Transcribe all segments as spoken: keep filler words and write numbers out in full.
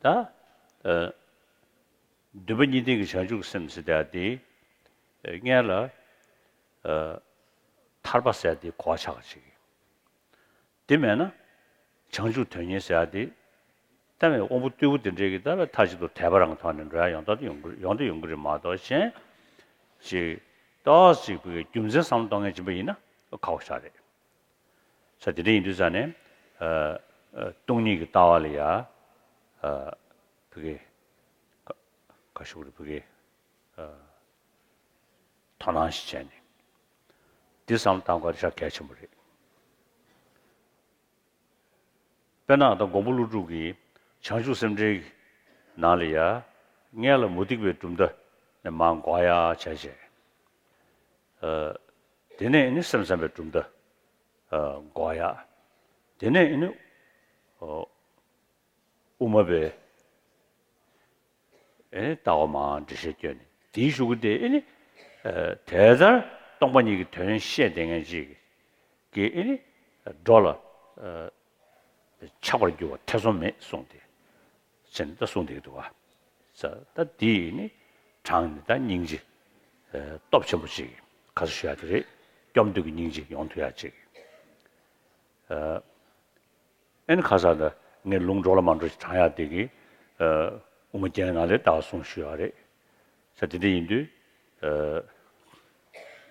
ད་ཨ་འདུན་པ་གཉིས་ལྡན་གྱི་བྱང་ཆུབ་ཀྱི་སེམས་ཟེར་ཡ་དེ་ཨ་སྔོན་ལ་ཨ་ཐར་པ་ཟེར་ཡ་དེ་གོ་བ་ཆགས་པ་ཅིག་དེ་མེད་ན་བྱང་ཆུབ་དོན་གཉེར་ཟེར་ཡ་དེ་ལྟ་བའི་དབང་པོ་རྟུལ་པོ་དེ་འདྲས་ཀྱིས་ད་མཐའ་གཅིག་ཏུ་དད་པ་རང་གི་ཐོག་ནས་འགྲོ་ཡ་ཡོང་ད་ཡོང་གི་ཡོང་ད་ཡོང་གི་རེད་མ་གཏོགས་གཞན་ཅིག་ཏོག་ཙམ་ཅིག་བོད་ཀྱི་རྒྱུ་མཚན་བསམ་བློ་གཏོང་མཁན་ཅིག་ཡིན་ན་ཁག་པོ་ཞིག་རེད། ས་དེ་འདྲ་ཡིན་དུས་ཙང་ནས་ཨ་ཨ་སྟོང་ཉིད་ཀྱི་ལྟ་བ་ལ་ཡ་ཨ་བོད་ཀྱི་ག་ག་ཞུ་གི་རེད། བོད་ཀྱི་ཨ་དོ་སྣང་ཞིག་བྱས་ནས་འདི་བསམ་བློ་གཏང་དགོས་ཤ་གལ་ཆེན་པོ་རེད། དཔེར་ན་ད་མགོན་པོ་ཀླུ་སྒྲུབ་ཀྱིས་བྱང་ཆུབ་སེམས་འགྲེལ་གྱི་ནང་ལ་ཡ་སྔོན་ལ་མུ་སྟེགས་པའི་གྲུབ་མཐའ་ནས་མར་འགོག་ཡ་བྱས་བྱས། ཨ་དེ་ནས་ཨེ་ནི་སེམས་ཙམ་པའི་གྲུབ་མཐའ་ཨ་འགོག་ཡ། དེ་ནས་ཨེ་ནི་ཨ་དབུ་མ་པའི་ཨེ་ནི་ལྟ་བ་མར་འགྲེལ་བཤད་བསྐྱོན་ནས་དེའི་གཞུག་གུ་དེ་ཨེ་ནི་ཨ་དེ་ལྟར་སྟོང་པ་ཉིད་ཀྱི་དོན་བཤད་བསྡད་མཁན་ཅིག་གིས་ཨེ་ནི་འགྲོ་ལ་ཨ་ཆགས་པར་འགྱུར་བ་ཐེ་ཚོམ་མེད་གསུངས་ཏེ། ཟེར་ནས་ད་གསུངས་བསྡད་ཀྱི་འདུག་བ། ས་ད་འདི་ནི་དྲང་ནི་ད་སྙིང་རྗེ་ཨ་སྟོབས་ཆེན་པོ་ཅིག་ག་ཚོད་ཞུ་ཡ་དེ་རེད། སྐྱོབ་འདོད་ཀྱི་སྙིང་རྗེ་ཡོང་ཐུབ་ཡ་ཅིག་ཨ་ཨེ་ནི་ཁ་སང་ད་ངས་ལུང་འགྲོ་ལ་མ་འགྲོ་ཞིག་དྲངས་ཡ་དེ་གི་ཨ་དབུ་མ་རྒྱན་ནང་ལས་ད་གསུངས་ཞུ་ཡ་རེད། ས་དེ་འདྲ་ཡིན་དུས་ཨ་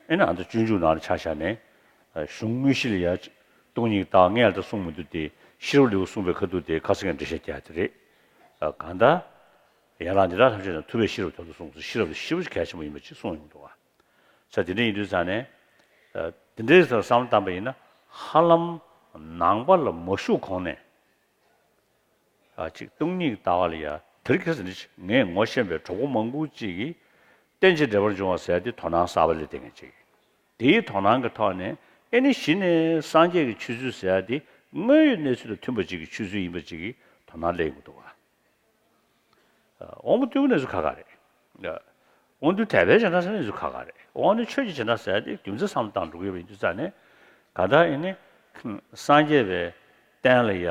ཨེ་ནི་ཨ་མདོ་སྤྱོད་འཇུག་ནང་ལ་ཆ་བཞག་ནས་ཨ་གཞུང་དངོས་གཞི་ལ་ཡ་སྟོང་ཉིད་ཀྱི་ལྟ་བ་སྔོན་ལ་ད་གསུངས་མི་འདུག་སྟེ་ཤེས་རབ་ལེའུ་གསུངས་པའི་ཁ་ཐུག་དེ་ཁ་སང་ངས་འགྲེལ་བཤད་རྒྱག་དེ་རེད། ཨ་གང་ལྟར་ཡན་ལག་འདི་དག་ཐམས་ཅད་ནང་ཐུབ་པས་ཤེས་རབ་དོན་དུ་གསུངས་སོ། ཤེས་རབ་དེ་ཞེ་པོ་ཅིག་གལ་ཆེན་པོ་ཡིན་པ་ཅིག་གསུངས་ཡོང་འདུག་བ། ས་དེ་འདྲ་ཡིན་དུས་ཙང་ནས་ཨ་དེ་འདྲའི་བསམ་བློ་བཏང་པ་ཡིན་ན་ཧ་ལམ་ནང་པ་ལ་མ་ཞུགས་གོང་ནས། ཨ་ཅིག་སྟོང་ཉིད་ཀྱི་ལྟ་བ་ལ་ཡ་དེར་ཁྱེད་ཟེར་ནི་ཅིག་ངས་ངོ་ཤེས་པའི་གྲོགས་པོ་མང་པོ་ཅིག་གིས་རྟེན་ཅིང་འབྲེལ་པར་འབྱུང་བ་ཟེར་ཏེ་དོ་སྣང་གསར་པ་སླེབས་བསྡད་མཁན་ཅིག་དེའི་དོ་སྣང་གི་ཐོག་ནས་ཨེ་ནི་གཞི་ནས་སངས་རྒྱས་ཀྱི་ཆོས་ཚུལ་ཟེར་ཡ་དེ་དངོས་ཡོད་གནས་ཚུལ་དང་མཐུན་པ་ཅིག་གི་ཆོས་ཚུལ་ཡིན་པ་ཅིག་གི་དོ་སྣང་སླེབས་ཡོང་གི་འདུག་བ། དབང་པོ་རྟུལ་པོ་གནས་ཚུལ་ཁག་ཁག་རེད། དབང་རྟུལ་དད་པའི་བྱེ་བྲག་ཟེར་ནས་ཚུལ་ཁག་ཁག་རེད། འོ་ནི་ཆོས་ཀྱི་བྱེ་བྲག་ཟེར་ཏེ་རྒྱུ་མཚན་བསམ་བློ་བཏང་འགྲོ་གི་ཡོད་པ་ཡིན་དུས་ཙང་ནས་ག་ད་ཡིན་ནི་སངས་རྒྱས་པའི་བསྟན་ལ་ཡ་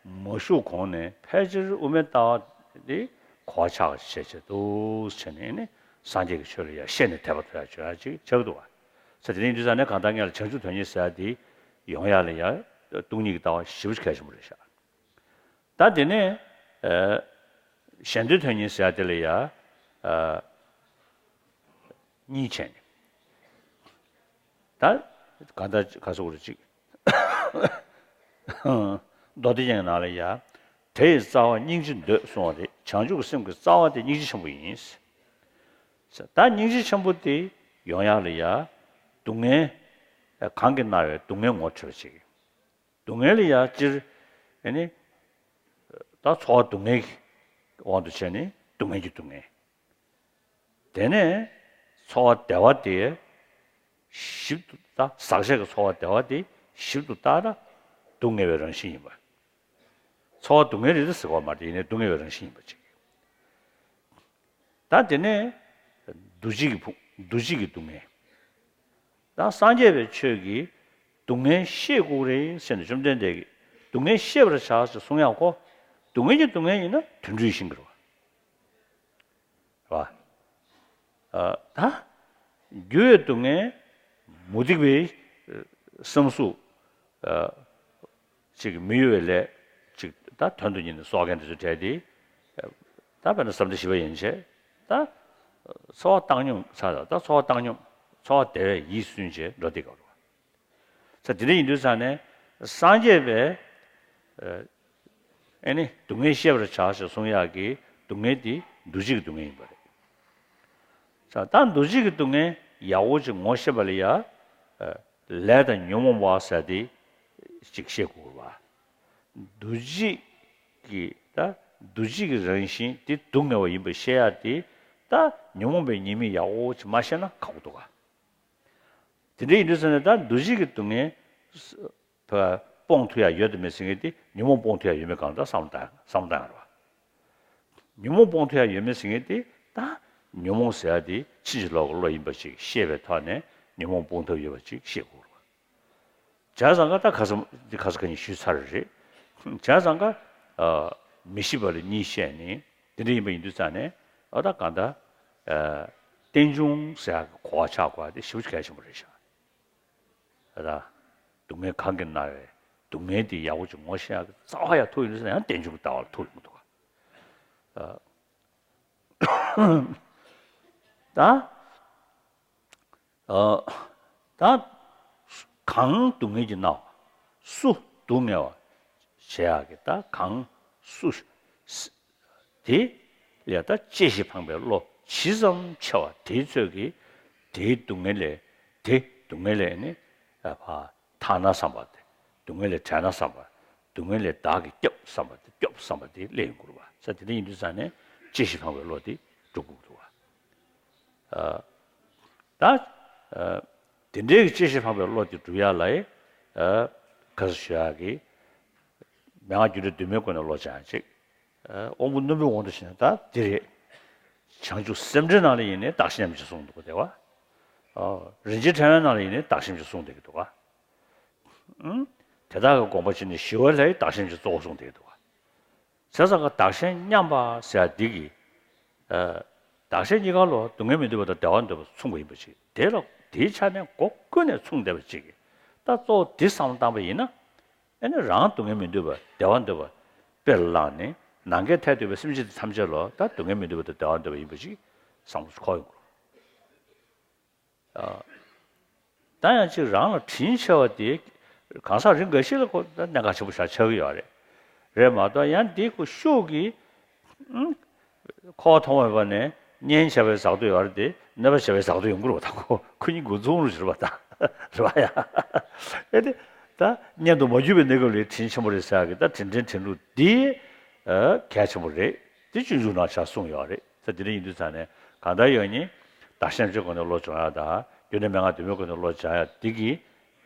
མ་ཞུགས་གོང་ནས་ཕལ་ཆེར་དབུ་མའི་ལྟ་བ་འདི་གོ་བ་ཆགས་བྱས་བྱས་འདུག་བྱས་ནས་ནི་སངས་རྒྱས་ཀྱི་ཆོས་ལ་ཡ་ཤེས་ནས་དད་པ་ཐོབ་ཡ་བྱོས་ཡ་ཅིག་ཆགས་འདུག་བ། ས་དེ་ནས་ཡིན་དུས་ཙང་ནས་གང་ལྟར་ངས་ལ་བྱང་ཆུབ་དོན་གཉེར་ཟེར་ཡ་འདི་ཡོང་ཡ་ལ་ཡ་སྟོང་ཉིད་ཀྱི་ལྟ་བ་ཞེ་པོ་ཅིག་གལ་ཆེན་པོ་རེད་ཤག་ད་དེ་ནས་ཨ་གཞན་དོན་དོན་གཉེར་ཟེར་ཡ་དེ་ལ་ཡ་ཨ་གཉིས་བྱས་ནས། ད་ག་ད་ག་སོགས་རེ་གཅིག་མདོ་སྡེ་རྒྱན་གྱི་ནང་ལ་ཡ་དེ་ཡི་རྩ་བ་སྙིང་རྗེ་འདོད་གསུངས་པ་རེད། བྱང་ཆུབ་ཀྱི་སེམས་ཀྱི་རྩ་བ་དེ་སྙིང་རྗེ་ཆེན་པོ་ཡིན། ད་སྙིང་རྗེ་ཆེན་པོ་དེ་ཡོང་ཡ་ལ་ཡ་སྡུག་བསྔལ་གང་གིས་མནར་བའི་སྡུག་བསྔལ་ངོ་འཕྲོད་པ་ཅིག་སྡུག་བསྔལ་ལ་ཡ་སྤྱིར་ཨེ་ནི་ད་ཚོར་བ་སྡུག་བསྔལ་གྱི་དབང་དུ་བྱས་ནས་སྡུག་བསྔལ་གྱི་སྡུག་བསྔལ། དེ་ནས་ཚོར་བ་བདེ་བ་དེ་ཞིབ་ཏུ་ད་ཟག་བཅས་ཀྱི་ཚོར་བ་བདེ་བ་དེ་ཞིབ་ཏུ་བལྟས་ན་སྡུག་བསྔལ་བའི་རང་བཞིན་ཡིན་པ། ཚོར་བ་སྡུག་བསྔལ་རེད་ཟེར་བ་མ་རེད། ཡིན་ནའི་སྡུག་བསྔལ་བའི་རང་བཞིན་ཡིན་པ་ཅིག་ད་དེ་ནས་འདུ་བྱེད་ཀྱི་ཕུང་འདུ་བྱེད་ཀྱི་སྡུག་བསྔལ། ད་སངས་རྒྱས་པའི་ཆོས་ཀྱིས་སྡུག་བསྔལ་ཤེས་དགོས་རེད་ཟེར་ནས་བཅོམ་ལྡན་འདས་ཀྱིས་སྡུག་བསྔལ་ཤེས་པར་བྱ་ཞེས་གསུང་ཡག་གོ། སྡུག་བསྔལ་གྱི་སྡུག་བསྔལ་ཡིན་ན་དུད་འགྲོའི་ཞིང་གི་རེད་བ། ཨ་ད་འགྱུར་བའི་སྡུག་བསྔལ་མུ་སྟེགས་པའི་བསམ་གཟུགས་ཅིག་མི་གཡོ་བའི་ལས་ཅིག་ད་དོན་དུ་གཉེར་ནས་གསོག་མཁན་དེ་ཚོ་གྲས་དེ་ད་དཔེར་ན་བསམ་གཏན་བཞི་པ་ཡན་ཆད་ད་ཚོར་བ་བཏང་སྙོམས་ཚར་ད་ཚོར་བ་བཏང་སྙོམས་ཚོར་བ་བདེ་བས་ཡིད་སུན་བྱས་འགྲོ་བསྡད་དགོས་རེད། ས་དེ་འདྲ་ཡིན་དུས་ཙང་ནས་སངས་རྒྱས་པས་ཨ་ནི་སྡུག་བསྔལ་ཤེས་པར་བྱ་ཞེས་གསུང་ཡག་གི་སྡུག་བསྔལ་དེ་འདུ་བྱེད་ཀྱི་སྡུག་བསྔལ་ཡིན་པ་རེད། ས་ད་འདུ་བྱེད་ཀྱི་སྡུག་བསྔལ་ཡག་པོ་ཅིག་ངོ་ཤེས་པ་ལ་ཡ་ལས་དང་ཉོན་མོངས་པ་ཟེར་དེ་ཅིག་ཤེས་དགོས་པ། འདུ་བྱེད་ཀྱི་ད་འདུ་བྱེད་ཀྱི་རང་བཞིན་དེ་སྡུག་བསྔལ་བ་ཡིན་པ་ཤེས་ཡག་དེ་ད་ཉོན་མོངས་པའི་ཉེས་དམིགས་ཡག་པོ་ཅིག་མ་ཤེས་ན་ཁག་པོ་འདུག་ག་དེ་འདྲ་ཡིན་དུས་ཙང་ནས་ད་འདུ་བྱེད་ཀྱི་སྡུག་བསྔལ་སྤོང་ཐུབ་ཡ་ཡོད་དམ་མེད་ཟེར་མཁན་དེ་ཉོན་མོངས་སྤོང་ཐུབ་ཡ་ཡོད་མེད་གང་ལྟར་བསམ་བློ་བཏང་བསམ་བློ་བཏང་ཡ་རེད་བ། ཉོན་མོངས་སྤོང་ཐུབ་ཡ་ཡོད་མེད་ཟེར་མཁན་དེ་ད་ཉོན་མོངས་ཟེར་ཡ་དེ་ཕྱིན་ཅི་ལོག་གི་བློ་ཡིན་པ་ཅིག་ཤེས་པའི་ཐོག་ནས་ཉོན་མོངས་སྤོང་ཐབས་ཡོད་པ་ཅིག་ཤེས་དགོས་རེད་བ། བྱས་ཙང་ཀ་ད་ཁ་སང་འདི་ཁ་སང་ཁ་ཉིན་ཞུས་ཚར་རེད། བྱས་ཙང་ཀ་ཨ་ མི་ཤི་བ་ལ་གཉིས་བཤད་ནི་དེ་འདྲ་ཡིན་པ་ཡིན་དུས་ཙང་ནས་ཨ་ད་གང་ལྟར་རྟེན་འབྱུང་ཟེར་ཡག་གི་གོ་བ་ཆགས་དགོས་པ་དེ་ཞེ་པོ་ཅིག་གལ་ཆེན་པོ་རེད་ཤག་ཨ་ད་སྡུག་བསྔལ་གང་གིས་མནར་བའི་སྡུག་བསྔལ་དེ་ཡག་པོ་ཅིག་ངོ་ཤེས་ཡག་གི་རྩ་བ་ཡང་ཐུག་ཡོང་དུས་ཙང་ཡང་རྟེན་འབྱུང་གི་ལྟ་བ་ལ་ཐུག་ཡོང་གི་འདུག་ག་ད། ཨ། ད། གང་སྡུག་བསྔལ་གྱིས་མནར་བ། སུ་སྡུག་བསྔལ་བ། བྱེད་ཡག་གི་ད་གང་སུ། ས། དེ་ལ་ད་གཅེས་ཤིང་ཕངས་པའི་བློ་ཇི་ཙམ་ཆེ་བ་དེའི་ཚོད་ཀྱིས་དེའི་སྡུག་བསྔལ་ལས་དེ་སྡུག་བསྔལ་ལས་ནི་ཨ་ཕ་ཐར་ན་བསམ་པ་དེ། སྡུག་བསྔལ་ལས་བྲལ་ན་བསམ་པ། སྡུག་བསྔལ་ལས་བདག་གིས་སྐྱོབ་བསམ་པ་དེ་སྐྱོབ་བསམ་པ་དེ་སླེབས་ཡོང་གི་རེད་པ། ས་དེ་འདྲ་ཡིན་དུས་ཙང་ནས་གཅེས་ཤིང་ཕངས་པའི་བློ་དེ་འགྲུབ་དགོས་ཀྱི་འདུག་པ། ཨ། ད། ཨ། དེ་འདྲའི་གི་གཅེས་ཤིང་ཕངས་པའི་བློ་དེ་སྒྲུབ་ཡག་ལ་ཡི། ཨ། ག་ཟེར་ཞུ་ཡག་གི། མན་ངག་རྒྱུ་འབྲས་དུ་མའི་སྒོ་ནས་བློ་སྦྱང་ཡག་ཅིག་ཨ། དབང་པོ་རྣོན་པོའི་དབང་དུ་བྱས་ན་ད་འདི་རེད། བྱང་ཆུབ་སེམས་འགྲེལ་ནང་ལ་ཡིན་ནའི་བདག་གཞན་མཉམ་བརྗེ་གསུངས་འདུག་པ་དེ་བ། ཨ། རིན་ཆེན་ཕྲེང་བའི་ནང་ལ་ཡིན་ནའི་བདག་གཞན་མཉམ་བརྗེ་གསུངས་བསྡད་ཀྱི་འདུག་ག་ཨང་། དེ་དག་གི་དགོངས་པ་ཇི་སྙེད་ཞི་བ་ལྷའི་བདག་གཞན་མཉམ་བརྗེ་གཙོ་བོ་གསུངས་བསྡད་ཀྱི་འདུག་ག་བྱས་ཙང་ཀ་བདག་གཞན་མཉམ་པ་ཟེར་ཡག་འདི་གིས། ཨ། བདག་གཞན་གཉིས་ཀ་ལོ་སྡུག་བསྔལ་མི་འདོད་པ་དང་བདེ་བ་འདོད་པ་མཚུངས་པ་ཡིན་པ་ཅིག་དེ་ལ་དེའི་ཆ་ནས་སྒོ་ཀུན་ནས་མཚུངས་བསྡད་པ་ཅིག་གིས་ད་གཙོ་བོ་འདི་བསམ་བློ་བཏང་པ་ཡིན་ན། ཨེ་ནི་རང་སྡུག་བསྔལ་མི་འདོད་པ་བདེ་བ་འདོད་པ་དཔེ་ལ་བླངས་ནས་ནམ་མཁའི་མཐས་གཏུགས་པའི་སེམས་ཅན་དེ་ཐམས་ཅད་ལོ་ད་སྡུག་བསྔལ་མི་འདོད་པ་དང་བདེ་བ་འདོད་པ་ཡིན་པ་ཅིག་བསམ་བློ་འཁོར་ཡོང་གི་རེད། ཨ། ད་ཡང་ཅིག་རང་ལ་དྲིན་ཆེ་བ་དེ་གང་ཟག་རིགས་འགའ་ཞིག་ལ་ཁོ་ད་གནད་འགག་ཆེན་པོ་ཞིག་ཆགས་ཀྱི་ཡོད་རེད། རེད་མ་གཏོགས་ཡང་འདི་ཁོ་ཤུགས་ཀྱིས། ཨང་། འཁོར་བ་ཐོག་མེད་པ་ནས་གཉེན་བྱས་པའི་བཟའ་བཏུ་ཡོད་རེད་དེ་གནོད་པ་བྱས་པའི་བཟའ་བཏུ་ཡོང་གི་རེད་པ། ད་ཁོ་ཁོ་གཉིས་འགོ་འཛོམས་རུ་བྱེད་པ་ད་རེད་པ་ཡ། ཨེ་དེ་ད་གཉེན་དུ་མ་གྱུར་པའི་གནས་སྐབས་ལ་དྲིན་ཆེན་པོ་རེད་ཟེར་ཡག་གི་ད་དྲིན་དྲན་དྲིན་ལུགས་འདི་ཨ་གལ་ཆེན་པོ་རེད། དེ་སྤྱོད་འཇུག་ནང་ཆ་གསུངས་ཡོད་རེད། ད་དེ་འདྲ་ཡིན་དུས་ཙང་ནས་གང་ལྟར་ཡོད་ཉིད་བདག་གཞན་མཉམ་བརྗེའི་སྒོ་ནས་བློ་སྦྱོང་ཡག་དང་རྒྱུ་འབྲས་མན་ངག་དུ་མའི་སྒོ་ནས་བློ་སྦྱང་ཡག་འདི་གིས་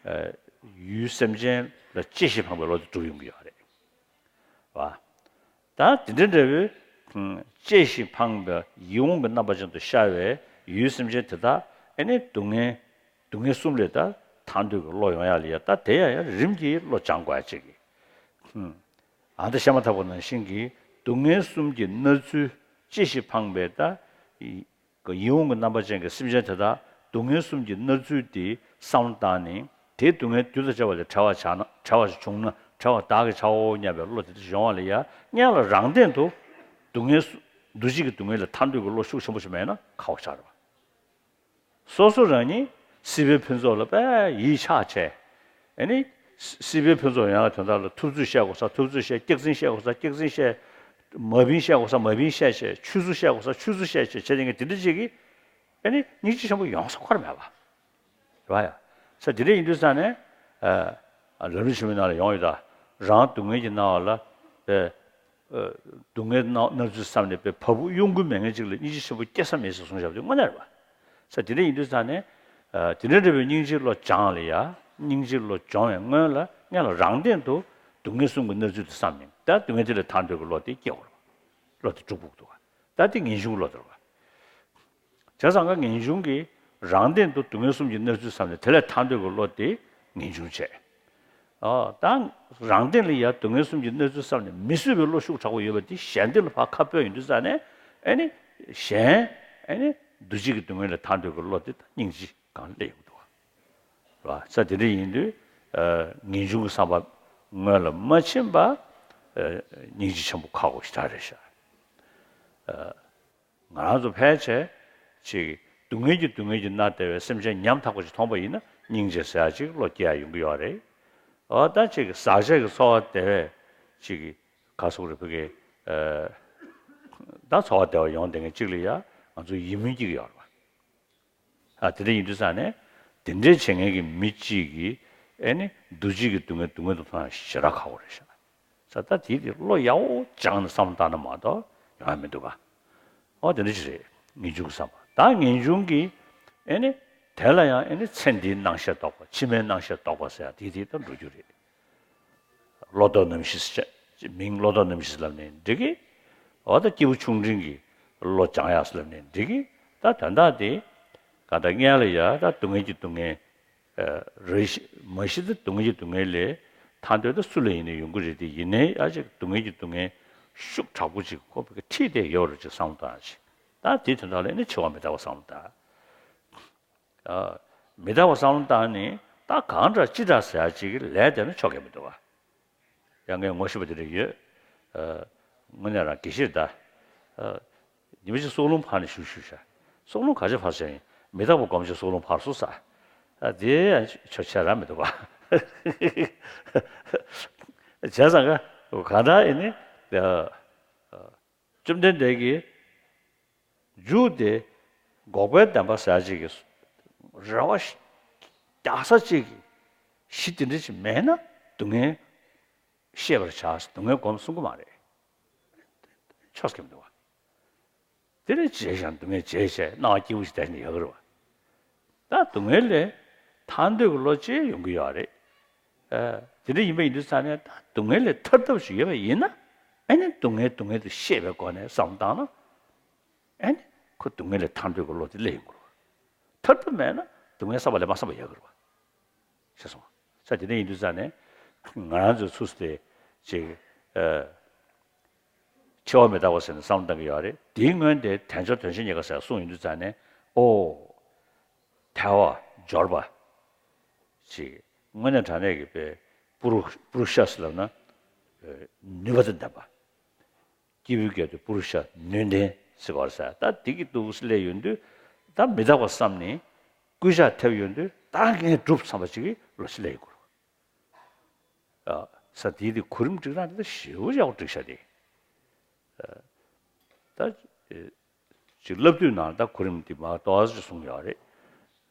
ཨ་ཡུལ་སེམས་ཅན་ལ་གཅེས་ཤིང་ཕངས་པའི་བློ་དེ་འགྲུབ་ཡོང་གི་ཡོད་རེད་པ། ད་དེ་འདྲ་འདྲ་བོའི་ཨ་གཅེས་ཤིང་ཕངས་པའི་ཡིད་འོང་གི་རྣམ་པ་ཅན་དུ་ཤར་བའི་ཡུལ་སེམས་ཅན་དེ་དག་ཨེ་ནི་སྡུག་བསྔལ་སྡུག་བསྔལ་གསུམ་ལས་ད་ཐར་འདོད་ཀྱི་བློ་ཡོང་ཡག་ལ་ཡ་ད་དེ་ཡང་ཡང་རིམ་གྱིས་བློ་སྦྱང་དགོས་ཡག་ཅིག་གི་ཨ་ད་བཤད་མ་ཐག་པ་ནང་བཞིན་གྱི་སྡུག་བསྔལ་གསུམ་གྱི་མནར་ཚུལ་གཅེས་ཤིང་ཕངས་པའི་ད་ཡིད་འོང་གི་རྣམ་པ་ཅན་གྱི་སེམས་ཅན་དེ་དག་སྡུག་བསྔལ་གསུམ་གྱི་མནར་ཚུལ་དེ་བསམ་བློ་བཏང་ནས་དེའི་སྡུག་བསྔལ་རྒྱུ་དང་བཅས་པ་ལས་བྲལ་བར་བྱ་ན་བྲལ་བ་ཞིག་བྱུང་ན་བྲལ་བ་བདག་གིས་བྱའོ་སྙམ་པའི་བློ་དེ་འདྲ་ཡོང་བ་ལ་ཡ་སྔོན་ལ་རང་སྟེང་དུ་སྡུག་བསྔལ་སུ་འདུ་བྱེད་ཀྱི་སྡུག་བསྔལ་ལས་ཐར་འདོད་ཀྱི་བློ་ཤུགས་ཆེན་པོ་ཞིག་མེད་ན་ཁག་པོ་ཆགས་རེད་པ། སོ་སོ་རང་ཉིད་སྲིད་པའི་ཕུན་ཚོགས་ལ་དཔེ་ཡིད་ཆགས་བྱས། ཨེ་ནི། སྲིད་པའི་ཕུན་ཚོགས་ཡོང་ཡག་དོན་དག་ལ་ཐུབ་ཚོད་བཤད་དགོས་ས་ཐུབ་ཚོད་བཤད། སྐྱག་རྫུན་བཤད་དགོས་ས་སྐྱག་རྫུན་བཤད། མ་བིན་བཤད་དགོས་ས་མ་བིན་བཤད་བྱས། ཆུད་ཟོས་བཤད་དགོས་ས་ཆུད་ཟོས་བཤད་བྱས་བྱས་ཏེ་ངས་དེ་འདྲ་ཅིག་གིས། ཨེ་ནི་སྙིང་རྗེ་ཆེན་པོ་ཡོང་ས་ཁོ་ར་མེད་པ། རེད་པ་ཡ། ས་དེ་འདྲ་ཡིན་དུས་ཙང་ནས། ཨ། ལམ་རིམ་ཆེན་མོའི་ནང་ལ་ཡོང་ཡོད་ད། རང་སྡུག་བསྔལ་གྱིས་མནར་བ་ལ། ཨ། སྡུག་བསྔལ་མནར་མནར་ཚུལ་བསམ་ནས་པའི་བ་སྤུ་གཡོ་འགུལ་མེད་མཁན་ཅིག་ལ་སྙིང་རྗེ་ཆེན་པོ་སྐྱེ་ས་མེད་ཟེར་གསུངས་བཞག་པ་དེ་དངོས་གནས་རེད་པ། ས་དེ་འདྲ་ཡིན་དུས་ཙང་ནས། ཨ། དེ་འདྲ་འདྲ་བའི་སྙིང་རྗེའི་བློ་སྦྱང་ལ་ཡ། སྙིང་རྗེའི་བློ་སྦྱོང་བའི་སྔོན་ལ་སྔོན་ལ་རང་སྟེང་དུ་སྡུག་བསྔལ་གསུམ་གྱི་མནར་ཚུལ་དེ་བསམ་ནས་ད་སྡུག་བསྔལ་དེ་ལས་ཐར་འདོད་ཀྱི་བློ་དེ་སྐྱེ་དགོས་རེད་པ། བློ་དེ་འགྲུབ་དགོས་འདུག་ག་ད་དེ་ངེས་འབྱུང་གི་བློ་དེ་རེད་པ། བྱས་ཙང་ཀ་ངེས་འབྱུང་གིས་རང་སྟེང་དུ་སྡུག་བསྔལ་གསུམ་གྱི་མནར་ཚུལ་བསམ་ནས་དེ་ལས་ཐར་འདོད་ཀྱི་བློ་དེ་ངེས་འབྱུང་བྱས། ཨོ། ད་རང་སྟེང་ལ་ཡ་སྡུག་བསྔལ་གསུམ་གྱི་མནར་ཚུལ་བསམ་ནས་མི་བཟོད་པའི་བློ་ཤུགས་དྲག་པོ་ཡོད་པ་དེ་གཞན་སྟེང་ལ་ཕར་ཁ་སྤོས་ཡོང་དུས་ཙང་ནས་ཨེ་ནི། གཞན། ཨེ་ནི། འདུ་བྱེད་ཀྱི་སྡུག་བསྔལ་ལས་ཐར་འདོད་ཀྱི་བློ་དེ་ད་སྙིང་རྗེ་གང་སླེབས་ཡོང་གི་འདུག་ག་རེད་པ། ས་དེ་འདྲ་ཡིན་དུས། ཨ། ངེས་འབྱུང་གི་བསམ་པ་སྔོན་ལ་མ་ཕྱིན་པ། ཨ། སྙིང་རྗེ་ཆེན་པོ་ཁག་པོ་ཞེ་དྲག་རེད་ཤག་ཨ། ང་རང་ཚོ་ཕལ་ཆེར་ཅིག་སྡུག་བསྔལ་གྱིས་སྡུག་བསྔལ་གྱིས་མནར་བསྡད་པའི་སེམས་ཅན་ཉམ་ཐག་པ་ཞིག་མཐོང་པ་ཡིན་ན་སྙིང་རྗེ་ཟེར་ཡག་ཅིག་བློ་སྐྱེ་ཡག་ཡོང་གི་ཡོད་རེད། འོ་ད་ཅིག་ཟག་བཅས་ཀྱི་ཚོར་བ་བདེ་བས་ཅིག་ག་སོགས་རེ་ཕུ་གེ། ཨ། ད་ཚོར་བ་བདེ་བ་ཡོང་བསྡད་མཁན་ཅིག་ལ་ཡ་ང་ཚོ་ཡིད་སྨོན་སྐྱེ་གི་ཡོད་རེད་པ། ཨ། དེ་འདྲ་ཡིན་དུས་ཙང་ནས་དེ་འདྲའི་བྱེད་མཁན་གྱི་མི་གཅིག་གིས་ཨེ་ནི་འདུ་བྱེད་ཀྱི་སྡུག་བསྔལ་སྡུག་བསྔལ་དུ་མཐོང་ཡག་ཞེ་དྲག་ཁག་པོ་རེད་ཤག་ས་ད་དེའི་དེ་བློ་ཡག་པོ་སྦྱངས་ནས་བསམ་བློ་བཏང་ན་མ་གཏོགས་ཡོང་ཡག་མི་འདུག་ག་ཨོ་དེ་འདྲ་ཅིག་རེད། ངེས་འབྱུང་གི་བསམ་པ་ད་ངེས་འབྱུང་གིས་ཨེ་ནི་དེ་ལ་ཡང་ཨེ་ནི་ཚེ་འདིའི་སྣང་ཤས་རྟོགས་པ་ཕྱི་མའི་སྣང་ཤས་རྟོགས་པ་ཟེར་ཡག་དེའི་དེ་ད་འགྲོ་རྒྱུ་རེད། བློ་ལྡོག་རྣམ་བཞི་ཟེར་བྱས། མིང་བློ་ལྡོག་རྣམ་བཞི་ཟེར་ལབ་ནའི་འགྲིག་གི། འོ་ད་སྐྱེས་བུ་ཆུང་འབྲིང་གི་བློ་སྦྱང་ཡག་ཟེར་ལབ་ནའི་འགྲིག་གི། ད་དོན་དག་དེ་ག་ད་སྔོན་ལ་ཡ་ད་སྡུག་བསྔལ་གྱི་སྡུག་བསྔལ། ཨ། རེ་ཞིག་མ་གཞི་ད་སྡུག་བསྔལ་གྱི་སྡུག་བསྔལ་ལས་ཐར་འདོད་ད་སུ་ལ་ཡིན་ནའི་ཡོང་གི་རེད་དེ་ཡིན་ནའི་ཨ་ཅིག་སྡུག་བསྔལ་གྱི་སྡུག་བསྔལ་ ཤུགས་དྲག་པོ་ཅིག་ཁོ་བོས་ཁྲིད་བསྡད་ཡོད་རེད་ཅིག་བསམ་བློ་བཏང་ཡ་ཅིག་ད་དེའི་དོན་དག་ལ་ནི་འཆི་བ་མི་རྟག་པ་བསམ་བློ་བཏང་། ཨ། མི་རྟག་པ་བསམ་བློ་བཏང་ནས་ད་གང་དྲག་ཅི་དྲག་ཟེར་ཡ་ཅིག་ལས་བསྡད་ན་ཆོག་གི་མི་འདུག་ག་ཡང་ངས་ངོ་ཤེས་པ་དེ་འདྲ་ཡོད། ཨ། དངོས་གནས་རང་དགེ་བཤེས་ད། ཨ། ཉི་མ་གཅིག་སྲོག་རླུང་འཕར་ནས་བཞུགས་བཞུགས་ཤག་སྲོག་རླུང་ག་ཚོད་འཕར་ཟེར་ཡིན། མི་རྟག་པ་སྒོམ་ཆེན་སྲོག་རླུང་འཕར་སོང་ཟེར། ཨ། དེ་ཡང་ཆོག་ཆ་རང་མི་འདུག་ག་བྱས་ཙང་ཀ་གང་ལྟར་ཡིན་ནི། ཨ། བཅོམ་ལྡན་འདས་ཀྱིས་མཇུག་དེ་འགོག་པའི་བདེན་པ་ཟེར་ཅིག་གི་རེ་བ་རྒྱག་ས་ཅིག་གི་གཞི་དེ་འདྲ་ཅིག་མེད་ན་སྡུག་བསྔལ་ཤེས་པར་བྱ། སྡུག་བསྔལ་སྒོམ་གསུང་གི་མ་རེད། ཆོག་གི་མི་འདུག་བ། དེ་ནས་བརྗེད་ཀྱང་སྡུག་བསྔལ་བརྗེད་བྱས་སྣང་བ་སྐྱིད་པོ་ཞིག་བསྡད་ནས་ཡོད་གི་རེད་བ། ད་སྡུག་བསྔལ་ལས་ཐར་འདོད་ཀྱི་བློ་ཅིག་ཡོང་གི་ཡོད་རེད། ཨ། དེ་འདྲ་ཡིན་པ་ཡིན་དུས་ཙང་ནས་ད་སྡུག་བསྔལ་ལས་ཐར་ཐབས་ཤིག་ཡོད་པ་ཡིན་ན། ཨ་ནི་སྡུག་བསྔལ་སྡུག་བསྔལ་དུ་ཤེས་པའི་སྒོ་ནས་བསམ་བློ་བཏང་ན། ཨ་ནི་ཁོ་སྡུག་བསྔལ་ལས་ཐར་འདོད་ཀྱི་བློ་དེ་སླེབས་ཡོང་གི་རེད་བ། ཐར་ཐབས་མེད་ན་སྡུག་བསྔལ་བསམ་པ་ལས་མ་བསམ་པ་ཡོད་གི་རེད་བ། ཤེས་སོང་། ས་དེ་འདྲ་ཡིན་དུས་ཙང་ནས་ང་རང་ཚོའི་ཚུགས་སུ་དེ་ཅིག་ཨ། འཆི་བ་མི་རྟག་པ་ཟེར་ནས་བསམ་བློ་བཏང་གི་ཡོད་རེད། དེའི་སྔོན་དེ་དལ་འབྱོར་དོན་ཞིང་རྙེད་དཀའ་ཟེར་གསུངས་ཡོང་དུས་ཙང་ནས། ཨོ། དལ་བ་འབྱོར་པ། ཅིག་དངོས་གནས་དྲང་གནས་ཀྱི་དཔེ་པུ་རུ་པུ་རུ་ཤ་ཟེར་ལབ་ན། ཨ། ནུས་པ་དང་ལྡན་པ། སྐྱེས་བུའི་སྐད་དུ་པུ་རུ་ཤ་ནུས་ལྡན་ཟེར་བ་རེད་ཟེར། ད་འདི་གི་འདུག་སེ་སླེབས་ཡོང་དུས་ད་མི་རྟག་པ་བསམ་ནས་སྐུལ་ལྕག་ཐེབས་ཡོང་དུས་ད་ངས་འགྲུབ་བསམ་པ་ཅིག་གི་བློ་ཅིག་སླེབས་ཡོང་གི་རེད། ཨ། ས་དེའི་དེ་གོ་རིམ་སྒྲིག་སྟངས་དེ་ད་ཞེ་པོ་ཡག་པོ་སྒྲིག་བཞག་དེ། ཨ། ད། ཨེ། ཅིག་བསླབ་དུས་ནང་ད་གོ་རིམ་འདི་མ་ཏོག་ཙམ་གསུངས་ཡོད་རེད།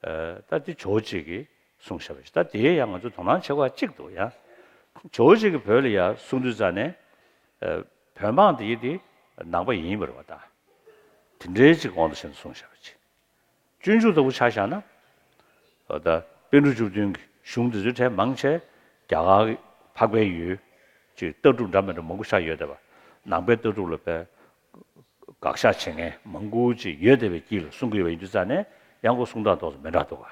ཨ། ད་འདི་ཇོ་བོ་རྗེ་གིས་གསུངས་བཞག་པ་ཞིག་ད་དེ་ཡང་ང་ཚོ་དོ་སྣང་བྱེད་དགོས་གཅིག་འདུག་ཡ། ཇོ་བོ་རྗེ་གིས་བོད་ལ་ཡ་གསུང་དུས་ཙང་ནས། ཨ། བོད་འབངས་དེ་ཡི་དེ་ནང་པ་ཡིན་པ་རེད་བ་ད། དེ་འདྲའི་ཅིག་དབང་དུ་བྱས་ནས་གསུངས་བཞག་པ་ཅིག་སྤྱོད་འཇུག་ལྟ་བུ་ཆ་བཞག་ན། ད་པཎ་གྲུབ་བཅུ་བདུན་གྱི་གཞུང་འདི་ཚོའི་གྲས་མང་ཆེ་རྒྱ་གར་གྱི་འཕགས་པའི་ཡུལ་གྱི་ལྟ་གྲུབ་འདྲ་མི་འདྲ་མང་པོ་ཆགས་ཡོད་བསྡད་པ། ནང་པའི་ལྟ་གྲུབ་ལ་དཔེ་དགག་བཞག་བྱེད་མཁན་མང་པོ་ཅིག་ཡོད་བསྡད་པའི་དཀྱིལ་ལ་གསུང་གི་ཡོད་པ་ཡིན་དུས་ཙང་ནས་ཡང་ཁོ་གསུང་སྟངས་ཏོག་ཙམ་མི་འདྲ་འདུག་ག་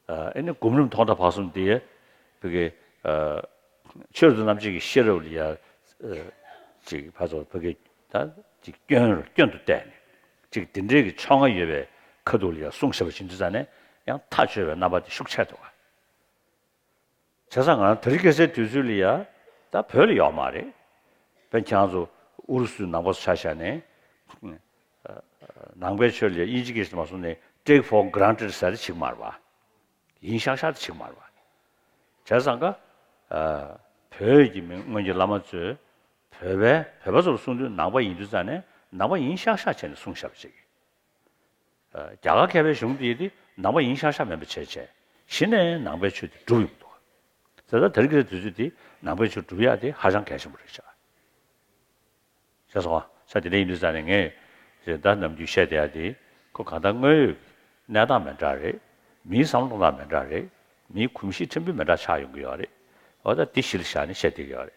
ཨ་ནི་སྒོམ་རིམ་ཐོག་མཐའ་བར་གསུམ་དེ་བོད་ཀྱི་ཨ་ཆོས་རབ་ཏུ་རྣམ་འབྱེད་ཀྱི་ཤེས་རབ་ལ་ཡ་ཨ་ཅིག་ཕར་ཚུར་བོད་ཀྱི་ད་ཅིག་སྐྱོན་རུ་སྐྱོན་དུ་བལྟས་ནས་ཅིག་དེ་འདྲའི་གི་ཕྱོགས་སྔ་ཡོད་པའི་ཁ་ཐུག་ལ་ཡ་གསུངས་བཞག་པ་ཡིན་དུས་ཙང་ནས་ཡང་ཐག་ཆོད་པའི་རྣམ་པ་དེ་ཤུགས་ཆེ་འདུག་ག་བྱས་ཙང་ང་རང་དེ་རིང་ཁ་སང་དུས་ཚོད་ལ་ཡ་ད་བོད་ལ་ཡོད་མ་རེད། དཔེར་ན་ཁྱེད་རང་ཚོ་ཨུ་རུ་སུའི་ནང་པ་ཚོ་ཆ་བཞག་ནས་ནང་པའི་ཆོས་ལ་ཡ་དབྱིན་ཇི་སྐད་ཞིག་མ་སོང་ནས་take for granted ཟེར་ཡ་དེ་བྱེད་ཀྱི་མ་རེད་པ། ཡིན་ཤག་ཤག་དེ་བྱེད་ཀྱི་མ་རེད་པ། བྱས་ཙང་ཀ་ཨ་བོད་ཀྱི་མི་སྔོན་གྱི་བླ་མ་ཚོས་བོད་པའི་བོད་པ་ཚོར་གསུང་དུས་ནང་པ་ཡིན་དུས་ཙང་ནས་ནང་པ་ཡིན་ཤག་ཤག་བྱས་ནས་གསུངས་བཞག་པ་ཅིག་ཨ་རྒྱ་གར་མཁས་པའི་གཞུང་དེ་དེ་ནང་པ་ཡིན་ཤག་ཤག་མིན་པ་བྱས་བྱས་གཞི་ནས་ནང་པའི་ཆོས་དེ་སྒྲུབ་ཡོང་གི་འདུག་དེ་ལྟར་དེ་རིང་གི་དུས་ཚོད་དེ་ནང་པའི་ཆོས་སྒྲུབ་ཡག་དེ་ཧ་ཅང་གལ་ཆེན་པོ་རེད་ཤག་བྱས་སོང་ང་། ས་དེ་འདྲ་ཡིན་དུས་ཙང་ནས་ངས་རེད་ད་ནམ་རྒྱུན་བཤད་བསྡད་ཡག་དེ་ཁོ་གང་ལྟར་དངོས་ཡོད་གནས་སྟངས་མི་འདྲ་རེད། མིའི་བསམ་བློ་གཏོང་སྟངས་མི་འདྲ་རེད། མིའི་གོམས་གཤིས་ཕྲན་བུ་མི་འདྲ་ཆགས་ཡོང་གི་ཡོད་རེད། འོ་ད་དེ་གཞི་ལ་བཞག་ནས་བཤད་བསྡད་ཀྱི་ཡོད་རེད།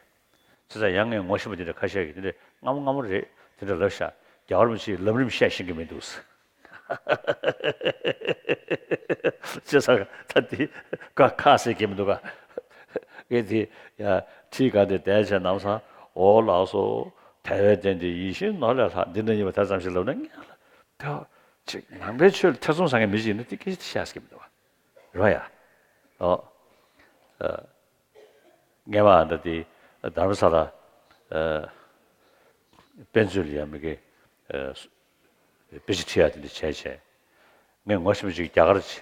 བྱས་ཙང་ཡང་ངས་ངོ་ཤེས་པ་དེ་འདྲ་ཁ་ཤས་ཀྱིས་དེ་འདྲ་སྔ་མོ་སྔ་མོ་རེད་དེ་འདྲ་ལབ་ཤག་རྒྱལ་བ་རིན་པོ་ཆེས་ལམ་རིམ་བཤད་ཤེས་ཀྱི་མི་འདུག་བྱས་ཙང་ད་དེ་ཁ་ཁ་ཟེར་གྱི་མི་འདུག་ག་ངས་དེ་ཡ་ཁྲིད་ག་དེ་བསྡད་བྱས་ནམ་སང་འོ་ལགས་སོ། དལ་བའི་རྟེན་དེ་ཡིད་བཞིན་ནོར་ལས་ལྷག་འདི་འདྲ་ཡིན་པ་དེ་ཙམ་ཞིག་ལབ་ན་ངས་ལ་དེ་ཅིག་ནང་པའི་ཆོས་ལ་ཐེ་ཚོམ་ཟ་མཁན་མི་ཞིག་ཡིན་ན་དེ་སྐད་ཆ་དེ་བཤད་ཟེར་གྱི་མི་འདུག་ག་རེད་བ་ཡ། ཨོ། ཨ། སྔས་མ་ད་དེ་དྷ་རམ་ས་ལ་ཨ་དཔེ་མཛོད་ལ་ཡ་མི་དགེ་ཨ་དཔེ་ཆ་ཁྲིད་ཡ་དེ་འདྲ་བྱས་བྱས། ངས་ངོ་ཤེས་པ་ཅིག་རྒྱ་གར་ཅིག་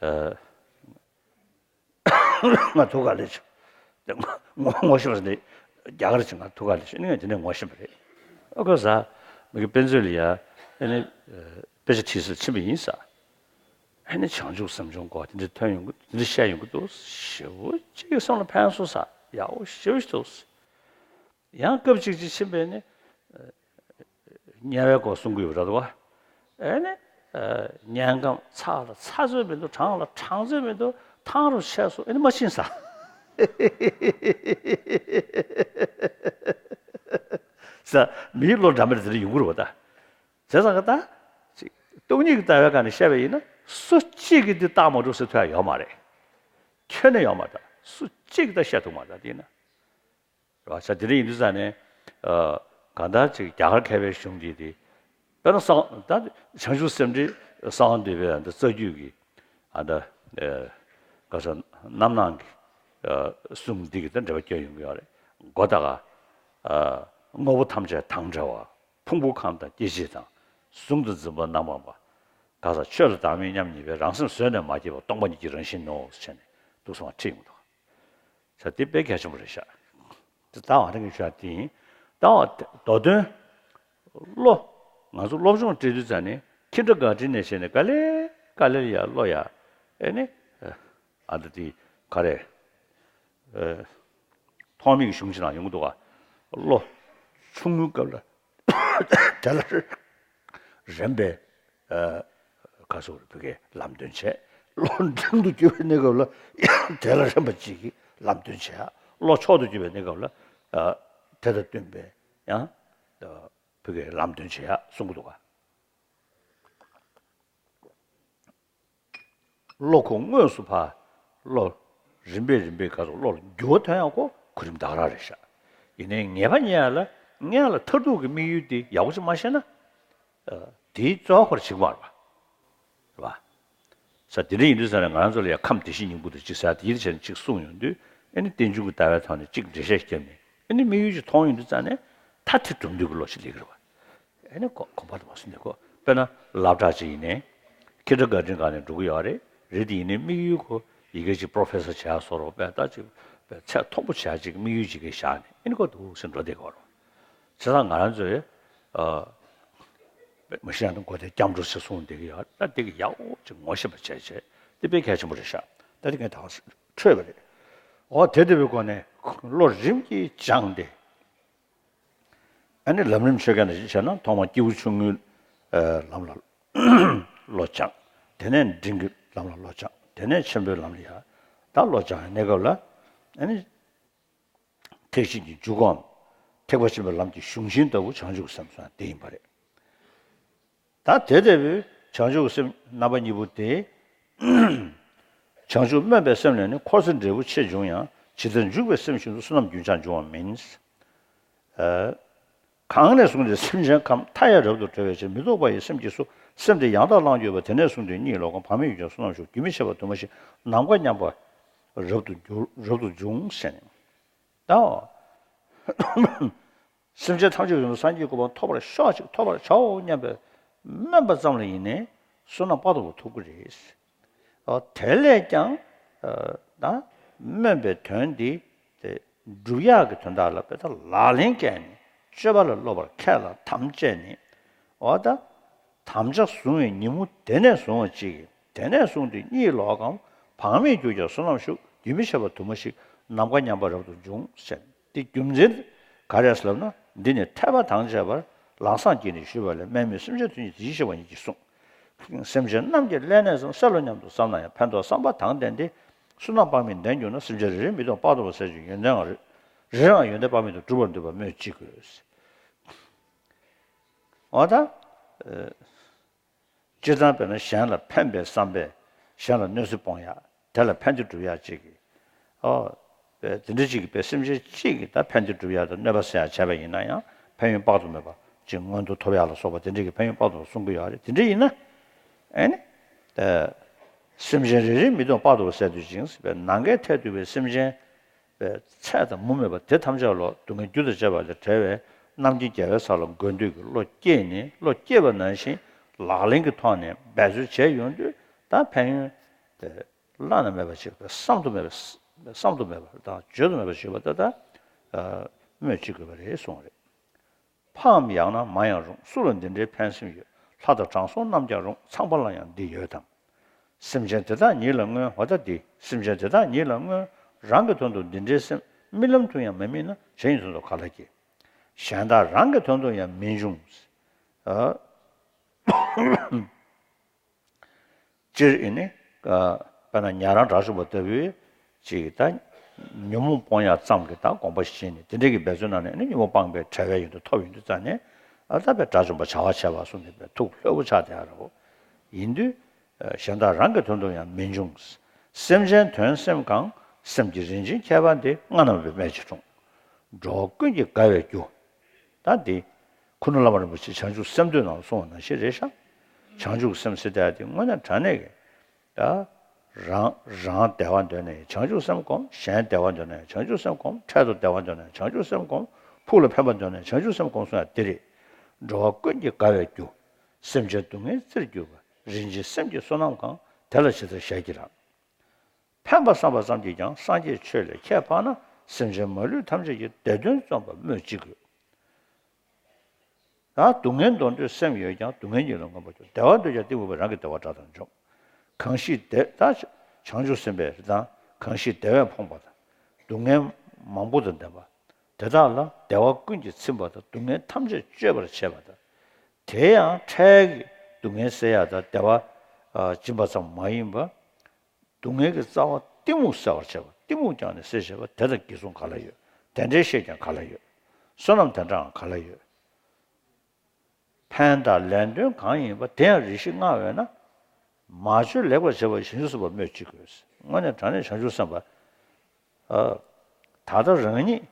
ཨ་ང་ཐུག་ག་ལས་བྱུང་། ངོ་ངོ་ཤེས་པ་ཅིག་རྒྱ་གར་ཅིག་ང་ཐུག་ག་ལས་བྱུང་ངས་དེ་ནས་ངོ་ཤེས་པ་རེད། ཨ་ཁོ་ཟ་མི་དགེ་དཔེ་མཛོད་ལ་ཡ་ཨ་ནི་དཔེ་ཆ་ཁྲིད་སར་ཕྱིན་པ་ཡིན་ས། ཨ་ནི་བྱང་ཆུབ་སེམས་སྦྱོང་སྐོར་དེ་འདྲ་ཐོན་ཡོང་གི་དེ་འདྲ་བཤད་ཡོང་གི་འདུག་ཞེ་པོ་ཅིག་གི་སེམས་ལ་ཕན་སོང་ས་ཡག་པོ་ཞེ་པོ་ཞིག་འདུག་ཡང་སྐབས་གཅིག་ཅིག་ཕྱིན་པས་ནི་དམྱལ་བའི་སྐོར་གསུང་གི་ཡོད་རེད་བ། ཨ་ནི་དམྱལ་ཁམས་ཚ་ལ་ཚ་ཚོད་མི་འདུག་གྲང་ལ་གྲང་ཚོད་མི་འདུག་ཐང་རུ་ཆད་སོང་ཨ་ནི་མ་ཕྱིན་ས། ས་མིའི་བློ་འདྲ་མི་འདྲ་དེ་འདྲ་ཡོང་གི་རེད་བ་ད། བྱས་ཙང་ད་ཅིག་སྟོང་ཉིད་ཀྱི་ལྟ་བའི་སྒང་ནས་བཤད་པ་ཡིན་ན་སུ་གཅིག་གིས་འདི་བཏང་མ་འགྲོ་ཟེར་ཐུབ་ཡ་ཡོད་མ་རེད། ཁྱོན་ནས་ཡོད་མ་རེད། སུ་གཅིག་གིས་ད་བཤད་ཐུབ་མ་རེད་དེ་ཡིན་ན། རེད་བ། ས་དེ་འདྲ་ཡིན་དུས་ཙང་ནས་ ཨ་གང་ལྟར་ཅིག་རྒྱ་གར་མཁས་པའི་གཞུང་འདི་དེ། དཔེར་ན་གསང་ད་བྱང་ཆུབ་སེམས་འགྲེལ་གསང་བ་འདུས་པའི་འདི་རྩ་རྒྱུད་ཀྱི་ཨ་ད་ཨེ་ག་ས་རྣམ་སྣང་གི་ཨ་གསུང་འདི་གི་ད་འགྲེལ་པ་སྐྱོན་ཡོང་གི་ཡོད་རེད། མགོ་ད་ག་ཨ་དངོས་པོ་ཐམས་ཅད་དང་བྲལ་བ། ཕུང་པོ་ཁམས་དང་སྐྱེ་མཆེད་དང་། གཟུང་དང་འཛིན་པ་རྣམ་སྤངས་པ། ག་ས་ཆོས་ལ་བདག་མེད་མཉམ་ཉིད་པའི། རང་སེམས་བཟོད་ནས་མ་སྐྱེས་པ། སྟོང་པ་ཉིད་ཀྱི་རང་བཞིན་ནོ་ཟེར་ནས་འདུག་སེ་མར་ཁྲིད་ཡོང་གི་འདུག་ས་དེ་དཔེ་གལ་ཆེན་པོ་རེད་ཤག་དེ་ལྟ་བ་རང་གི་ཆོས་དེ་ཡིན། ལྟ་བ་མདོ་དོན་བློ། ང་ཚོ་སློབ་སྦྱོང་སྤྲད་དུས་ཙ་ནས་ཁྱི་འདྲ་ག་འདྲི་ནས་བྱས་ནས་ག་ལེ་ག་ལེ་ལ་ཡ་བློ་ཡ་ཨེ་ནི་ཨ་ད་དེ་ག་རེ་ཨེ་ཐོགས་མེད་ཀྱི་གཞུང་ཅིག་ནང་ཡོང་གི་འདུག་ག་བློ་ཆུང་ངུའི་སྐབས་ལ་དེ་ལ་རན་པའི་ཨ་ག་སོགས་བོད་སྐད་ལམ་སྟོན་བྱས། བློ་འབྲིང་དུ་གྱུར་པའི་གནས་སྐབས་ལ་དེ་ལ་རན་པ་ཅིག་གིས་ལམ་སྟོན་བྱས། བློ་མཆོག་ཏུ་གྱུར་པའི་གནས་སྐབས་ལ་ཨ་དེ་དང་བསྟུན་པའི་ཡང་བོད་སྐད་ལམ་སྟོན་བྱས་གསུང་གི་འདུག་ག་བློ་ཁོ་དངོས་སུ་ཕར་བློ་རིམ་པས་རིམ་པས་ག་སོགས་བློ་ལ་འགྱུར་བ་ཐོན་ཡག་གོ་གོ་རིམ་ད་ག་རང་རེད་ཤག་ཡིན་ནའི་ངེས་པ་རྙེད་ཡག་ལ་སྔོན་ལ་མཐར་ཐུག་གི་དམིགས་ཡུལ་དེ་ཡག་པོ་ཅིག་མ་ཤེས་ན། ཨ་དེའི་རྩ་བ་ཁོ་རང་གཅིག་པ་རེད་པ། རེད་པ། ས་དེ་འདྲ་ཡིན་དུས་ཙ་ནས་ང་རང་ཚོ་ལ་ཡང་ཁམས་བདེ་གཤེགས་སྙིང་པོ་དང་གཅིག་ཟེར་དེ་ཡིད་ཆེས་ནས་གཅིག་གསུངས་ཡོང་དུས་ཨེ་ནི་རྟེན་འབྱུང་གི་ལྟ་བའི་ཐོག་ནས་གཅིག་འགྲེལ་བཤད་བརྒྱབ་ནས་ཨེ་ནི་དམིགས་ཡུལ་གཅིག་མཐོང་ཡོང་དུས་ཙ་ནས་ཐ་དད་གྲུབ་འདོད་ཀྱི་བློ་ཞིག་སླེབས་ཀྱི་རེད་པ། ཨེ་ནི་གོ་གོམ་པ་དུ་མ་སོང་ནས་གོ་དཔེར་ན་སློབ་གྲྭ་གཅིག་ཡིན་ནའི་ཁྱི་འདྲ་ག་འདྲའི་སྒང་ནས་འགྲོ་གི་ཡོད་རེད། རེད་དེ་ཡིན་ནའི་དམིགས་ཡུལ་ཁོ་ཡི་གེ་གཅིག་པྲོ་ཕེ་སར་བྱས་སོགས་རོགས་དཔེ་ལྟ་ཅིག་དཔེ་ཚད་མཐོན་པོ་བྱས་ཅིག་དམིགས་ཡུལ་ཅིག་གི་བཞག་ནས་ཨེ་ནི་ཁོ་འདུག་སེ་འགྲོ་བསྡད་ཀྱི་ཡོད་རེད། བྱས་ཙང་ང་རང་ཚོས་ཨ། མ་གཞི་ཡང་དང་མགོ་དེ་སྐྱབས་འགྲོ་ཞེས་གསུངས་བསྡད་ཀྱི་ཡོད། ད་དེ་གི་ཡག་པོ་ཅིག་ངོ་ཤེས་པ་བྱས་བྱས་དེ་དཔེ་གལ་ཆེན་པོ་རེད་ཤག་ད་དེ་ངས་ད་ག་འཕྲོས་པ་རེད། འོ་དེ་ལྟ་བུའི་སྒོ་ནས་བློ་རིམ་གྱིས་སྦྱངས་ཏེ། ཨ་ནི་ལམ་རིམ་ཆོས་སྐད་ནང་བཞིན་བྱས་ན་ཐོག་མར་སྐྱེས་བུ་ཆུང་ངུའི་ལམ་ལ་བློ་སྦྱངས། དེ་ནས་འབྲིང་གི་ལམ་ལ་བློ་སྦྱངས། དེ་ནས་ཆེན་པོའི་ལམ་ལ་ཡར་ད་བློ་སྦྱངས་ཡ་གནས་སྐབས་ལ་ཨ་ནི། ཐེག་ཆེན་གྱི་འཇུག་སྒོའམ་ཐེག་པ་ཆེན་པོའི་ལམ་གྱི་གཞུང་ཤིང་ལྟ་བུ་བྱང་ཆུབ་སེམས་སུའང་དེ་ཡིན་པ་རེད། ད་དེ་ལྟ་བུའི་བྱང་ཆུབ་སེམས་རྣམ་པ་གཉིས་པོ་དེ། བྱང་ཆུབ་སྨོན་པའི་སེམས་ལས་ནི་འཁོར་ཚེ་འབྲས་བུ་ཆེ་འབྱུང་ཡང་ཇི་ལྟར་འཇུག་པའི་སེམས་བཞིན་དུ་བསོད་ནམས་རྒྱུན་ཆགས་འབྱུང་བ་མིན། གང་ནས་བཟུང་སྟེ་སེམས་ཅན་ཁམས་མཐའ་ཡས་རབ་ཏུ་བགྲོད་པའི་ཕྱིར་མི་ལྡོག་པ་ཡི་སེམས་ཀྱིས་སུ་སེམས་དེ་ཡང་དག་བླངས་གྱུར་པ། དེ་ནས་བཟུང་སྟེ་གཉིད་ལོག་གམ་བག་མེད་ཡོད་ཀྱང་བསོད་ནམས་ཤུགས་རྒྱུན་མི་ཆད་པར་དུ་མ་ཞིག་ནམ་མཁའ་མཉམ་པ་རབ་ཏུ་འགྱུར་རབ་ཏུ་འབྱུང་ཟེར་ནས། ད་སེམས་ཅན་ཐམས་ཅད་ཀྱི་སངས་རྒྱས་གོ་འཕང་ཐོབ་པར་ཤོག་ཅིག་ཐོབ་པར་བྱའོ་སྙམ་པའི་སྨོན་པ་ཙམ་ལ་ཡིན་ནའི་བསོད་ནམས་དཔག་ཏུ་མེད་པ་ཐོབ་ཀྱི་རེད། ཨོ་དེ་ལས་ཀྱང་ཨ་ད་སྨོན་པའི་དོན་འདི་དེ་སྒྲུབ་ཡག་གི་དོན་དག་ལ་དཔེ་ད་ལག་ལེན་བཀལ་ནས་སྤྱོད་པ་ལ་སློབ་པར་ཁས་བླངས་དམ་བཅས་ནས། ཨོ་ད་དམ་བཅའ་བཟུང་བའི་ཉིན་མོ་དེ་ནས་བཟུང་བ་ཅིག་གིས་དེ་ནས་བཟུང་སྟེ་གཉིད་ལོག་གམ་བག་མེད་གྱུར་ཀྱང་བསོད་ནམས་ཤུགས་རྒྱུན་མི་ཆད་པར་དུ་མ་ཞིག་ནམ་མཁའ་མཉམ་པ་རབ་ཏུ་འབྱུང་ཟེར། དེ་རྒྱུ་མཚན་ག་རེ་ཟེར་ལབ་ན། འདི་ནི་འཐད་པ་དང་བཅས་པར་ལམ་སངས་རྒྱས་ནས་ཞུས་པ་ལས། དམན་མོས་སེམས་ཅན་དོན་གཉེར་དེ་བཞིན་གཤེགས་པ་ཉིད་ཀྱིས་གསུངས། སེམས་ཅན་རྣམས་ཀྱི་ཀླད་ནད་ཙམ་སེལ་ལོ་སྙམ་དུ་བསམ་ན་ཡང་ཕན་འདོགས་བསམ་པ་དང་ལྡན་ཏེ། བསོད་ནམས་དཔག་མེད་ལྡན་གྱུར་ན། སེམས་ཅན་རེ་རེའི་མི་སྡོམ་དཔག་ཏུ་མེད་པ་སེལ་ཕྱིར་ཡོན་ཏན་རེ་རེ་རང་ཡོན་ཏན་དཔག་མེད་དུ་འགྲུབ་པར་འདོད་པ་སྨོས་ཅི་དགོས། འོ་ད། སྤྱིར་བཏང་དཔེར་ན་གཞན་ལ་ཕན་པའི་བསམ་པས་གཞན་ལ་གནོད་འཚེ་སྤོང་ཡག་དེ་ལ་ཕན་བདེ་སྒྲུབ་ཡག་ཅིག་གིས། ཨོ། དཔེ་དེ་འདྲ་ཅིག་གིས་དཔེ་སེམས་ཅན་གཅིག་གིས་ད་ཕན་བདེ་སྒྲུབ་ཡག་དང་གནོད་པ་སེལ་ཡག་བྱས་པ་ཡིན་ན་ཡང་ཕན་ཡོན་དཔག་ཏུ་མེད་པ་ཅིག་མངོན་མཐོ་ཐོབ་ཡག་ལ་སོགས་པ་དེ་འདྲ་གི་ཕན་ཡོན་དཔག་ཏུ་མེད་པ་གསུང་གི་ཡོད་རེད། དེ་འདྲ་ཡིན་ན། ཨེ་ནི། ད། སེམས་ཅན་རེ་རེའི་མི་སྡོམ་དཔག་ཏུ་མེད་པ་སེལ་འདོད་ཅིང་། ནམ་མཁའི་མཐས་གཏུགས་པའི་སེམས་ཅན། པའི་ཚད་དང་མུ་མེད་པ་དེ་ཐམས་ཅད་ལོ་སྡུག་བསྔལ་རྒྱུ་དང་བཅས་པ་ལས་བྲལ་བའི་རྣམ་མཁྱེན་རྒྱལ་བའི་ས་ལ་འགོད་འདོད་ཀྱི་བློ་སྐྱེས་ནས། བློ་སྐྱེས་པ་ནང་བཞིན་ལག་ལེན་གྱི་ཐོག་ནས་འབད་རྩོལ་བྱས་ཡོང་དུས་ད་ཕན་ཡོན་དེ་བླ་ན་མེད་པ་ཞིག་དང་བསམ་དུ་མེད་པ། བསམ་དུ་མེད་པ་དང་བརྗོད་དུ་མེད་པ་ཞིག་པ་དེ་ད་སྨོས་ཅི་དགོས་པ་རེད་གསུངས་རེད། ཕའམ་ཡང་ན་མ་ཡང་རུང་། སུ་ལ་འདི་འདྲའི་ཕན་སེམས་ཡོད། ལྷ་དང་དྲང་སྲོང་རྣམས་ཀྱང་རུང་། ཚངས་པ་ལ་ཡང་འདི་ཡོད་དམ། སེམས་ཅན་དེ་དག་ཉིད་ལ་མངོན། འོ་ད་འདི་སེམས་ཅན་དེ་དག་ཉིད་ལ་མངོན། རང་གི་དོན་དུ་འདི་འདྲའི་སེམས་རྨི་ལམ་དུ་ཡང་མི་རྨིས་ན་གཞན་གྱི་དོན་དུ་ག་ལ་སྐྱེ། གཞན་དག་རང་གི་དོན་དུ་ཡང་མི་འབྱུང་། ཨ། སྤྱིར་ཨེ་ནི། ཨ། དཔེར་ན་ཉན་རང་དགྲ་བཅོམ་པ་ལྟ་བུའི། ཅིག་ད། ཉོན་མོངས་སྤོང་ཡག་ཙམ་གྱི་ད་དགོངས་པ་བཞེས་ནས་དེ་འདྲ་གི་འབད་རྩོལ་གནང་ནས་ཨེ་ནི་ཉོན་མོངས་སྤངས་པའི་བྲལ་བའི་ཡོན་ཏན་ཐོབ་ཡོང་དུས་ཙ་ནས། ཨ་ད་དཔེ་དགྲ་བཅོམ་པ་བྱ་བ་བྱས་པ་གསུངས་ནས་དཔེ་ཐུགས་ལྷོད་པོ་ཆགས་བསྡད་ཡ་རེད་བོ། ཡིན་དུས། ཨ། གཞན་དག་རང་གི་དོན་དུ་ཡང་མི་འབྱུང་། སེམས་ཅན་དོན་སེམས་གང་། སེམས་ཀྱི་རིན་ཆེན་ཁྱད་པར་འདི། སྔ་ན་མེད་པའི་རྨད་ཀྱིས་འཁྲུངས། འགྲོ་བ་ཀུན་གྱི་དགའ་བའི་རྒྱུ། ད་འདི་ཁུ་ནུ་བླ་མ་རིན་པོ་ཆེ་བྱང་ཆུབ་སེམས་འདུལ་ནང་གསུངས་པ་ནང་བཞིན་རེད་ཤག་བྱང་ཆུབ་སེམས་ཟེར་དེ་འདི་དངོས་གནས་དྲང་གནས་ཀྱི། ད་རང་རང་བདེ་བ་འདོད་ནས་བྱང་ཆུབ་སེམས་བསྒོམ། གཞན་བདེ་བ་འདོད་ནས་བྱང་ཆུབ་སེམས་བསྒོམ། འཕྲལ་དུ་བདེ་བ་འདོད་ནས་བྱང་ཆུབ་སེམས་བསྒོམ། ཕུགས་ལ་ཕན་པ་འདོད་ནས་བྱང་ཆུབ་སེམས་བསྒོམ་གསུངས་ཡ་འདི་རེད། འགྲོ་བ་ཀུན་གྱི་དགའ་བའི་རྒྱུ། སེམས་ཅན་སྡུག་བསྔལ་རྩིར་གྱུར་པ། རིན་ཆེན་སེམས་ཀྱི་བསོད་ནམས་གང་། དེ་ལ་ཇི་ལྟར་ཞལ་གྱིས་བླངས། ཕན་པ་བསམ་པ་ཙམ་གྱིས་ཀྱང་སངས་རྒྱས་ཆོས་ལས་ཁྱད་འཕགས་ན། སེམས་ཅན་མ་ལུས་ཐམས་ཅད་ཀྱི་བདེ་དོན་བརྩོན་པར་སྨོས་ཅི་དགོས། ད་སྡུག་བསྔལ་འདོར་འདོད་སེམས་ཡོད་ཀྱང་སྡུག་བསྔལ་ཉིད་ལ་མངོན་པར་འཇུག་བདེ་བ་འདོད་ཀྱང་གཏི་མུག་པས་རང་གི་བདེ་བ་དགྲ་དང་འཇོམས། གང་ཞིག་བདེ་ད་བྱང་ཆུབ་སེམས་དཔའི་རི་དང་གང་ཞིག་བདེ་བས་ཕོངས་པ་དང་སྡུག་བསྔལ་མང་པོ་དང་ལྡན་པ། དེ་དག་ལ་བདེ་བ་ཀུན་གྱིས་ཚིམ་པ་དང་སྡུག་བསྔལ་ཐམས་ཅད་གཅོད་པར་བྱེད་པ་དང་། དེ་ཡང་འཕྲལ་གྱི་སྡུག་བསྔལ་སེལ་ཡ་དང་བདེ་བ་ཨ་སྦྱིན་པ་ཙམ་མ་ཡིན་པ། སྡུག་བསྔལ་གྱི་རྩ་བ་གཏི་མུག་སེལ་བར་བྱེད་པ། གཏི་མུག་ཀྱང་ནི་སེལ་བྱེད་པ། དེ་དང་གྱེས་གསུམ་ག་ལ་ཡོད། དེ་འདྲའི་བཤེས་ཀྱང་ག་ལ་ཡོད། བསོད་ནམས་དེ་འདྲའང་ག་ལ་ཡོད། ཕན་དང་ལན་ལྡོན་གང་ཡིན་པ། དེ་ཡང་རེ་ཞིག་བསྔགས་འོས་ན། མ་བཅོས་ལེགས་པར་བྱས་པ་བཞིན་དུ་གསུངས་པ་སྨོས་ཅི་དགོས། དངོས་གནས་དྲང་གནས་བྱང་ཆུབ་སེམས་དཔའ། ཨ། ད་ལྟ་རང་ཉིད་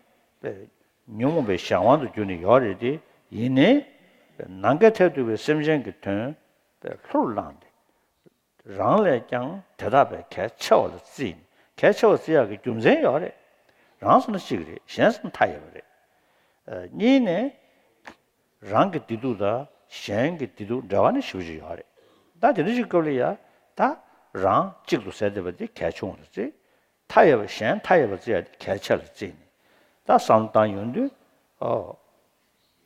ཉོན་མོངས་པའི་གཞན་དབང་དུ་གྱུར་ནས་ཡོད་རེད་དེ། ཡིན་ནའི་ནམ་མཁའི་མཐས་གཏུགས་པའི་སེམས་ཅན་གྱི་དོན་ལྷུར་བླངས་ཏེ། རང་ལས་ཀྱང་དེ་དག་པས་གལ་ཆེ་བ་ལ་བརྩིས་ནས། གལ་ཆེ་བ་བརྩི་ཡག་གི་རྒྱུ་མཚན་ཡོད་རེད། རང་བསམ་ན་གཅིག་རེད། གཞན་བསམ་ན་མཐའ་ཡས་པ་རེད། ཨ། གཉིས་ནས། རང་གི་བདེ་སྡུག་དང་གཞན་གྱི་བདེ་སྡུག་འབྲེལ་བ་ནི་ཞེ་པོ་ཅིག་ཡོད་རེད། ད་དེ་འདྲ་ཞིག་སྐབས་ལ་ཡ། ད་རང་གཅིག་ཏུ་ཟད་བསྡད་པ་དེ་གལ་ཆུང་བ་རེད། མཐའ་ཡས་པ་གཞན་མཐའ་ཡས་པ་བརྩི་ཡ་དེ་གལ་ཆེ་ལ་བརྩིས་ནས། ད་བསམ་བློ་བཏང་ཡོང་དུས། ཨོ།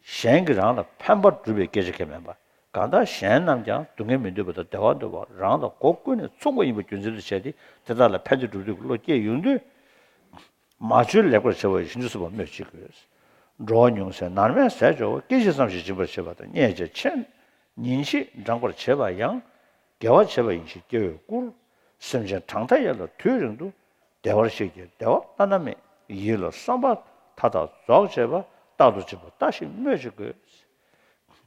གཞན་གྱིས་རང་ལ་ཕན་པ་བསྒྲུབ་པའི་སྐད་ཆ་གང་མིན་པ། གང་ལྟར་གཞན་རྣམས་ཀྱང་སྡུག་བསྔལ་མི་འདོད་པ་དང་བདེ་བ་འདོད་པ། རང་ལ་མགོ་ཀུན་ནས་ཚུགས་པ་ཡིན་པ་རྒྱུ་མཚན་དུ་བྱས་ཏེ། དེ་དག་ལ་ཕན་བདེ་བསྒྲུབ་འདོད་ཀྱི་བློ་སྐྱེས་ཡོང་དུས། མ་བཅོས་ལེགས་པར་བྱས་པ་བཞིན་དུ་གསུངས་པ་སྨོས་ཅི་དགོས། འགྲོ་བ་ཉུང་སའི་ནར་མས་ཟས་འཇོ་བ། སྐད་ཅིག་ཙམ་ཞིག་སྦྱིན་པར་བྱེད་པ་དང་། བརྙས་བཅས་ཆེ་ཉེས་ཕྱིས་འགྲངས་པར་བྱེད་པ་ཡང་། དགེ་བ་བྱས་པ་ཡིན་ཞེས་སྐྱེ་བོས་བཀུར། སེམས་ཅན་གྲངས་མཐའ་ཡས་ལ་དུས་རིང་དུ། བདེ་བར་གཤེགས་ཀྱི་བདེ་བ་བླ་ན་མེད། ཡིད་ལ་བསམ་པ་མཐའ་དག་རྫོགས་བྱེད་པ། རྟག་ཏུ་སྦྱིན་པ་ལྟ་ཞིག་སྨོས་ཅི་དགོས།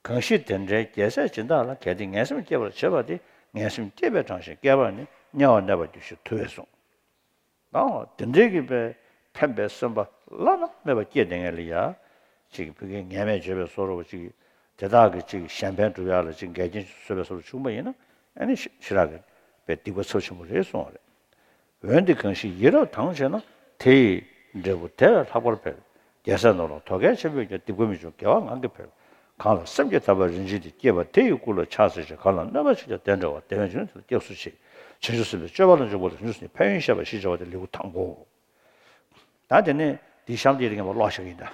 གང་ཞིག་དེ་འདྲའི་རྒྱལ་སྲས་སྦྱིན་བདག་ལ། གལ་ཏེ་ངན་སེམས་སྐྱེ་བར་བྱེད་པ་དེ། ངན་སེམས་བསྐྱེད་པས་དྲངས་ཤིང་བསྐལ་པར་ནི། དམྱལ་བར་གནས་པར་འགྱུར་ཞེས་ཐུབ་པས་གསུངས། ཨོ། དེ་འདྲའི་གི་དཔེ་ཕན་པའི་སེམས་པ་བླ་ན་མེད་པ་སྐྱེས་བསྡད་མཁན་ལ་ཡ། ཅིག་ཕ་གིའི་ངན་སྨྲས་བརྗོད་པའི་བཟོ་འདྲ་བོ་ཅིག་དེ་དག་གིས་ཅིག་གཞན་ཕན་སྒྲུབ་ཡག་ལ་ཅིག་འགལ་རྐྱེན་བཟོས་པའི་བཟོ་འདྲ་བྱུང་པ་ཡིན་ན། ཨ་ནི་ཞེ་དྲག་གི་དཔེ་སྡིག་པ་ཚབས་ཆེན་པོ་རེད་གསུངས་པ་རེད། འོན་ཏེ་གང་ཞིག་ཡིད་རབ་དྭངས་བྱས་ན། དེ་ཡི་འབྲས་བུ་དེ་བས་ལྷག་པར་འཕེལ། རྒྱལ་སྲས་རྣམས་ལ་དོ་གལ་ཆེན་པོས་ཀྱང་། སྡིག་པ་མི་འབྱུང་དགེ་བ་ངང་གིས་འཕེལ། གང་ལ་སེམས་ཀྱི་ཐག་པས་རིམ་བྱིན་ཏེ། བསྐྱེད་པ་དེ་ཡི་སྐུ་ལ་ཕྱག་འཚལ་ཞིང་། གང་ལ་གནོད་པ་བྱས་ཀྱང་བདེ་འབྲེལ་བ། བདེ་བས་འབྱུང་ནས་དེ་ལ་སྐྱབས་སུ་མཆི། བྱང་ཆུབ་སེམས་དཔའི་སྤྱོད་པ་ལ་འཇུག་པ་ལ། རིམ་གྲོ་ཟེར་ནས་ཕན་ཡོན་བཤད་པ་ཞེས་བྱ་བ་སྟེ་ལེའུ་དང་པོའོ། ད་དེ་ནས་འདི་གཤམ་དེ་རིང་ངས་ཀློག་བཞག་གི་ཡིན་ད།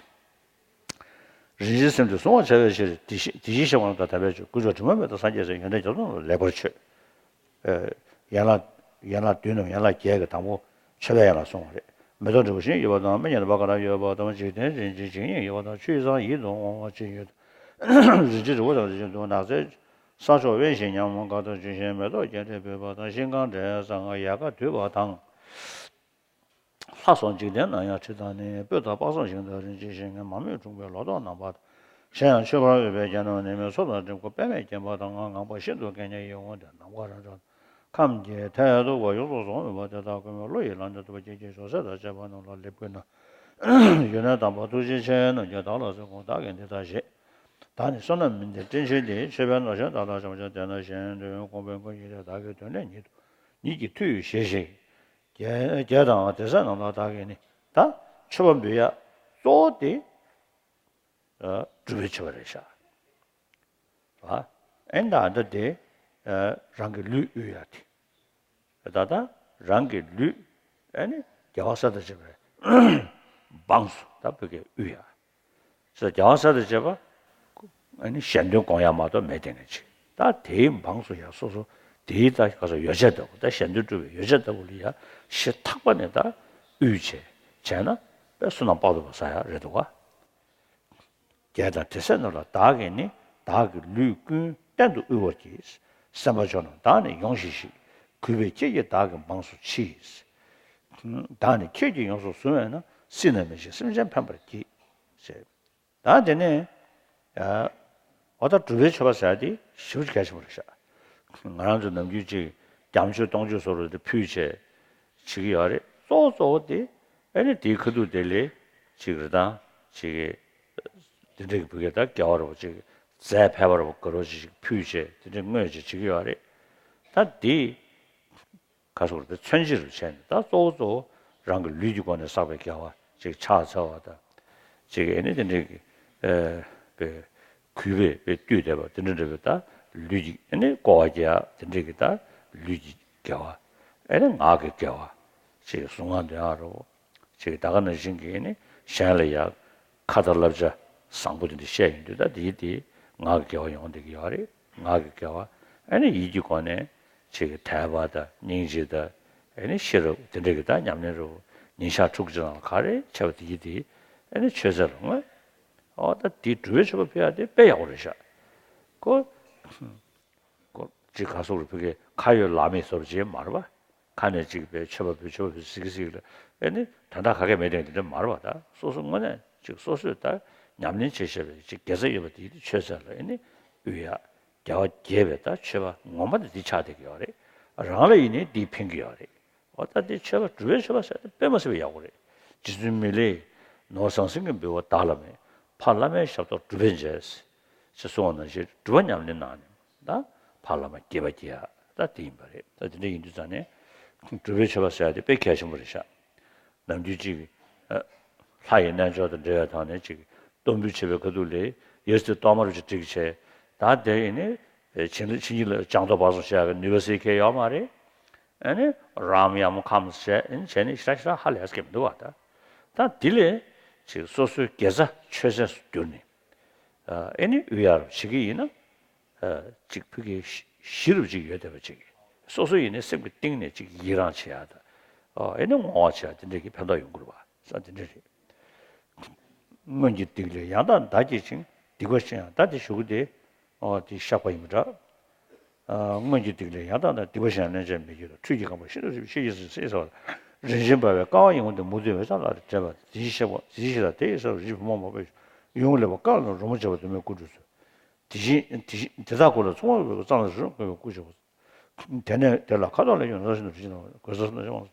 རིན་ཆེན་སེམས་དེ་གཟུང་བར་བྱ་བའི་ཕྱིར། དེ་བཞིན་དེ་བཞིན་གཤེགས་པ་རྣམས་དང་དམ་པའི་ཆོས། དཀོན་མཆོག་དྲི་མ་མེད་དང་སངས་རྒྱས་སྲས། ཡོན་ཏན་རྒྱ་མཚོ་རྣམས་ལ་ལེགས་པར་མཆོད། ཨེ། ཡན་ལག་ཡན་ལག་བདུན་ནམ་ཡན་ལག་བརྒྱད་ཀྱི་དང་པོ་མཆོད་པའི་ཡན་ལག་གསུངས་པ་རེད། མེ་ཏོག་འབྲས་བུ་བཞི་ཡོད་པ་དང་། སྨན་གྱི་རྣམ་པ་གང་དག་ཡོད་པ་དང་། འཇིག་རྟེན་རིན་ཆེན་ཇི་སྙེད་ཡོད་པ་དང་། ཆུ་ཡི་རྩྭ་ཡིད་དུ་འོང་བ་ཅན་ཡོད་དང་། རིན་ཆེན་རི་བོ་དང་རིན་ཆེན་གདུང་བ། ནགས་ཚལ་ས་ཕྱོགས་དབེན་ཞིང་ཉམས་དགའ་སྟོན་ཅན། མེ་ཏོག་རྒྱས་འབྲས་འབུས་པ་དང་། ཤིང་གང་འབྲས་བཟང་ཡལ་ག་དུས་པ་དང་། ལྷ་སོགས་འཇིག་རྟེན་ན་ཡང་དྲི་དང་ནི། སྤོས་དང་དཔག་བསམ་ཤིང་དང་རིན་ཆེན་ཤིང་། མ་རྨོས་འཁྲུངས་པའི་ལོ་ཏོག་རྣམ་པ་དང་། གཞན་ཡང་མཆོད་པར་འོས་པའི་རྒྱན་རྣམས་ནི། མེ་མཚོ་དང་འགྲིམ་ཁུག་པདྨས་བརྒྱན་པ་དང་། ངང་པ་ཤིན་ཏུ་སྐད་སྙན་ཡིད་འོང་སྟེ། ནམ་མཁའ་རབ་འབྱམས་ཁམས་ཀྱི་མཐས་གཏུགས་པ། ཡོངས་སུ་རྫོགས་པའི་དཔལ་དེ་དག་ཀུན། བློ་ཡི་ལམ་དུ་ཐུགས་རྗེ་ཆེ་ཞུ། སྲོག་ཟད་མཆིས་པ་ཅན་ཡོངས་ལ་ལེགས་བཀོད་ན། ཡོན་ཏན་དམ་པ་ཐུགས་རྗེ་ཆེ་རྣམས་ཀྱིས། བདག་ལ་གསོལ་འཁོར་བདག་གིས་འདི་ལྟར་བཞེས། བདག་ནི་བསོད་ནམས་མི་ལྡན་བཀྲེན་ཆེན་འདི། མཆོད་པས་ནོར་ཕྱུགས་དག་དང་འཆམ་ཞིང་། དེ་ན་གཞན་དོན་ཀུན་ཕན་ཀུན་ཡིད་བདེ། བདག་གི་དོན་ལས་ཉིད་དུ་ཉིད་ཀྱི་མཐུ་ཡིས་བཞེས་ཤིག། རྒྱལ་རྒྱལ་དང་དེ་སྲས་རྣམས་ལ་བདག་གིས་ནི། ད་མཆོད་པ་འབུལ་ཡ་གཙོ་བོ་དེ་སྒྲུབ་པའི་མཆོད་པ་རེད་ཤག། ཨ་ཨེ་ད་ད་དེ་རང་གི་ལུས་དབུལ་ཡ་དེ། ད་ལྟ་རང་གི་ལུས་ཨ་ནི་རྒྱལ་བ་སྲས་དང་བཅས་པའི་འབངས་སུ་ད་བོད་སྐད་དབུལ་ཡ། ཟེར་རྒྱལ་བ་སྲས་དང་བཅས་པ་ཨ་ནི་གཞན་དོན་སྐོང་ཡ་མ་གཏོགས་མེད་དེ་ངས་ཅིག། ད་དེའི་འབངས་སུ་ཡ་སོ་སོ་དེའི་ད་ག་ས་ཡོ་བྱད་ལྟ་བུ། ད་གཞན་དོན་སྒྲུབ་པའི་ཡོ་བྱད་ལྟ་བུ་ལ་ཡ་ཞེ་ཐག་པ་ནས་ད་དབུལ་བྱས་བྱས་ན་དཔེ་བསོད་ནམས་དཔག་ཏུ་མེད་པ་བསགས་ཡ་རེད་འདུག་ག། རྒྱལ་དང་དེ་སྲས་རྣམས་ལ་བདག་གིས་ནི། བདག་གི་ལུས་ཀུན་གཏན་དུ་དབུལ་བར་བགྱི། སེམས་དཔའ་མཆོག་རྣམས་བདག་ནི་ཡོངས་བཞེས་ཤིག། གུས་པས་ཁྱེད་ཀྱིས་བདག་གི་འབངས་སུ་མཆི། བདག་ནི་ཁྱེད་ཀྱིས་ཡོངས་སུ་བཟུང་བས་ན། སྲིད་ན་མི་ཤིགས་སེམས་ཅན་ཕན་པར་བགྱི། ཞེས། ད་དེ་ནས་ཨ་འོ་ད་སྒྲུབ་པའི་མཆོད་པ་ཟེར་ཡ་དེ་ཞེ་པོ་ཅིག་གལ་ཆེན་པོ་རེད་ཤག། ང་རང་ཚོ་ནམ་རྒྱུན་ཅིག་བརྒྱ་མཆོད་སྟོང་མཆོད་བཟོ་འདྲ་དེ་ཕུལ་བྱས་བྱེད་ཀྱི་ཡོད་རེད། གཙོ་བོ་གཙོ་བོ་དེ་ཨ་ནི་དེའི་ཁ་ཐུག་དེ་ལས་ཅིག་རེ་དང་ཅིག་གི་ དེ་འདྲ་གི་བུ་གས་ད་དགེ་བ་རོ་ཅིག་རྫས་ཕལ་པ་རོ་དགའ་རོ་ཅིག་ཕུལ་བྱས་དེ་འདྲ་བསྔོས་བྱས་བྱེད་ཀྱི་ཡོད་རེད། ད་འདི་ག་སོགས་རེད། མཚོན་བྱེད་རུ་བྱས་ནས་ད་གཙོ་བོ་གཙོ་བོ་རང་གི་ལུས་ཀྱི་སྒོ་ནས་བསགས་པའི་དགེ་བ་ཅིག་ཕྱག་འཚལ་བ་དང་། ཅིག་ཨེ་ནི་དེ་འདྲའི་གི་ཨེ་པའི་གུས་པས་པའི་བཏུད་བསྡད་པ་དེ་འདྲ་འདྲ་བའི་ད་ལུས་ཀྱི་ཨེ་ནི་བསྐོར་བ་རྒྱག་དེ་འདྲའི་གི་ད་ལུས་ཀྱི་དགེ་བ། ཨེ་ནི་ངག་གི་དགེ་བ། ཅིག་གཟུངས་སྔགས་འདོན་ཡག་རོ། ཅིག་ད་ག་ནང་བཞིན་གྱི་ཨེ་ནི་གཞན་ལ་ཡག་ཁ་དང་བསླབ་བྱ་བཟང་པོ་དེ་འདྲ་བཤད་ཡོང་དུས་ད་དེའི་དེ་ངག་གི་དགེ་བ་ཡོང་བསྡད་ཀྱི་ཡོད་རེད། ངག་གི་དགེ་བ། ཨེ་ནི་ཡིད་ཀྱི་སྒོ་ནས་ཅིག་དད་པ་དང་སྙིང་རྗེ་དང་ཨེ་ནི་ཤེས་རབ་དེ་འདྲ་གི་ད་ཉམས་ལེན་རོ། ཉིན་ཞག་ཕྲུགས་གཅིག་ནང་ལ་ག་རེ་བྱས་པ་དེ་ཡིད་དེ་ཨེ་ནི་ཆོས་ཚན་ལ་ངོས། ཨོ་ད་དེ་སྒྲུབ་པའི་མཆོད་པ་ཕུལ་ཡག་དེ་དཔེ་ཡག་པོ་རེད་ཤག་ཁོ་ཁོ་ཅིག་ག་སོགས་རུ་ཕུལ་གི་ཁ་ཡོད་ལག་མེད་བཟོ་འདྲ་ཅིག་མ་རེད་པ། ཁ་ནས་ཅིག་པའི་མཆོད་པ་ཕུལ་མཆོད་པ་ཕུལ་ཟིག་གི་ཟིག་ལ་ཨེ་ནི་དོན་དག་ག་གེ་མེད་དེ་འདི་འདྲ་མ་རེད་པ། ད་སོ་སོ་དངོས་གནས་ཅིག་སོ་སོས་ད་ཉམས་ལེན་བྱེད་བྱེད་པའི་ཅིག་དགེ་རྩ་ཡོད་པ་དེ་ཡིད་དེ་ཆོས་ཚན་ལ་ཨེ་ནི་དབུལ་ཡག་དགེ་བ་རྒྱས་པའི་ད་མཆོད་པ་ངོ་མ་དེ་འདི་ཆགས་བསྡད་ཀྱི་ཡོད་རེད། རང་ལ་ཡིན་ནའི་འདིས་ཕན་གྱི་ཡོད་རེད། འོ་ད་འདི་མཆོད་པ་སྒྲུབ་པའི་མཆོད་པ་ཟེར་ཏེ་དཔེ་མ་སྲིད་པའི་ཡག་པོ་རེད། རྗེ་བཙུན་མི་ལས་ནོར་ཟང་ཟིང་གི་འབུལ་བ་བདག་ལ་མེད། ཕ་བླ་མའི་ཞབས་ཏོག་སྒྲུབ་པས་འཇལ། ཞེས་གསུངས་པ་ནང་བཞིན་སྒྲུབ་པ་ཉམས་ལེན་གནང་ནས་ད་ཕ་བླ་མ་དགྱེས་པ་སྐྱེ་ཡག་ད་འདི་ཡིན་པ་རེད། ད་འདི་འདྲ་ཡིན་དུས་ཙང་ནས་སྒྲུབ་པའི་མཆོད་པ་ཟེར་ཡག་དེ་དཔེ་གལ་ཆེན་པོ་རེད་ཤག་ནམ་རྒྱུན་གཅིག་ཨ་ལྷ་ཡི་རྣལ་འབྱོར་དང་འབྲེལ་བའི་ཐོག་ནས་གཅིག་གཏོར་འབུལ་བྱེད་པའི་ཁ་ཐུག་ལ་ཡོད་ཚད་གཏོར་མ་རུ་ཅིག་བསྒྲིགས་བྱས། ད་དེ་ཡིན་ནི་བྱིན་རླབས་བྱིན་གྱིས་བརླབས་བྱང་དུ་བབས་སོང་ཞེས་པའི་ནུས་པ་སྲིད་ཁྱེར་ཡོད་མ་རེད། ཨ་ནི་རམ་ཡམ་ཁམས་བྱས་ཨ་ནི་བྱས་ནས་ཞེ་དྲག་ཞེ་དྲག་ཧ་ལས་ཀྱི་མི་འདུག་བ། ད་ད་འདི་ལས་ཅིག་སོ་སོའི་དགེ་རྩ་ཆོས་ཚན་སུ་བསྒྱུར་ནས་ཨ་ནི་དབུལ་ཡག་རུ་བྱེད་ཀྱི་ཡིན་ན། ཅིག་ཕ་གི་གཞི་རུ་ཅིག་ཡོད་བསྡད་པ་ཅིག་སོ་སོ་ཡིན་ནའི་སེམས་ཀྱི་གཏིང་ནས་ཅིག་ཡི་རང་བྱེད་ཡག་དང་། ཨེ་ནི་བསྔོ་བ་བྱེད་ཡག་དེ་འདྲས་ཀྱི་ཕན་ཐོགས་ཡོང་གི་རེད་པ། ས་དེ་འདྲས་རེད། སྔོན་གྱི་སྡིག་ལས་ཡང་དག་བདག་བགྱིས་ཤིང་། སྡིག་པ་བཤགས་ཡང་དག་དེ་ཞུ་གི་དེ། ཨོ་དེ་བཤགས་པ་ཡིན་པ་འདྲ། སྔོན་གྱི་སྡིག་ལས་ཡང་དག་བདག་སྡིག་པ་བཤགས་ཡང་སྣོད་ཆེན་མི་བགྱིད་དོ། ཁྲུས་ཀྱི་ཁང་པ་ཤིན་ཏུ་རིང་ཤེས་ཀྱི་སྲིད་ཟེར་བ། རིན་ཆེན་འབར་བའི་ཀ་བ་ཡིད་འོང་དེ། མུ་ཏིག་འོད་ཟེར་ལ་དྲེགས་པ་དེ། དེ་བཞིན་གཤེགས་པ་དེ་ཡི་ས་རུ་རིན་ཆེན་ཕོ་མོ་འབར་བའི་ཡིད་འོང་ལེགས་པར་དཀར་ལ་རོལ་མོ་བྱེད་པ་འདུན་མའི་སྐུ་འཁྲུངས་སོ། དེ་བཞིན་དེ་བཞིན་དེ་དག་ཀུན་ལ་མཚུངས་པར་འོད་ཀྱི་རྩ་ལ་རི་རབ་བརྐོས་པའི་སྐུ་བྱེད་པ། དེ་ནས་དེ་ལ་ཁ་དོག་ལས་ཀྱང་ནོར་བཞིན་དུ་རིན་ཆེན་ནོར་གོས་གསར་སྣ་ཆེན་དབང་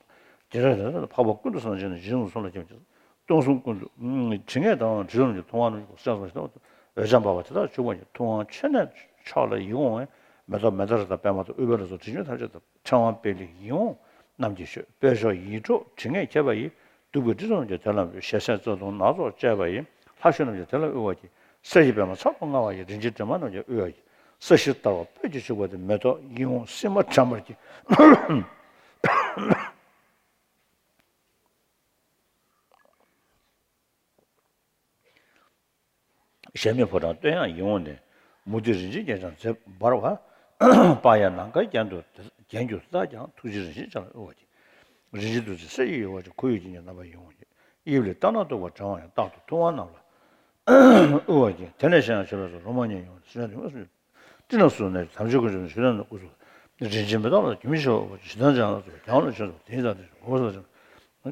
དེ་ལས་དེ་ལ་འཕགས་པ་ཀུན་ཏུ་བཟང་བྱས་ནས་རྗེ་བཙུན་གསུམ་ལ་སྐྱབས་མཆི། སྟོང་གསུམ་ཀུན་ཏུ་དྲི་ངད་དང་དྲི་བཟང་གི་མཐོང་བ་རྣམས་ཀྱི་སེམས་སུ་ཞིན་ཏུ་འོད་ཆགས་འབར་བ་དེ་དག་བྱུང་བ་ཉིད་ཐུབ་དབང་ཕྱི་ནས་མཆོག་ལ་ཡིད་འོང་བའི་མེ་ཏོག་མན་དཱ་ར་དང་པདྨ་དང་ཨུཏྤལ་སོགས་དྲི་བཅུད་ཐམས་ཅད་དང་ཕྲེང་བ་པད་ལི་ཡིད་འོང་རྣམས་ཀྱིས་མཆོད། དཔལ་མཆོག་ཡིད་འཕྲོག་དྲི་ངད་ཁྱད་པར་ཡིས། བདུག་པའི་དྲི་བཟང་རྣམས་ཀྱིས་དེ་ལ་འབུལ། ཞལ་ཟས་གཙོ་བདུག་སྣ་ཚོགས་བཅས་པ་ཡིས། ལྷ་བཤོས་རྣམས་ཀྱིས་དེ་ལ་དབུལ་བར་བགྱི། གསེར་གྱི་པདྨ་ཚལ་དུ་དངར་བ་ཡིས། རིན་ཆེན་གྲིབ་མ་རྣམས་ཀྱིས་དབུལ་བར་བགྱི། ས་གཞི་ལྟ་བུ་སྤོས་ཀྱིས་བྱུག་པ་དེ། མེ་ཏོག་ཡིད་འོང་སིལ་མ་དྲན་པར་བགྱི། གཞལ་མེད་ཕོ་བྲང་སྟོད་དབྱངས་ཡིད་འོང་ནས། མུ་ཏིག་རིན་ཆེན་རྒྱན་བྱང་མཛེས་འབར་བ། པ་ཡན་ནམ་མཁའི་རྒྱན་དུ་རྒྱན་གྱུར་དེ་དག་ཀྱང་། ཐུགས་རྗེའི་རིན་ཆེན་ཕྱག་ལ་དབུལ་བར་བགྱི། རིན་ཆེན་བདུད་རྩི་གསེར་གྱིས་གཡོ་བར་བགྱི། ཁོར་ཡུག་ཅན་གྱི་རྣམ་པར་ཡིད་འོང་བརྒྱུད། དབྱིབས་ལེགས་ལྟ་ན་སྡུག་པར་དྲན་པ་ཡང་། རྟག་ཏུ་ཐུབ་དབང་རྣམས་ལ་དབུལ་བར་བགྱི། དེ་ནས་གཞན་ཡང་མཆོད་པའི་ཚོགས་རོལ་མོ་ཉིད་ཡིད་འོང་། སྤྲིན་ནག་སུ་ནས་དམ་ཆོས་ཀུན་འབྱུང་ཞུ་ལྡན་ནི་སྐུ་གཟུགས། རིན་ཆེན་མེ་ཏོག་ལ་གྱིམ་ཤོག་ཞེ་སྡང་ཅན་ལ་སོགས་རྒྱལ་བ་ལ་མཆོད་པ་དེ་ཡི་དག་དེ་ཞུ་འོ་ས་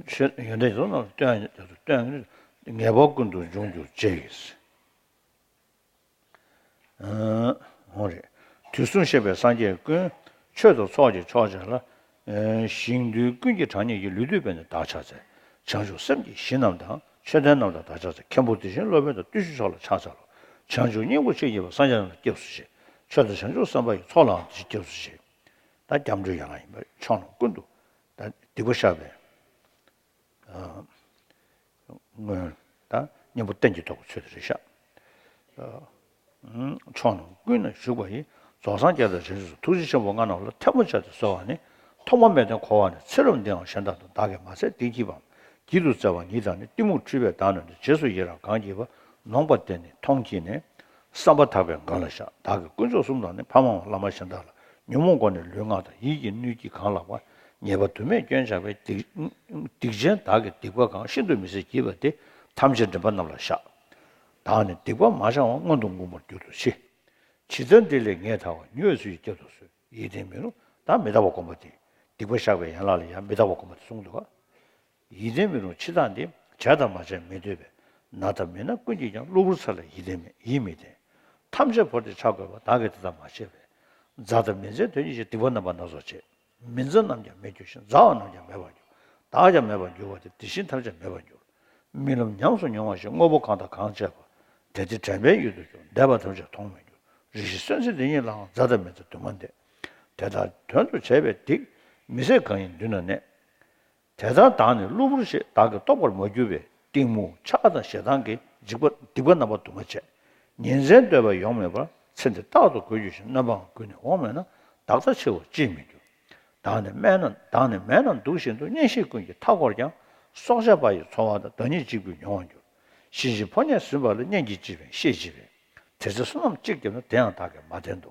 ཅན། ཡོན་ཏན་ཡོངས་རྫོགས་རྣམས་ལ་སྟོན་ཡང་སྟོན་ངེས་པར་ཀུན་ཏུ་འབྱུང་གྱུར་ཅིག་འོང་རེད། དུས་གསུམ་གཤེགས་པའི་སངས་རྒྱས་ཀུན། ཆོས་དང་ཚོགས་ཀྱི་མཆོག་བྱ་ལ། ཞིང་དུས་ཀུན་གྱི་གྲངས་སྙེད་ཀྱི། ལུས་བཏུད་པས་ནི་བདག་ཕྱག་འཚལ། བྱང་ཆུབ་སེམས་ཀྱི་གཞི་རྣམས་དང་། མཆོད་རྟེན་རྣམས་ལ་བདག་ཕྱག་འཚལ། མཁན་པོ་དེ་བཞིན་སློབ་དཔོན་དང་། བརྟུལ་ཞུགས་མཆོག་ལ་ཕྱག་འཚལ་ལོ། བྱང་ཆུབ་སྙིང་པོར་ཆེས་བགྱིས་པ། སངས་རྒྱས་རྣམས་ལ་སྐྱབས་སུ་མཆི། མཆོག་དང་བྱང་ཆུབ་བསམ་པ་ཡི། ཚོགས་ལའང་དེ་བཞིན་སྐྱབས་སུ་མཆི། ད་སྐྱབས་འགྲོའི་ཡན་ལག་ཡིན་པ་རེད། ཕྱོགས་རྣམས་ཀུན་ཏུ་ད་སྡིག་པ་བཤགས་པའི་སྔོན་ད་གཉེན་པོ་རྟེན་གྱི་ཐོག་གི་ཚུལ་དེ་རེད་ཤག་ཕྱོགས་རྣམས་ཀུན་ན་བཞུགས་པ་ཡི། རྫོགས་སངས་རྒྱས་དང་བྱང་ཆུབ་སོགས། ཐུགས་རྗེ་ཆེན་པོ་ལྔ་རྣམས་ལ། ཐལ་མོ་སྦྱར་ཏེ་གསོལ་བ་ནི། ཐོག་མ་མེད་དུ་འཁོར་བ་ནས། ཚེ་རབས་འདིའང་གཞན་དག་ཏུ། བདག་གིས་མ་ཚད་འདི་བགྱིས་པའམ། བགྱིད་དུ་སྩལ་བ་ཉིད་དང་ནི། གཏི་མུག་འཁྲུལ་པས་བདག་ནོན་ཏེ། རྗེས་སུ་ཡི་རང་གང་བགྱིས་པ། ནོངས་པ་དེ་ནི་མཐོང་བགྱིས་ནས། བསམ་པ་ཐག་པས་འགན་ལ་བཞག་བདག་གི་དཀོན་མཆོག་གསུམ་དང་ནི། ཕ་མའམ་བླ་མ་གཞན་དག་ལ། ཉོན་མོངས་སྒོ་ནས་ལུས་ངག་དང་། ཡིད་ཀྱིས་གནོད་བགྱིས་གང་ལགས་པ། ཉེས་པ་དུ་མས་སྐྱོན་བྱ་བའི། སྡིག་སྡིག་ཅན་བདག་གིས་སྡིག་པ་གང་། ཤིན་ཏུ་མི་བཟད་བགྱིས་པ་དེ། ཐམས་ཅད་མགྲིན་པ་རྣམས་ལ་བཤགས། བདག་ནི་སྡིག་པ་མ་བྱང་བར། མངོན་དུ་མགོན་པོར་འགྱུར་དུ་མཆི། ཇི་ལྟར་འདི་ལས་ངེས་ཐལ་བ། ཉེ་བའི་ཚུལ་གྱིས་བསྐྱབ་ཏུ་གསོལ། ཡིད་བརྟན་མི་རུང་། ད་མི་རྟག་པ་སྒོམ་པ་དེ། སྡིག་པ་བཤགས་པའི་ཡན་ལག་ལ་ཡང་མི་རྟག་པ་སྒོམ་པ་དེ་གསུངས་འདུག་ག་ཡིད་བརྟན་མི་རུང་། འཆི་བདག་འདི། བྱས་དང་མ་བྱས་མི་སྡོད་པས། ན་དང་མི་ན་ཀུན་གྱིས་ཀྱང་། གློ་བུར་ཚེ་ལ་ཡིད་བརྟན་མེད། ཡིད་མི་བརྟན། ཐམས་ཅད་བོར་ཏེ་འཆར་དགོས་པ། བདག་གིས་དེ་ལྟར་མ་བྱས་པས། མཛའ་དང་མི་མཛའི་དོན་གཉེར་ཞིང་། སྡིག་པ་རྣམ་པ་སྣ་ཚོགས་བྱས། མི་མཛའ་རྣམས་ཀྱང་མེད་འགྱུར་ཞིང་། མཛའ་བ་རྣམས་ཀྱང་མེད་པར་འགྱུར། བདག་ཀྱང་མེད་པར་འགྱུར་བ་སྟེ། དེ་བཞིན་ཐམས་ཅད་མེད་པར་འགྱུར། རྨི་ལམ་ཉམས་སུ་མྱོང་བ་བཞིན། དངོས་པོ་གང་དང་གང་བཅས་པ། དེ་སྟེ་དྲན་པའི་ཡུལ་དུ་གྱུར། འདས་པ་ཐམས་ཅད་མཐོང་མི་འགྱུར། རེ་ཞིག་གསོན་ཚེ་འདི་ཉིད་ལའང་། མཛའ་དང་མི་མཛའ་དུ་མ་འདས། དེ་ལྟར་དོན་དུ་བྱས་པའི་སྡིག། མི་བཟད་གང་ཡིན་མདུན་ན་གནས། དེ་ལྟར་བདག་ནི་གློ་བུར་ཞེས། བདག་གིས་རྟོགས་པར་མ་གྱུར་པའི། གཏི་མུག་ཆགས་དང་ཞེ་སྡང་གི། འཇིགས་པ་སྡིག་པ་རྣམ་པ་དུ་མ་བྱས། ཉིན་མཚན་སྡོད་པ་ཡོང་མེད་པར། ཚེ་འདི་རྟག་ཏུ་འགོར་འགྱུར་ཞིང་། རྣམ་པའང་རྒུད་ནས་འོང་མེད་ན། བདག་ལྟ་ཆེ་བ་ཅིས་མི་འགྱུར། བདག་ནི་སྨན་རྣམས་བདག་ནི་མེ་རྣམས་དུག་བཞིན་དུ། གཉེན་བཤེས་ཀུན་གྱིས་མཐའ་བསྐོར་ཀྱང་། སྲོག་ཆགས་པ་ཡི་འཚོ་བ་དང་། བདག་ཉིད་གཅིག་པུས་མྱོང་བར་འགྱུར། གཤིན་རྗེའི་ཕོ་ཉས་ཟིན་པ་ལ། གཉེན་གྱིས་ཅི་ཕན་བཤེས་ཅི་ཕན། དེ་ཚེ་བསོད་ནམས་གཅིག་བརྒྱབ་ན། དེ་ཡང་བདག་གིས་མ་བསྟེན་ཏོ།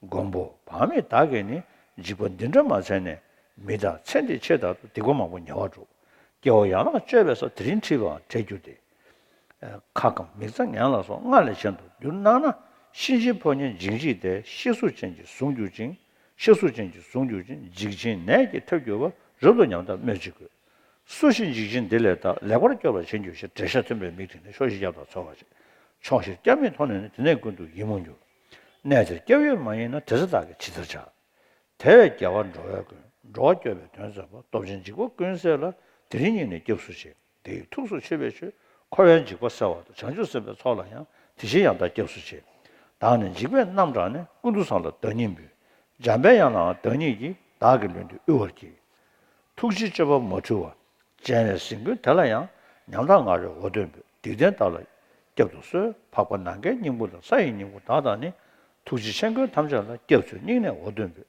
མགོན་པོ་བག་མེད་བདག་གིས་ནི། འཇིགས་པ་འདི་འདྲ་མ་བྱས་ནས། མི་དག་ཚེ་འདི་ཕྱི་དག་ཏུ། སྡིག་པ་མང་པོ་ཉེ་བར་བསྒྲུབས། སྐྱེ་བོ་ཡན་ལག་གཅོད་པའི་ས། དེ་རིང་ཁྲིད་པའང་བྲལ་འགྱུར་ཏེ། ཁ་སྐམ་མིག་རྩ་ངན་ལ་སོགས། སྔར་ལས་ཆེན་དུ་འགྱུར་སྣང་ན། གཤིན་རྗེའི་ཕོ་ཉས་འཇིགས་འཇིགས་ཏེ། གཤེགས་གཟུགས་ཅན་གྱིས་བཟུང་གྱུར་ཅིང་། གཤེགས་གཟུགས་ཅན་གྱིས་བཟུང་གྱུར་ཅིང་། འཇིགས་ཆེན་ནད་ཀྱིས་ཐེབས་གྱུར་པ། རབ་ཏུ་ཉམ་ཐག་སྨོས་ཅི་དགོས། སུ་ཞིག་འཇིགས་ཆེན་འདི་ལས་ཐར། ལེགས་པར་སྐྱོབ་པར་བྱེད་འགྱུར་ཞེས། བྲེད་ཤ་མཐུན་པའི་མིག་བགྲད་ནས། ཕྱོགས་བཞིར་ཡབ་དང་མཚོ་ཁ་ཕྱེད། ཕྱོགས་བཞིར་སྐྱབས་མེད་མཐོང་ནས་ནི། དེ་ནས་ཀུན་ཏུ་ཡིད་མུག་འགྱུར། གནས་འདིར་སྐྱབས་ཡུལ་མ་ཡིན་ན། དེ་ཚེ་བདག་གིས་ཇི་ལྟར་བྱ། དེ་བས་རྒྱལ་བ་འགྲོ་བའི་མགོན། འགྲོ་བ་སྐྱོབ་པའི་དོན་མཛད་པ། སྟོབས་ཆེན་འཇིགས་པ་ཀུན་སེལ་ལ། དེ་རིང་ཉིད་ནས་སྐྱབས་སུ་མཆི། དེ་ཡི་ཐུགས་སུ་ཆུད་པའི་ཆོས། འཁོར་བའི་འཇིགས་པ་སེལ་བ་དང་། བྱང་ཆུབ་སེམས་དཔའི་ཚོགས་ལ་ཡང་། དེ་བཞིན་ཡང་དག་སྐྱབས་སུ་མཆི། བདག་ནི་འཇིགས་པས་རྣམ་སྐྲག་ནས། ཀུན་ཏུ་བཟང་ལ་བདག་ཉིད་འབུལ། འཇམ་པའི་དབྱངས་ལའང་བདག་ཉིད་ཀྱིས། བདག་གི་ལུས་འདི་དབུལ་བར་བགྱི། ཐུགས་རྗེའི་སྤྱོད་པ་མ་འཁྲུལ་བ། སྤྱན་རས་གཟིགས་མགོན་དེ་ལ་ཡང་། ཉམ་ཐག་ང་རོས་འོ་དོད་འབོད། སྡིག་ལྡན་བདག་ལ་བསྐྱབ་ཏུ་གསོལ། འཕགས་པ་ནམ་མཁའི་སྙིང་པོ་དང་། ས་ཡི་སྙིང་པོ་བདག་དང་ནི། ཐུགས་རྗེའི་མཆན་ཁུང་ཐམས་ཅད་ལ། སྐྱབས་སུ་སྙིང་ནས་འོ་དོད་འབོད།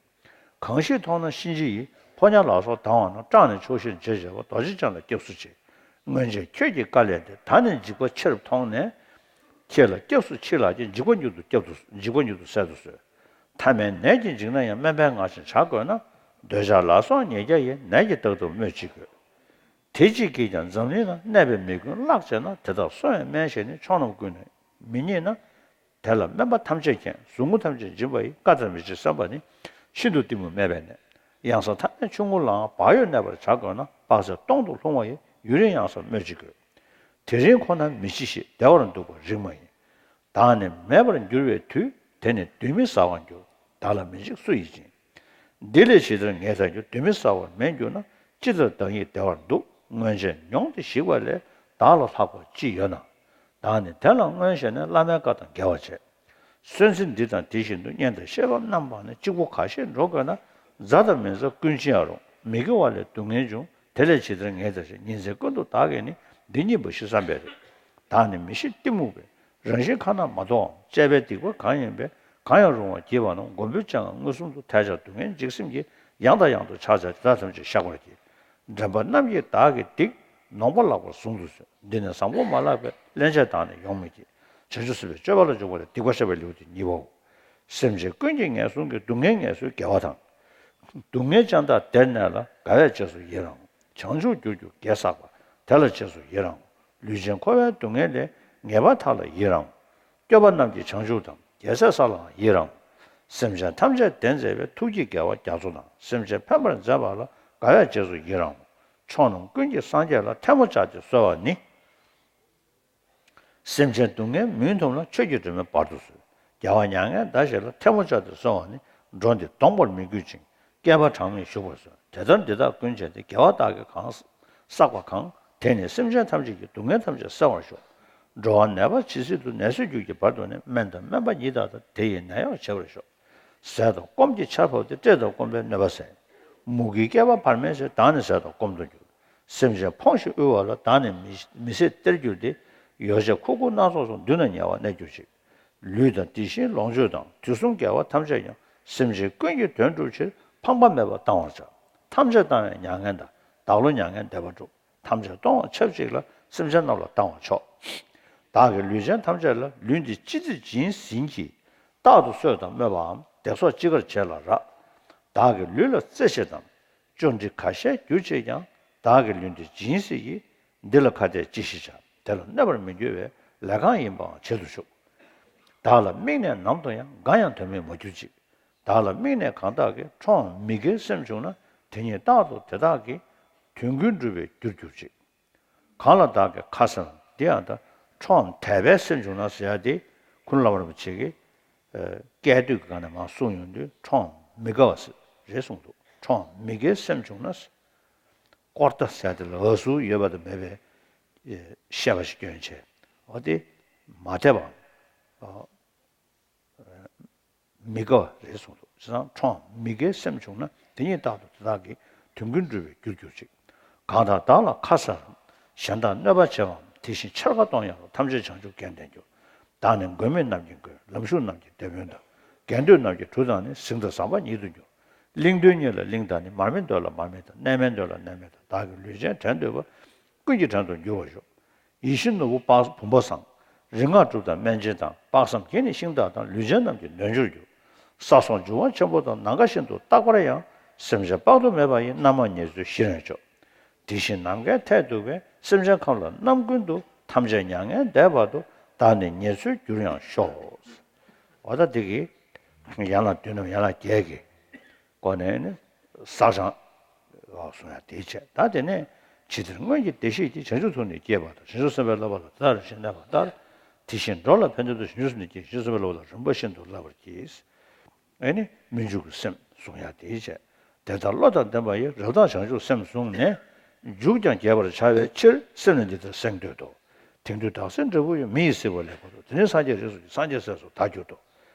གང་ཞིག་མཐོང་ན་གཤིན་རྗེ་ཡི། ཕོ་ཉ་ལ་སོགས་སྡང་བ་རྣམས། སྐྲག་ནས་ཕྱོགས་བཞིར་མཇལ་བྱེད་པ། རྡོ་རྗེ་འཆང་ལ་སྐྱབས་སུ་མཆི། སྔོན་ཆད་ཁྱོད་ཀྱི་བཀའ་ལས་འདས། ད་ནི་འཇིགས་པ་ཆེར་མཐོང་ནས། ཁྱེད་ལ་སྐྱབས་སུ་མཆི་ལགས་ཀྱིས། འཇིགས་པ་མྱུར་དུ་བསྐྱབ་ཏུ། འཇིགས་པ་མྱུར་དུ་སེལ་དུ་གསོལ། ཐ་མལ་ནད་ཀྱིས་འཇིགས་ན་ཡང་། སྨན་པའི་སྔགས་ཕྱིན་བྱ་དགོས་ན། འདོད་ཆགས་ལ་སོགས་ཉེས་བརྒྱ་ཡིས། ནད་ཀྱིས་རྟག་ཏུ་སྨོས་ཅི་དགོས། དེ་གཅིག་གིས་ཀྱང་འཛམ་གླིང་ན། གནས་པའི་མི་ཀུན་བརླག་བྱས་ན། དེ་དག་གསོ་བའི་སྨན་ཞིག་ནི། ཕྱོགས་རྣམས་ཀུན་ནས་མི་རྙེད་ན། དེ་ལ་སྨན་པ་ཐམས་ཅད་མཁྱེན། ཟུག་རྔུ་ཐམས་ཅད་འབྱིན་པ་ཡི། བཀའ་ལྟར་མི་བྱེད་བསམ་པ་ནི། ཤིན་ཏུ་གཏི་མུག་སྨད་པའི་ནད། གཡང་ས་ཐ་མའི་ཆུ་ངོགས་ལའང་། བག་ཡོད་གནས་པར་བྱ་དགོས་ན། དཔག་ཚད་སྟོང་དུ་ལྷུང་བ་ཡི། ཡུན་རིང་གཡང་སར་སྨོས་ཅི་དགོས། དེ་རིང་ཁོ་ན་མི་འཆི་ཞིང་། བདེ་བར་འདུག་པ་རིགས་མ་ཡིན། བདག་ནི་མེད་པར་འགྱུར་བའི་དུས། དེ་ནི་དུས་མིན་ཟ་བར་འགྱུར། བདག་ལ་མི་འཇིགས་སུ་ཡིས་བྱིན། འདི་ལས་ཇི་ལྟར་ངེས་ཐག་གྱུར། དུས་མིན་ཟ་བར་མེད་གྱུར་ན། ཅི་ལྟར་བདག་ཉིད་བདེ་བར་འདུག། སྔོན་ཆད་མྱོང་སྟེ་ཞིག་པ་ལས། བདག་ལ་ལྷག་པ་ཅི་ཡོད་ན། བདག་ནི་དེ་ལ་མངོན་ཞེན་ནས། བླ་མའི་བཀའ་དང་འགལ་བར་བྱེད། གསོན་ཚེ་འདི་དང་དེ་བཞིན་དུ། གཉེན་དང་བཤེས་པ་རྣམས་ནི། གཅིག་པུ་ཁ་ཞེས་འགྲོ་དགོས་ན། མཛའ་དང་མི་མཛའ་ཀུན་འཆི་ཡང་རུང་། མི་དགེ་བ་ལས་སྡུག་བསྔལ་འབྱུང་། དེ་ལས་ཇི་ལྟར་ངེས་ཐག་ཆོད། ཉིན་མཚན་ཀུན་ཏུ་བདག་གིས་ནི། འདི་ཉིད་འབའ་ཞིག་བསམ་པས་རེད། བདག་ནི་མི་ཤེས་གཏི་མུག་པས། རང་བཞིན་ཁ་ན་མ་ཐོའམ། བཅས་པའི་སྡིག་པ་གང་ཡིན་པས། གང་ཡང་རུང་བར་བགྱིས་པ་རྣམས། མགོན་པོའི་སྤྱན་སྔར་མངོན་སུམ་དུ། ཐལ་སྦྱར་སྡུག་བསྔལ་འཇིགས་སེམས་ཀྱིས། ཡང་དང་ཡང་དུ་ཕྱག་བྱ་དེ་དག་ཐམས་ཅད་བཤགས་པར་བགྱི། འདྲེན་པ་རྣམས་ཀྱིས་བདག་གི་སྡིག། ནོངས་པ་ལགས་པར་གཟུང་དུ་གསོལ། འདི་ནི་བཟང་པོ་མ་ལགས་པའི། སླན་ཆད་བདག་ནི་ཡོང་མི་བགྱིད། བྱང་ཆུབ་སེམས་དཔའི་སྤྱོད་པ་ལ་འཇུག་པ་ལས། སྡིག་པ་བཤགས་པའི་ལེའུ་སྟེ་གཉིས་པའོ། སེམས་ཅན་ཀུན་གྱི་ངན་སོང་གི། སྡུག་བསྔལ་ངལ་གསོའི་དགེ་བ་དང་། སྡུག་བསྔལ་ཅན་དག་བདེར་གནས་ལ། དགའ་བས་རྗེས་སུ་ཡི་རང་ངོ་། བྱང་ཆུབ་གྱུར་གྱུར་དགེ་བསགས་པ། དེ་ལ་རྗེས་སུ་ཡི་རང་ངོ་། ལུས་ཅན་འཁོར་བའི་སྡུག་བསྔལ་ལས། ངེས་པར་ཐར་ལ་ཡི་རང་ངོ་། སྐྱོབ་པ་རྣམས་ཀྱི་བྱང་ཆུབ་དང་། རྒྱལ་སྲས་ས་ལའང་ཡི་རང་ངོ་། སེམས་ཅན་ཐམས་ཅད་བདེ་མཛད་པའི། ཐུགས་ཀྱི་དགེ་བ་རྒྱ་མཚོ་དང་། སེམས་ཅན་ཕན་པར་མཛད་པ་ལ། དགའ་བས་རྗེས་སུ་ཡི་རང་ངོ་། ཕྱོགས་རྣམས་ཀུན་གྱི་སངས་རྒྱས་ལ། ཐལ་མོ་སྦྱར་ཏེ་གསོལ་བ་ནི། སེམས་ཅན་སྡུག་བསྔལ་མུན་འཐུམས་ལ། ཆོས་ཀྱི་སྒྲོན་མེ་སྦར་དུ་གསོལ། རྒྱལ་བ་མྱ་ངན་འདའ་ཞིག་ལ། ཐལ་མོ་སྦྱར་ཏེ་གསོལ་བ་ནི། འགྲོ་འདི་སྡོང་པོར་མི་འགྱུར་ཅིང་། བསྐལ་པ་གྲངས་མེད་བཞུགས་པར་གསོལ། དེ་ལྟར་འདི་དག་ཀུན་བྱས་ཏེ། དགེ་བ་བདག་གིས་གང་བསགས་པ་གང་། དེས་ནི་སེམས་ཅན་ཐམས་ཅད་ཀྱི། སྡུག་བསྔལ་ཐམས་ཅད་སེལ་བར་ཤོག། འགྲོ་བ་ནད་པ་ཇི་སྲིད་དུ། ནད་སེལ་རྒྱུ་གྱི་བར་དུ་ནི། སྨན་དང་སྨན་པ་ཉིད་དག་དང་། དེ་ཡིས་ནད་གཡོག་བྱེད་པར་ཤོག། ཟས་དང་སྐོམ་གྱི་ཆར་ཕབ་སྟེ། བཀྲེས་དང་སྐོམ་པའི་གནོད་པ་སེལ། མུ་གེའི་བསྐལ་པ་བར་མའི་ཚེ། བདག་ནི་ཟས་དང་སྐོམ་དུ་འགྱུར། སེམས་ཅན་ཕོངས་ཤིང་དབུལ་བ་ལ། བདག་ནི་མི་མི་ཟད་སྟེར་གྱུར་ཏེ། ཡོ་བྱད་ཁུག་ཁུག་སྣ་ཚོགས་སོགས། མདུན་ན་ཉེ་བར་གནས་གྱུར་ཅིག། ལུས་དང་དེ་བཞིན་ལོངས་སྤྱོད་དང་། དུས་གསུམ་དགེ་བ་ཐམས་ཅད་ཀྱང་། སེམས་ཅན་ཀུན་གྱི་དོན་སྒྲུབ་ཕྱིར། ཕངས་པ་མེད་པར་བཏང་བར་བྱ། ཐམས་ཅད་བཏང་བས་མྱ་ངན་འདའ། བདག་བློ་མྱ་ངན་འདས་པ་སྒྲུབ། ཐམས་ཅད་གཏོང་བ་ཆབས་ཅིག་ལ། སེམས་ཅན་རྣམས་ལ་བཏང་བར་ཤོག། བདག་གིས་ལུས་ཅན་ཐམས་ཅད་ལ། ལུས་འདི་ཅི་སྟེ་བྱིན་ཟིན་གྱིས། རྟག་ཏུ་གསོད་དང་སྨོད་པའམ། བརྡེག་སོགས་ཅི་དགར་བྱས་ལ་རག། བདག་གི་ལུས་ལ་རྩེ་བྱེད་དམ། ཅོ་འདྲི་ག་ཤེད་བསྒྱུར་བྱེད་ཀྱང་། བདག་གི་ལུས་འདི་སྦྱིན་སྲེག་གིས། འདི་ལ་ཁ་ཏས་ཅི་ཞིག་བྱ། དེ་ལ་གནོད་པར་མི་འགྱུར་བའི། ལས་གང་ཡིན་པའང་བྱེད་དུ་ཆུག། བདག་ལ་དམིགས་ནས་ནམ་དུ་ཡང་། འགའ་ཡང་དོན་མེད་མ་གྱུར་ཅིག། བདག་ལ་དམིགས་ནས་གང་དག་གིས། ཁྲོའམ་མི་དགེའི་སེམས་བྱུང་ན། དེ་ཉིད་རྟག་ཏུ་དེ་དག་གི། དོན་ཀུན་འགྲུབ་པའི་རྒྱུར་གྱུར་ཅིག། གང་ལ་བདག་གིས་ཁ་ཟེར་ན། འདི་ཡང་ད་ཁྲོའམ་དད་པའི་སེམས་བྱུང་ན་ཟེར་ཡ་དེ། ཀུན་བླ་མ་རིན་པོ་ཆེ་གིས་ཨ་སྐད་དོད་ཀྱི་སྒང་ནས་མར་གསུངས་ཡོང་དུས། ཁྲོའམ་མི་དགའ་བ་ཟེར་རེད་གསུངས་འདུག། ཁྲོའམ་མི་དགེའི་སེམས་བྱུང་ན། ཀོར་ཏ་ཟེར་ཡ་དེ་ལ་འ་ཟུག་ཡོད་པ་དང་མེད་པའི་ཨེ་བཤད་པ་ཞིག་སྐྱོན་བྱས། འོ་དེ། མ་དད་པའམ་མི་དགའ་བ་རེད་གསུངས་འདུག་བྱས་ཙང་ཁྲོའམ་མི་དགའི་སེམས་བྱུང་ན་དེ་ཉིད་རྟག་ཏུ་དེ་དག་གི་དོན་ཀུན་འགྲུབ་པའི་རྒྱུར་གྱུར་ཅིག་གང་དག་བདག་ལ་ཁ་ཟ་རམ། གཞན་དག་གནོད་པ་བྱེད་པའམ། དེ་བཞིན་ཕྱིར་ཁ་གཏོང་ཡང་རུང་། ཐམས་ཅད་བྱང་ཆུབ་རྒྱན་ལྡན་གྱུར། བདག་ནི་མགོན་མེད་རྣམས་ཀྱི་མགོན། ལམ་ཞུགས་རྣམས་ཀྱི་སྡེ་དཔོན་དང་། དགེ་འདུན་རྣམས་ཀྱི་གྲུ་དང་ནི། གཟིངས་དང་ཟམ་པ་ཉིད་དུ་འགྱུར། གླིང་དོན་གཉེར་ལ་གླིང་དང་ནི། མར་མེ་མདོ་ལ་མར་མེ་དང་། གནས་མལ་མདོ་ལ་གནས་མལ་དང་། བདག་གི་ལུས་ཅན་བྲན་འདོད་པ། ཀུན་གྱི་བྲན་དུ་འགྱུར་བར་ཤོག་ཡིད་བཞིན་ནོར་བུ་བུམ་པ་བཟང་། རིག་སྔགས་གྲུབ་དང་སྨན་ཆེན་དང་། དཔག་བསམ་གྱིས་ནི་ཤིང་རྟ་དང་། ལུས་ཅན་རྣམས་ཀྱི་ནོར་འགྱུར་འགྱུར། ས་སོགས་འབྱུང་བ་ཆེན་པོ་དང་། ནམ་མཁའ་བཞིན་དུ་རྟག་པར་ཡང་། སེམས་ཅན་དཔག་ཏུ་མེད་པ་ཡི། རྣམ་མང་ཉེར་འཚོའི་གཞིར་ཡང་ཆོག་དེ་བཞིན་ནམ་མཁའི་མཐས་གཏུགས་པའི། སེམས་ཅན་ཁམས་ལ་རྣམ་ཀུན་ཏུ། ཐམས་ཅད་མྱ་ངན་འདས་པ་དང་། བདག་ནི་ཉེར་འཚོའི་རྒྱུར་ཡང་ཤོག་འོ་ད་འདི་གི་ཡན་ལག་བདུན་ནམ་ཡན་ལག་བརྒྱད་ཀྱི་སྒོ་ནས་ནི་བསགས་སྦྱང་གསུང་ཡ་དེའི་ཆེད། ད་དེ་ནས་ཇི་ལྟར་སྔོན་གྱི་བདེ་གཤེགས་ཀྱིས། བྱང་ཆུབ་ཐུགས་ནི་བསྐྱེད་པ་དང་། བྱང་ཆུབ་སེམས་དཔའི་བསླབ་པ་ལ་དེ་ལྟར་ཞེན་གནས་པ་ལྟར། དེ་བཞིན་འགྲོ་ལ་ཕན་ཕྱིར་དུ། བྱང་ཆུབ་སེམས་ནི་བསྐྱེད། བྱང་ཆུབ་སེམས་དཔའི་བསླབ་པ་ལ་རིམ་པ་བཞིན་དུ་བསླབ་པར་གྱིས། ཨེ་ནི་སྨོན་འཇུག་གི་སེམས་བཟུང་ཡ་དེའི་ཆེད། དེ་ལྟར་བློ་དང་ལྡན་པ་ཡིས། རབ་དང་བྱང་ཆུབ་སེམས་བཟུང་ནས། འཇུག་ཀྱང་རྒྱས་པར་བྱ་བའི་ཕྱིར། སེམས་ནི་འདི་ལྟར་གཟེངས་བསྟོད་དོ། དེང་དུས་བདག་སྲིད་འབྲས་བུ་ཡི། མི་ཡི་སྲིད་པ་ལེགས་པར་རྟོགས། དེ་ནས་སངས་རྒྱས་རིགས་སུ་སྐྱེས། སངས་རྒྱས་སྲས་སུ་བདག་གྱུར་ཏོ།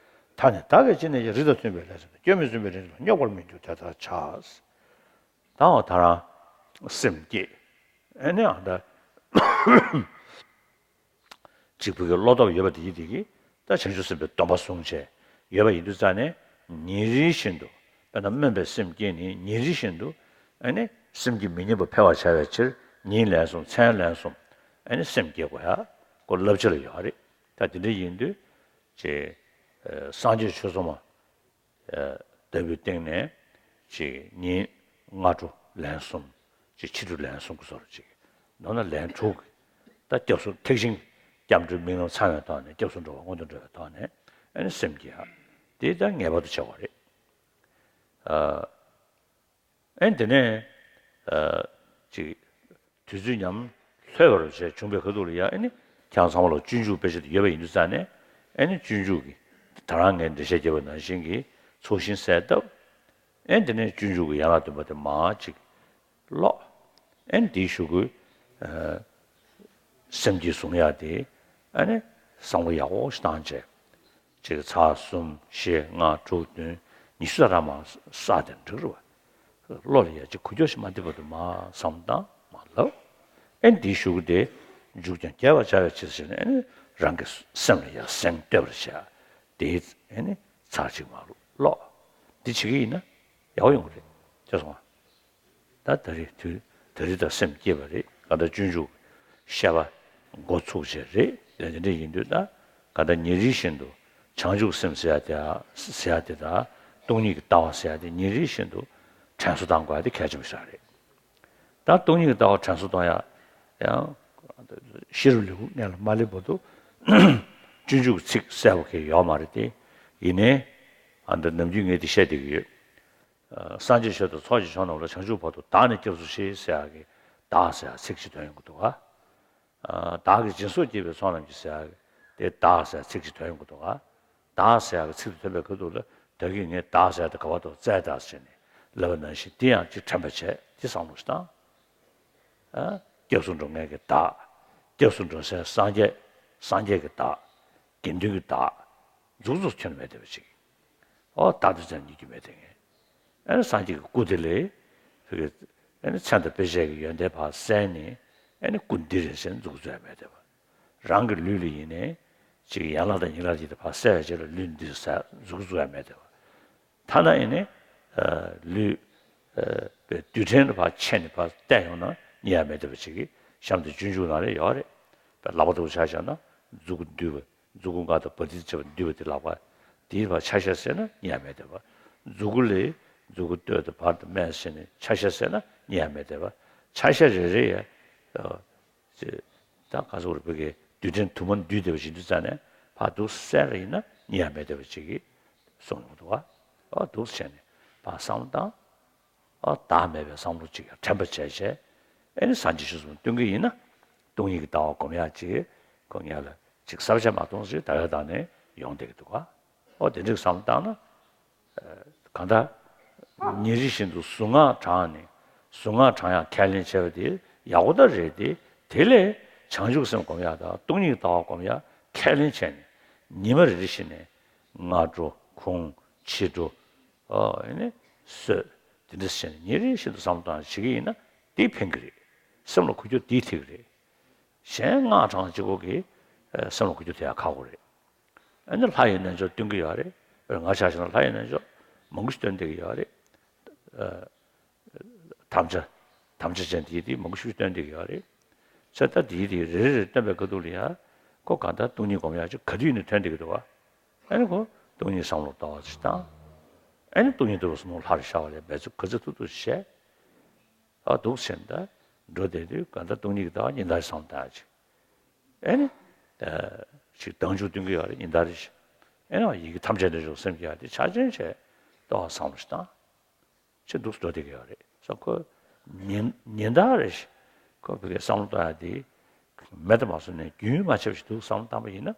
ད་ནི་བདག་གིས་ཅི་ནས་ཀྱང་། རིགས་དང་མཐུན་པའི་ལས་བྱས་ཏེ། སྐྱོན་མི་བརྫུན་པའི་རིགས་འདི་ལ། སྙོགས་པར་མི་འགྱུར་དེ་ལྟར་བྱ། ད་འོ་ད་རང་སེམས་བསྐྱེད། ཨེ་ནི་ཨ་ད་གཅིག་པུ་གི་བློ་སྟོབས་ཡོད་པ་དེ་ཡིན་དེ་གིས་ད་བྱང་ཆུབ་སེམས་དཔའི་སྡོམ་པ་བཟུང་བྱས་ཡོད་པ་ཡིན་དུས་ཙང་ནས། ཉིན་རེ་བཞིན་དུ་དཔེར་ན་སྨོན་པའི་སེམས་བསྐྱེད་ནས་ཉིན་རེ་བཞིན་དུ། ཨེ་ནི་སེམས་ཀྱི་མི་མཉམ་པ་འཕེལ་བར་བྱ་བའི་ཕྱིར། ཉིན་ལན་གསུམ་མཚན་ལན་གསུམ། ཨེ་ནི་སེམས་བསྐྱེད་དགོས་ཡ་ཁོ་བསླབ་བྱ་ལ་ཡོད་རེད། ད་དེ་འདྲ་ཡིན་དུས་ཅེ། སངས་རྒྱས་ཆོས་ཚོགས་མ། ལྟ་བུའི་སྟེང་ནས་ཅིག་ཉིན་སྔ་དྲོ་ལན་གསུམ། ཅིག་ཕྱི་དྲོ་ལན་གསུམ་གྱི་བཟོ་འདྲ་ཅིག་མདོར་ན་ལན་དྲུག་ད་སྐྱབས་སུ་ཐེག་ཆེན་སྐྱབས་འགྲོའི་མིང་རྣམས་ཚང་བའི་ཐོག་ནས། སྐྱབས་སུ་འགྲོ་བ་སྔོན་དུ་འགྲོ་བའི་ཐོག་ནས། ཨ་ནི་སེམས་བསྐྱེད་ཡ་དེ་ད་ངེས་པར་དུ་བྱ་དགོས་རེད། ཨ་ནི་དེ་ནས་ཨ་ཅིག་དུས་ཚོད་ཉམས་ལྷོད་པར་བྱས་བྱུང་བའི་ཁ་ཐུག་ལ་ཡ། ཨ་ནི་ཁྱེད་རང་ཚང་མ་ལ་སྤྱོད་འཇུག་དཔེ་ཆ་དེ་ཡོད་པ་ཡིན་དུས་ཙང་ནས། ཨ་ནི་སྤྱོད་འཇུག་གི་ད་རང་ངས་འགྲེལ་བཤད་བརྒྱབ་པ་ནང་བཞིན་གྱི་ཚོགས་ཞིང་གསལ་བཏབ། ཨ་ནི་དེ་ནས་སྤྱོད་འཇུག་གི་ཡན་ལག་བདུན་པ་དེ་མར་ཅིག་ཀློག་ཨ་ནི་དེའི་གཞུག་གུ་ཨ་སེམས་བསྐྱེད་བཟུང་ཡ་དེ། ཨ་ནི་བསམ་བློ་ཡག་པོ་ཞིག་བཏང་བྱས། ཅིག་ཚར་གསུམ་བཞི་ལྔ་དྲུག་བདུན་ཉི་ཤུ་ད་རང་མར་བསགས་ཏེ་འགྲིག་རེད་བ། བློ་ལ་ཡ་ཅིག་འགུལ་སྐྱོད་ཞིག་མ་ཐེབས་བར་དུ་མར་བསམ་བཏང་མར་ལབ། ཨེ་འདིའི་གཞུག་གུ་དེ་འཇུག་ཀྱང་རྒྱས་པར་བྱ་བའི་ཕྱིར་ཟེར་ནས། ཨེ་ནི་རང་གི་སེམས་ལ་ཡ་གཟེངས་བསྟོད་པར་བྱ། དེའི་ཨེ་ནི་ཚར་གཅིག་མར་ཀློག་འདི་བྱེད་ཀྱི་ཡིན་ན་ཡག་པོ་ཡོང་གི་རེད། ཤེས་སོང་ང་། ད་ད་རེས་དུས་ད་རེས་ད་སེམས་བསྐྱེད་པ་རེད། གང་ལྟར་སྤྱོད་འཇུག་བཤད་པ་འགོ་ཚུགས་བྱས་རེད། དེ་འདྲ་ཡིན་དུས་ད་གང་ལྟར་ཉིན་རེ་བཞིན་དུ་བྱང་ཆུབ་སེམས་ཟེར་ཡ་དེ་ཟེར་ཡ་དེ་དང་སྟོང་ཉིད་ཀྱི་ལྟ་བ་ཟེར་ཡ་དེ་ཉིན་རེ་བཞིན་དུ་དྲན་གསོ་བཏང་དགོས་ཡ་དེ་གལ་ཆེན་པོ་ཞིག་རེད། ད་སྟོང་ཉིད་ཀྱི་ལྟ་བ་དྲན་གསོ་གཏོང་ཡ་ཡང་ཤེས་རབ་ལེའུ་སྔོན་ལ་མ་སླེབས་བར་དུ་སྤྱོད་འཇུག་གི་ཚིག་གསལ་པོ་གང་ཡང་ཡོད་མ་རེད་དེ། ཡིན་ནའི་ཨ་འདི་ནམ་རྒྱུན་ངས་འདི་བཤད་བསྡད་ཀྱི་ཡོད། ཨ་སངས་རྒྱས་ཆོས་དང་ཚོགས་ཀྱི་མཆོག་རྣམས་ལ། བྱང་ཆུབ་བར་དུ་བདག་ནི་སྐྱབས་སུ་མཆི་ཟེར་ཡག་གི་བདག་ཟེར་ཡག་ཚིག་གཅིག་ཐོན་ཡོང་གི་འདུག་ག་ཨ་བདག་གིས་སྦྱིན་སོགས་བགྱིས་པའི་ཚོགས་རྣམས་ཀྱི་ཟེར་ཡག་གི་དེ་བདག་ཟེར་ཡག་ཚིག་གཅིག་ཐོན་ཡོང་གི་འདུག་ག་བདག་ཟེར་ཡག་གི་ཚིག་དེ་ཐོན་པའི་ཁ་ཐུག་ལ་བདག་གིས་ངས་བདག་ཟེར་ཡག་དེ་ག་བར་དུ་བཙལ་བདག་ཟེར་ནས་ལབ་པ་ནང་བཞིན་དེ་ཡང་གཅིག་དྲན་པ་བྱས་དེ་བསམ་བློ་ཞིག་བཏང་། ཨ་སྐྱབས་སུ་འགྲོ་མཁན་གྱི་བདག་སྐྱབས་སུ་འགྲོ་སའི་སངས་རྒྱས། སངས་རྒྱས་ཀྱི་བདག་དགེ་འདུན་གྱི་བདག་མཛུབ་མོ་ཁྱོན་ནས་མེད་བསྡད་པ་ཅིག་ཨོ་བདག་དེ་ཙམ་རྙེད་རྒྱུ་མེད་དེ་ངས། ཨ་ནི་སངས་རྒྱས་ཀྱི་སྐུ་དེ་ལས་ཕ་གི་ཨ་ནི་མཚན་དང་དཔེ་བྱད་ཀྱི་ཡོན་ཏན་ཕར་གསན་ནས། ཨ་ནི་སྐུ་འདི་རེད་ཟེར་མཛུབ་གུ་འཛུགས་ཡ་མེད་བསྡད་པ། རང་གི་ལུས་ལ་ཡིན་ནའི་ཅིག་ཡན་ལག་དང་ཉིང་ལག་ཅིག་དེ་ཕར་གསལ་བའི་རྗེས་ལ་ལུས་འདི་ཟེར་མཛུབ་གུ་འཛུགས་ཡ་མེད་བསྡད་པ། ཐ་ན་ཡིན་ནའི་ལུས་པའི་རྡུལ་ཕྲན་དུ་ཕར་ཕྱེ་ནས་ཕར་བལྟས་ཡོང་ན་རྙེད་ཡ་མེད་བསྡད་པ་ཅིག་གི་གཤམ་དུ་སྤྱོད་འཇུག་ནང་ལ་ཡོད་རེད། ལག་པ་ལྟ་བུ་ཆ་བཞག་ན་མཛུབ་གུ་འདུས་པ། མཛུབ་གུ་ལྔ་དང་བ་ཏི་བྱས་པ་འདུས་པ་དེ་ལག་པ། དེའི་ཕར་ཆ་བཞག་བྱས་ན་རྙེད་ཡ་མེད་བསྡད་པ། མཛུབ་གུ་ལས་མཛུབ་གུ་སྟོད་དང་བར་དུ་སྨད་བྱས་ནས་ཆ་བཞག་བྱས་ན་རྙེད་ཡ་མེད་བསྡད་པ། ཆ་བཞག་རེ་རེ་ཡ། ཨ་ཅེ། ད་ག་ཚོད་རེད་བོད་སྐད་རྡུལ་ཕྲན་དུ་མ་འདུས་བསྡད་པ་ཞིག་འདུག་ཙང་ནས་ཕར་འདུག་བསམ་རེ་ཡིན་ན་རྙེད་ཡ་མེད་བསྡད་པ་ཅིག་གི་གསུངས་ཡོང་འདུག་བ། ཨ་འདུག་བྱས་ནས་ཕར་བསམ་བློ་བཏང་། ཨ་བདག་མེད་པའི་བསམ་བློ་ཅིག་ཡང་དྲན་པ་བྱས་བྱས། ཨེ་ནི་སངས་རྒྱས་ཆོས་གསུམ་སྟོན་གྱི་ཡིན་ན། སྟོང་ཉིད་ཀྱི་ལྟ་བ་སྒོམ་ཡག་ཅིག་ཁོ་ངས་ལ་ཅིག་བསམ་བྱ་མ་གཏོང་ཟེར་ད་ཡོད་དང་ནས་ཡོང་བསྡད་ཀྱི་འདུག་ག་ཨོ་དེ་འདྲ་བསམ་བློ་བཏང་ན། གང་ལྟར་ཉིན་རེ་བཞིན་དུ་གཟུངས་སྔགས་བགྲངས་ནས་གཟུངས་སྔགས་བགྲང་ཡག་ཁས་ལེན་བྱས་པ་དེ་ཡག་པོ་ད་རེད་དེ། དེ་ལས་བྱང་ཆུབ་སེམས་སྒོམ་ཡག་དང་སྟོང་ཉིད་ཀྱི་ལྟ་བ་སྒོམ་ཡག་ ཁས་ལེན་བྱས་ནས་ཉི་མ་རེ་རེ་བཞིན་ནས་སྔ་དྲོ་ཁུང་ཕྱི་དྲོ་ཨ་ཨེ་ནི་གསོད་དེ་འདྲ་བྱས་ནས་ཉིན་རེ་བཞིན་དུ་བསམ་བློ་བཏང་བྱེད་ཀྱི་ཡིན་ན་དེ་ཕན་གྱི་རེད། སེམས་ལ་འགུལ་སྐྱོད་དེ་ཐེབས་ཀྱི་རེད། གཞན་སྔགས་བགྲང་གཅིག་པོ་གིས་ཨ་སེམས་ལ་འགུལ་སྐྱོད་ཐེབས་ཡ་ཁག་པོ་རེད། ཨ་ནི་ལྷ་ཡི་རྣལ་འབྱོར་སྟོན་གྱི་ཡོད་རེད། ང་ཆ་བཞག་ན་ལྷ་ཡི་རྣལ་འབྱོར་མང་པོ་ཞིག་སྟོན་བསྡད་ཀྱི་ཡོད་རེད། ཨ། དམ་བཅའ། དམ་བཅའ་ཅན་དེའི་དེ་མང་པོ་ཞིག་སྟོན་བསྡད་ཀྱི་ཡོད་རེད། ཚེ་ད་དེའི་དེ་རེ་རེ་རེ་སྟོན་པའི་ཁ་ཐུག་ལ་ཡ། ཁོ་གང་ལྟར་སྟོང་ཉིད་སྒོམ་ཡག་ཅིག་ག་དུས་ནས་ཐོན་བསྡད་ཀྱི་འདུག་བ། ཨ་ནི་ཁོ་སྟོང་ཉིད་བསམ་བློ་ལྟ་བ་ཅིག་བཏང་། ཨ་ནི་སྟོང་ཉིད་རྟོགས་པའི་བསམ་བློ་ལྷར་ཤར་བ་ལས་འབད་རྩོལ་ག་ཚོད་ཐུབ་ཐུབ་བྱས། ཨ་འདུག་ཟེར་ད། འགྲོ་བསྡད་དུས་གང་ལྟར་སྟོང་ཉིད་ཀྱི་ལྟ་བ་ཉིན་ལྟར་བསམ་བློ་བཏང་ཡག་ཅིག་ཨ་ནི། ཅིག་དང་ཆུ་སྟོན་གྱི་ཡོད་རེད་ཉིན་ལྟར་རེ་བཞིན། ཨ་ནི་ཡི་གེ་ཐམས་ཅད་འདྲེན་མཆོག་སེམས་ཀྱི་ཡ་དེ་ཆ་ཅན་བྱས་ལྟ་བ་བསམ་བློ་ཞིག་བཏང་། ཅི་འདུག་འགྲོ་བསྡད་ཀྱི་ཡོད་རེད་ས། ཁོ་ཉིན་ཉིན་ལྟར་རེ་བཞིན་ཁོ་བོད་སྐད་བསམ་བློ་གཏོང་ཡ་དེ་མེད་དུ་མ་སོང་ནས་རྒྱུན་མ་ཆད་པ་ཞིག་འདུག་བསམ་བློ་བཏང་པ་ཡིན་ན།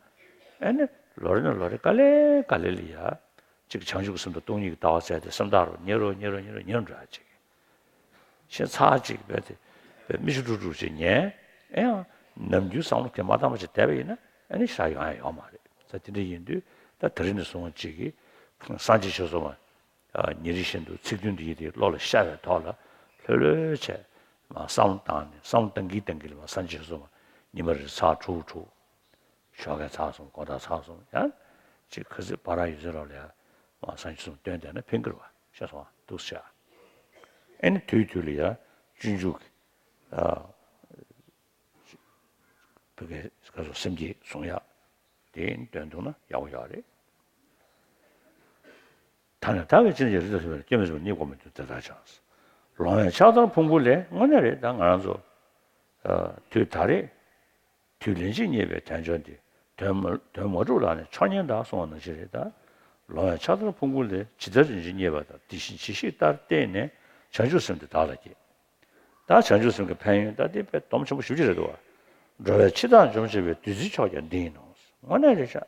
ཨ་ནི་ལོ་རེ་ནས་ལོ་རེ་ག་ལེ་ག་ལེ་ལ་ཡ་གཅིག་བྱང་ཆུབ་ཀྱི་སེམས་དང་སྟོང་ཉིད་ཀྱི་ལྟ་བ་བཙལ་ཏེ་སེམས་ཐག་རིང་ཉེ་རུ་ཉེ་རུ་ཉེ་རུ་ཉེ་རུ་འགྲོ་ཡ་ཅིག་ཤེས་ཚར་ཅིག་བས་ཏེ་བས་མིག་ཆུ་དཀྲུག་དཀྲུག་ཅིག་ཉན། ཨེ་ཡང་ནམ་རྒྱུན་བསམ་བློ་དེ་མ་བཏང་བ་ཅིག་བསྡད་པ་ཡིན་ན་ཨ་ནི་ཞག་ཡོང་ཡ་ཡོད་མ་རེད་ས། དེ་འདྲ་ཡིན་དུས་ད་དེ་རིང་ནས་བཟུང་ཅིག་གིས་སངས་རྒྱས་ཆོས་ཚོགས་མ། ཉིན་རེ་བཞིན་དུ་ཚིག་བདུན་འདི་ཡི་དེ་བློ་ལ་ཤར་བའི་ཐོག་ལ་ལྷོད་ལྷོད་བྱས། མ་བསམ་བློ་བཏང་ནས་བསམ་བློ་བཏང་གིན་བཏང་གིན་ལ་མ་སངས་རྒྱས་སོ་མ་ཉི་མ་རེར་ཚར་དྲུག་དྲུག་ཞོགས་ཀས་ཚར་སོང་དགོང་དག་ཚར་སོང་ཡང་། ཅིག་ག་ཚོད་བར་ཡོད་ཚད་རོགས་ལ་ཡང་མ་སངས་རྒྱས་སོ་མ་སྟོན་བསྡད་ན་ཕན་གི་རེད་བ་ཤེས་སོང་ང་འདུག་ཤག་ཨེ་ནི་དུས་དུས་ལ་ཡང་སྤྱོད་འཇུག་གི་ཨ་བོད་སྐད་སྐབས་སུ་སེམས་བསྐྱེད་བཟུང་ཡག་དེ་འདོན་ཐུབ་ན་ཡག་པོ་ཡོད་རེད། ད་ནི་ད་བས་ཅི་ནས་ཀྱང་རི་དྭགས་ལ་སོགས་པའི་སྐྱེ་མེད་ཚོགས་རྙེད་དགོས་མི་འདུག་དེ་ལྟར་ཀྱང་། ལོང་བས་ཕྱག་དར་ཕུང་པོ་ལས་དངོས་གནས་རེད་ད་ང་རང་ཚོ། དུས་ད་རེས། དུས་ལན་གཅིག་རྙེད་པའི་དལ་འབྱོར་འདི། དོན་མ་དོན་མ་གྲུབ་ལགས་ནི་ཆོས་ཉན་དང་གསུངས་པ་ནང་བཞིན་རེད་ད། ལོང་བས་ཕྱག་དར་ཕུང་པོ་ལས་ཇི་ལྟར་ལན་གཅིག་རྙེད་པ་དང་དེ་བཞིན་ཇི་ཞིག་ལྟར་བསྟེན་ནས་བྱང་ཆུབ་སེམས་འདི་བདག་ལ་བསྐྱེད། ད་བྱང་ཆུབ་སེམས་ཀྱི་ཕན་ཡོན་ད་འདི་དཔེ་སྡོམ་ཆེན་པོ་ཞེ་པོ་ཅིག་རེད་འདུག་བ། འགྲོ་བའི་འཆི་བདག་འཇོམས་བྱེད་པའི་བདུད་རྩིའི་མཆོག་ཀྱང་འདི་ཡིན་ནོ། དངོས་གནས་རེད་ཤག་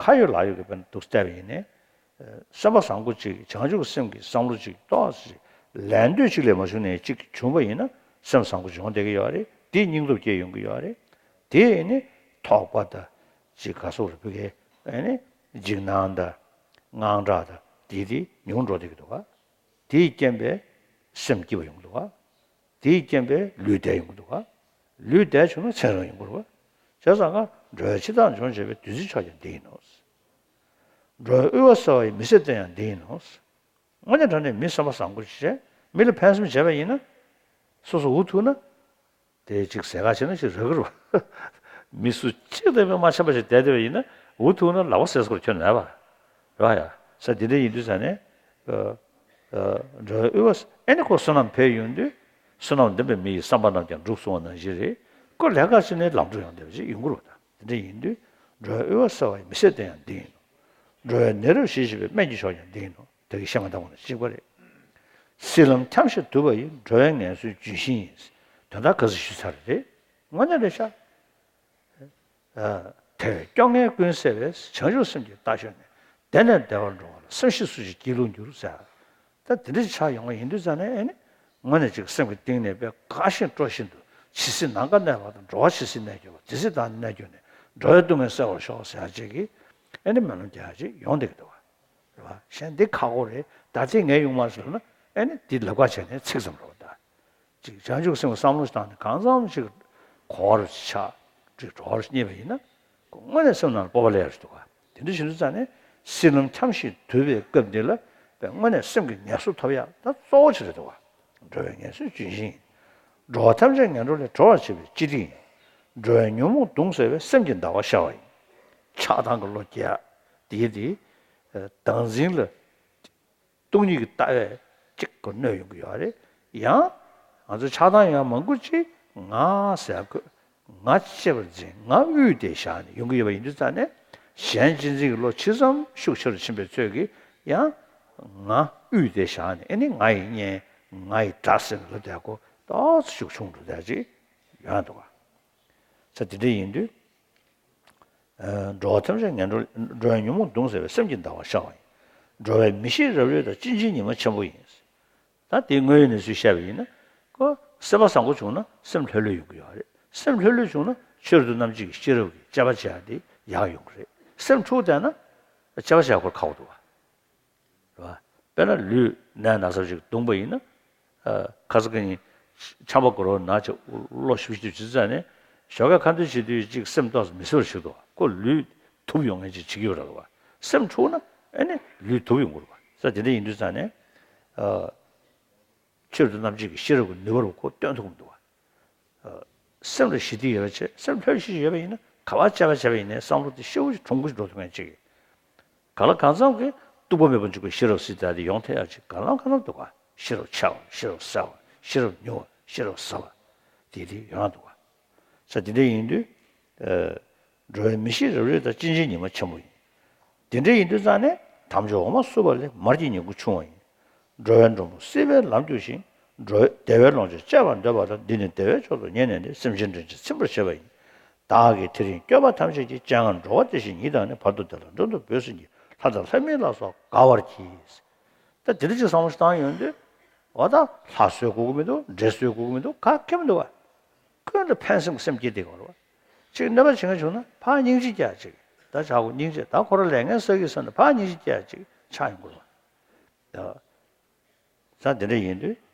ཁ་ཡོད་ལག་ཡོད་ཀྱི་དཔེར་ན་འདུག་བལྟས་པ་ཡིན་ནའི། སེམས་པ་བཟང་པོ་ཅིག་བྱང་ཆུབ་སེམས་ཀྱི་བསམ་བློ་ཅིག་ཏོག་ཙམ་ལས་འདོད་ཅིག་ལས་མ་བྱུང་ནའི་ཅིག་བྱུང་བ་ཡིན་ན་སེམས་བཟང་པོ་ཅིག་ཡོང་བསྡད་ཀྱི་ཡོད་རེད། དེས་སྙིང་སྟོབས་སྐྱེ་ཡོང་གི་ཡོད་རེད། དེ་ཡིན་ནའི་ཐོགས་པ་དང་ཅིག་ག་སོགས་རེད་བུ་གའི་ཨེ་ནི་འཇིགས་སྣང་དང་དངངས་སྐྲག་དང་དེ་དེ་ཉུང་འགྲོ་བསྡད་ཀྱི་འདུག་ག་དེས་རྐྱེན་པས་སེམས་སྐྱིད་པ་ཡོང་གི་འདུག་ག་དེའི་རྐྱེན་པས་ལུས་བདེ་ཡོང་གི་འདུག་ག་ལུས་བདེ་བྱུང་ན་ཚེ་རིང་ཡོང་གི་རེད་བ། བྱས་ཙང་ང་འགྲོ་བའི་འཆི་བདག་འཇོམས་བྱེད་པའི་བདུད་རྩིའི་མཆོག་ཀྱང་འདི་ཡིན་ནོ། འགྲོ་བའི་དབུལ་བ་སེལ་བ་ཡི་མི་ཚེ་བརྟན་ཡང་འདི་ཡིན་ནོ། དངོས་གནས་དྲང་གནས་མི་བསམ་པ་བཟང་པོ་བྱས་མི་ལ་ཕན་སེམས་བྱས་པ་ཡིན་ན། སོ་སོ་འུ་ཐུག་ན། དེ་ཅིག་ཟས་ག་བྱས་ན་ཅིག་རག་གི་རེད་བ། མི་སུ་གཅིག་དང་མ་འཆམ་པ་ཞིག་བསྡད་བསྡད་པ་ཡིན་ན་འུ་ཐུག་ན་ལག་པ་ཟས་སྐོར་ཁྱོན་ནས་བ། རེད་བ་ཡ། ས་འདི་འདྲ་ཡིན་དུས་ས་ནས། འགྲོ་བའི་དབུལ་བ་ཨེ་ནི་ཁོ་བསོད་ནམས་འཕེལ་ཡོང་དུས་བསོད་ནམས་ལྡན་པའི་མི་ཡི་བསམ་པ་རྣམས་ཀྱང་འགྲུབ་གསུངས་པ་ནང་བཞིན་རེད། ཁོ་ལས་ཀ་བྱས་ནས་ལམ་འགྲོ་ཡོང་བསྡད་པ་ཞིག་ཡོང་གི་རེད་བ། ད་འདི་འདྲ་ཡིན་དུས་འགྲོ་བའི་དབུལ་བ་སེལ་བ་ཡི་མི་ཚེ་བརྟན་ཡང་འདི་ཡིན་ནོ། འགྲོ་བའི་ནད་རབ་ཞི་བྱེད་པའི་སྨན་གྱི་མཆོག་ཀྱང་འདི་ཡིན་ནོ། དེ་གི་བཤད་མ་འདང་བ་ནི་གཅིག་པ་རེད། སྲིད་ལམ་འཁྱམས་ཤིང་དུབ་པ་ཡི། འགྲོ་བའི་ངལ་གསོའི་ལྗོན་ཤིང་ཡིན། དོན་དག་ག་ཚོད་ཞུས་ཚར་རེད། དངོས་གནས་རེད་ཤག་དེ་བས་སྐྱོ་ངལ་ཀུན་སེལ་བའི། བྱང་ཆུབ་སེམས་ཀྱི་རྟ་ཞོན་ནས། བདེ་ནས་བདེ་བར་འགྲོ་བ་ལ། སེམས་ཤེས་སུ་ཞིག་སྐྱིད་ལུགས་འགྱུར་ཟེར། ད་དེ་འདྲ་ཆགས་ཡོང་བ་ཡིན་དུས་ཙང་ནས་ཨེ་ནི། དངོས་གནས་ཅིག་སེམས་ཀྱི་གཏིང་ནས་དཔེ་དགའ་བཞིན་སྤྲོ་བཞིན་དུ་ཇི་སྲིད་ནམ་མཁའ་གནས་པ་དང་། འགྲོ་བ་ཇི་སྲིད་གནས་གྱུར་པ། དེ་སྲིད་བདག་ནི་གནས་གྱུར་ནས། འགྲོ་བའི་སྡུག་བསྔལ་སེལ་བར་ཤོག་ཟེར་ཡ་ཅིག་གིས་ཨེ་ནི་སྨོན་ལམ་རྒྱག་ཡ་ཅིག་ཡོང་བསྡད་ཀྱི་འདུག་བ། རེད་བ། གཞན་འདི་ཁག་པོ་རེད། ད་ལྟའི་ངའི་ཡོང་མ་ཟེར་ན་ཨེ་ནི་འདི་ལབ་ཁ་བྱས་ནས་ཚིག་ཙམ་རེད་བ། ད་ཅིག་བྱང་ཆུབ་སེམས་ཀྱི་བསམ་བློ་ཞིག་བཏང་ནས་གང་འཚམ་ཞིག་གོ་བ་རུ་ཆགས་ཅིག་འགྲོ་བ་རུ་རྙེད་པ་ཡིན་ན་དངོས་གནས་སེམས་ནང་ལ་སྤོབས་པ་སླེབས་ཡ་རེད་འདུག་བ། དེ་འདྲ་བྱེད་དུས་ཙང་ནས་སྲིད་ལམ་འཁྱམས་ཤིང་དུབ་པའི་སྐབས་འདི་ལ་དཔེ་དངོས་གནས་སེམས་ཀྱི་ངལ་གསོ་ཐོབ་ཡ་ད་གཙོ་བོ་ཅིག་རེད་འདུག་བ། འགྲོ་བའི་ངལ་གསོའི་ལྗོན་ཤིང་ཡིན། འགྲོ་བ་ཐམས་ཅད་ངན་འགྲོ་ལས་སྒྲོལ་བར་བྱེད་པའི་སྤྱི་ཏི་ཡིན། འགྲོ་བའི་ཉོན་མོངས་གདུང་སེལ་བའི། སེམས་ཀྱི་ཟླ་བ་ཤར་བ་ཡིན། ཆགས་སྡང་གི་བློ་སྐྱེ་ཡ་དེ་དེ་བདག་འཛིན་ལ་སྟོང་ཉིད་ཀྱི་ལྟ་བས་གཅིག་གོ་གནོད་ཡོང་གི་ཡོད་རེད། ཡང་ང་ཚོ་ཆགས་སྡང་ཡང་མང་པོ་ཅིག་ང་ཟེར་དགོས། ང་གཅེས་པར་འཛིན། ང་དབུས་ཏེ་བཞག་ནས་ཡོང་གི་ཡོད་པ་ཡིན་དུས་ཙང་ནས་གཞན་གཅེས་འཛིན་གྱི་བློ་ཇི་ཙམ་ཤུགས་ཆེ་རུ་ཕྱིན་པའི་ཚོད་ཀྱིས་ཡང་ང་དབུས་ཏེ་བཞག་ནས་ཨེ་ནི་ང་ཡི་གཉེན་ང་ཡི་དགྲ་ཟེར་ནས་ལབ་བསྡད་དགོས་ཏོག་ཙམ་ཤུགས་ཆུང་འགྲོ་བསྡད་ཅིག་ཡོང་འདུག་ག་ས་དེ་འདྲ་ཡིན་དུས། འགྲོ་བ་ཐམས་ཅད་ངན་འགྲོ། འགྲོ་བའི་ཉོན་མོངས་གདུང་སེལ་བའི། སེམས་ཀྱི་ཟླ་བ་ཤར་བ་ཡིན། འགྲོ་བའི་མི་ཤེས་རབ་རིབ་དང་། གཅིན་སྙིའི་ཉི་མ་ཆེན་པོ་ཡིན། ད་དེ་དངོས་ཡོད་གནས་ཚུལ་བཤད་པ་ཡིན་ན། ཁོ་སེམས་པ་བཟང་པོ་བྱུང་ན་སེམས་ལྷོད་ལྷོད་ཡོང་གི་ཡོད་རེད། སེམས་ལྷོད་ལྷོད་བྱུང་ན་ ཆོས་རབ་ཏུ་རྣམ་འབྱེད་ཀྱི་ཤེས་རབ་ཀྱིས་དཔྱད་པ་བྱེད་ཡག་དེ་ཡག་ཡོང་གི་རེད། སེམས་འཁྲུགས་བསྡད་ན་དཔྱད་པ་བྱེད་ཡག་ཁོ་ཁག་པོ་འདུག་བ། རེད་བ། དཔེར་ན་ལུས་ནད་ན་ཚ་ཞིག་བརྡུངས་པ་ཡིན་ན། ཨ། ཁ་སང་ཁ་ཉིན་ཆམ་པ་སྒོར་བ་ན་ཆེ་གློ་ཞིབ་ཞིབ་བྱེད་ཙང་ནས་ཞོགས་ཀས་ཁ་འདོན་བྱེད་དུས་གཅིག་སེམས་ཏོག་ཙམ་མི་བཟོད་པ་ཞིག་འདུག་བ། ཁོ་ལུས་ཐུབ་ཡོང་མཁན་ཅིག་བྱེད་ཀྱི་ཡོད་རེད་བ། སེམས་འཁྲུགས་ན་ཨ་ནི་ལུས་ཐུབ་ཡོང་གི་རེད་བ། ས་དེ་འདྲ་ཡིན་དུས་ཙང་ནས། ཨ། ཆོས་རབ་ཏུ་རྣམ་འབྱེད་ཀྱི་ཤེས་རབ་ཀྱི་ནུས་པ་རུ་ཁོ་སྟོན་ཐུབ་ཀྱི་མི་འདུག་བ། སེམས་ལ་ཞི་བདེ་ཡོད་པ་བྱས། སེམས་ལྷོད་ཤིག་ཡོད་པ་ཡིན་ན་ག་པར་དཔྱད་པ་བྱས་པ་ཡིན་ནའི་བསམ་བློ་དེ་ཤེའུ་ཞིག་གྲུང་པོ་ཞིག་འགྲོ་ཐུབ་མཁན་ཅིག་གི། གང་ལ་གང་འཚམ་གྱིས་གཏུག་པ་མེད་པར་འཇུག་པའི་ཤེས་རབ་ཟེར་ཡག་དེ་ཡོང་ཐུབ་ཡག་ཅིག་གང་ལ་གང་འཚམ་འདུག་ག། ཤེས་རབ་ཆེ་བ། ཤེས་རབ་གསལ་བ། ཤེས་རབ་མྱུར་བ། ཤེས་རབ་ཟབ་པ། དེ་དེ་ཡོང་ཡག་འདུག་ག། ས་དེ་འདྲ་ཡིན་དུས། ཨ། འགྲོ་བའི་མི་ཤེས་རབ་རིབ་དང་། སྐྱེ་འཆིའི་ཉི་མ་ཆེན་པོ་ཡིན། དེ་འདྲ་ཡིན་དུས་ཙང་ནས། དམ་ཆོས་འོ་མ་བསྲུབས་པ་ལས། མར་གྱི་ཉིང་ཁུ་ཕྱུང་བ་ཡིན། འགྲོ་བའི་མགྲོན་པོ་སྲིད་པའི་ལམ་བསྒྱུར་ཞིང་། འགྲོ་བདེ་བའི་ལོངས་སྤྱོད་སྤྱད་པར་འདོད་པ་དང་། འདི་ནི་བདེ་བའི་མཆོག་ཏུ་ངེས་གནས་ཏེ། སེམས་ཅན་འདྲེན་ཅིང་ཚིམ་པར་བྱེད་པ་ཡིན། བདག་གིས་དེ་རིང་བསྐྱོད་པ་ཐམས་ཅད་ཀྱིས། སྤྱན་སྔར་འགྲོ་བ་བདེ་ཞིང་ཉིད་དང་ནི། བར་དུ་བདེ་ལ་མགྲོན་དུ་བོས་ཟིན་གྱིས། ལྷ་དང་ལྷ་མིན་ལ་སོགས་དགའ་བར་གྱིས། ད་དེ་འདྲ་ཅིག་བསམ་བློ་ཞིག་བཏང་ཡོང་དུས། འོ་ད་ལྷ་གསོད་དགོས་ཀྱི་མི་འདུག་འདྲེ་གསོད་དགོས་ཀྱི་མི་འདུག་ག་གེ་མི་འདུག་བ། ཀུན་ལ་ཕན་སེམས་སེམས་བསྐྱེད་དེ་གོ་རེད་བ། ཅིག་གནོད་པ་བྱེད་མཁན་བྱུང་ན་ཕར་སྙིང་རྗེ་རྒྱག་ཅིག་ད་བྱ་དགོས་སྙིང་རྗེ། ད་ཁོ་རང་ལས་ངན་བསགས་ཀྱི་བསམ་ནས་ཕར་སྙིང་རྗེ་རྒྱག་ཅིག་ཆགས་ཡོང་དགོས་རེད་བ། ད་ས་དེ་འདྲ་ཡིན་དུས།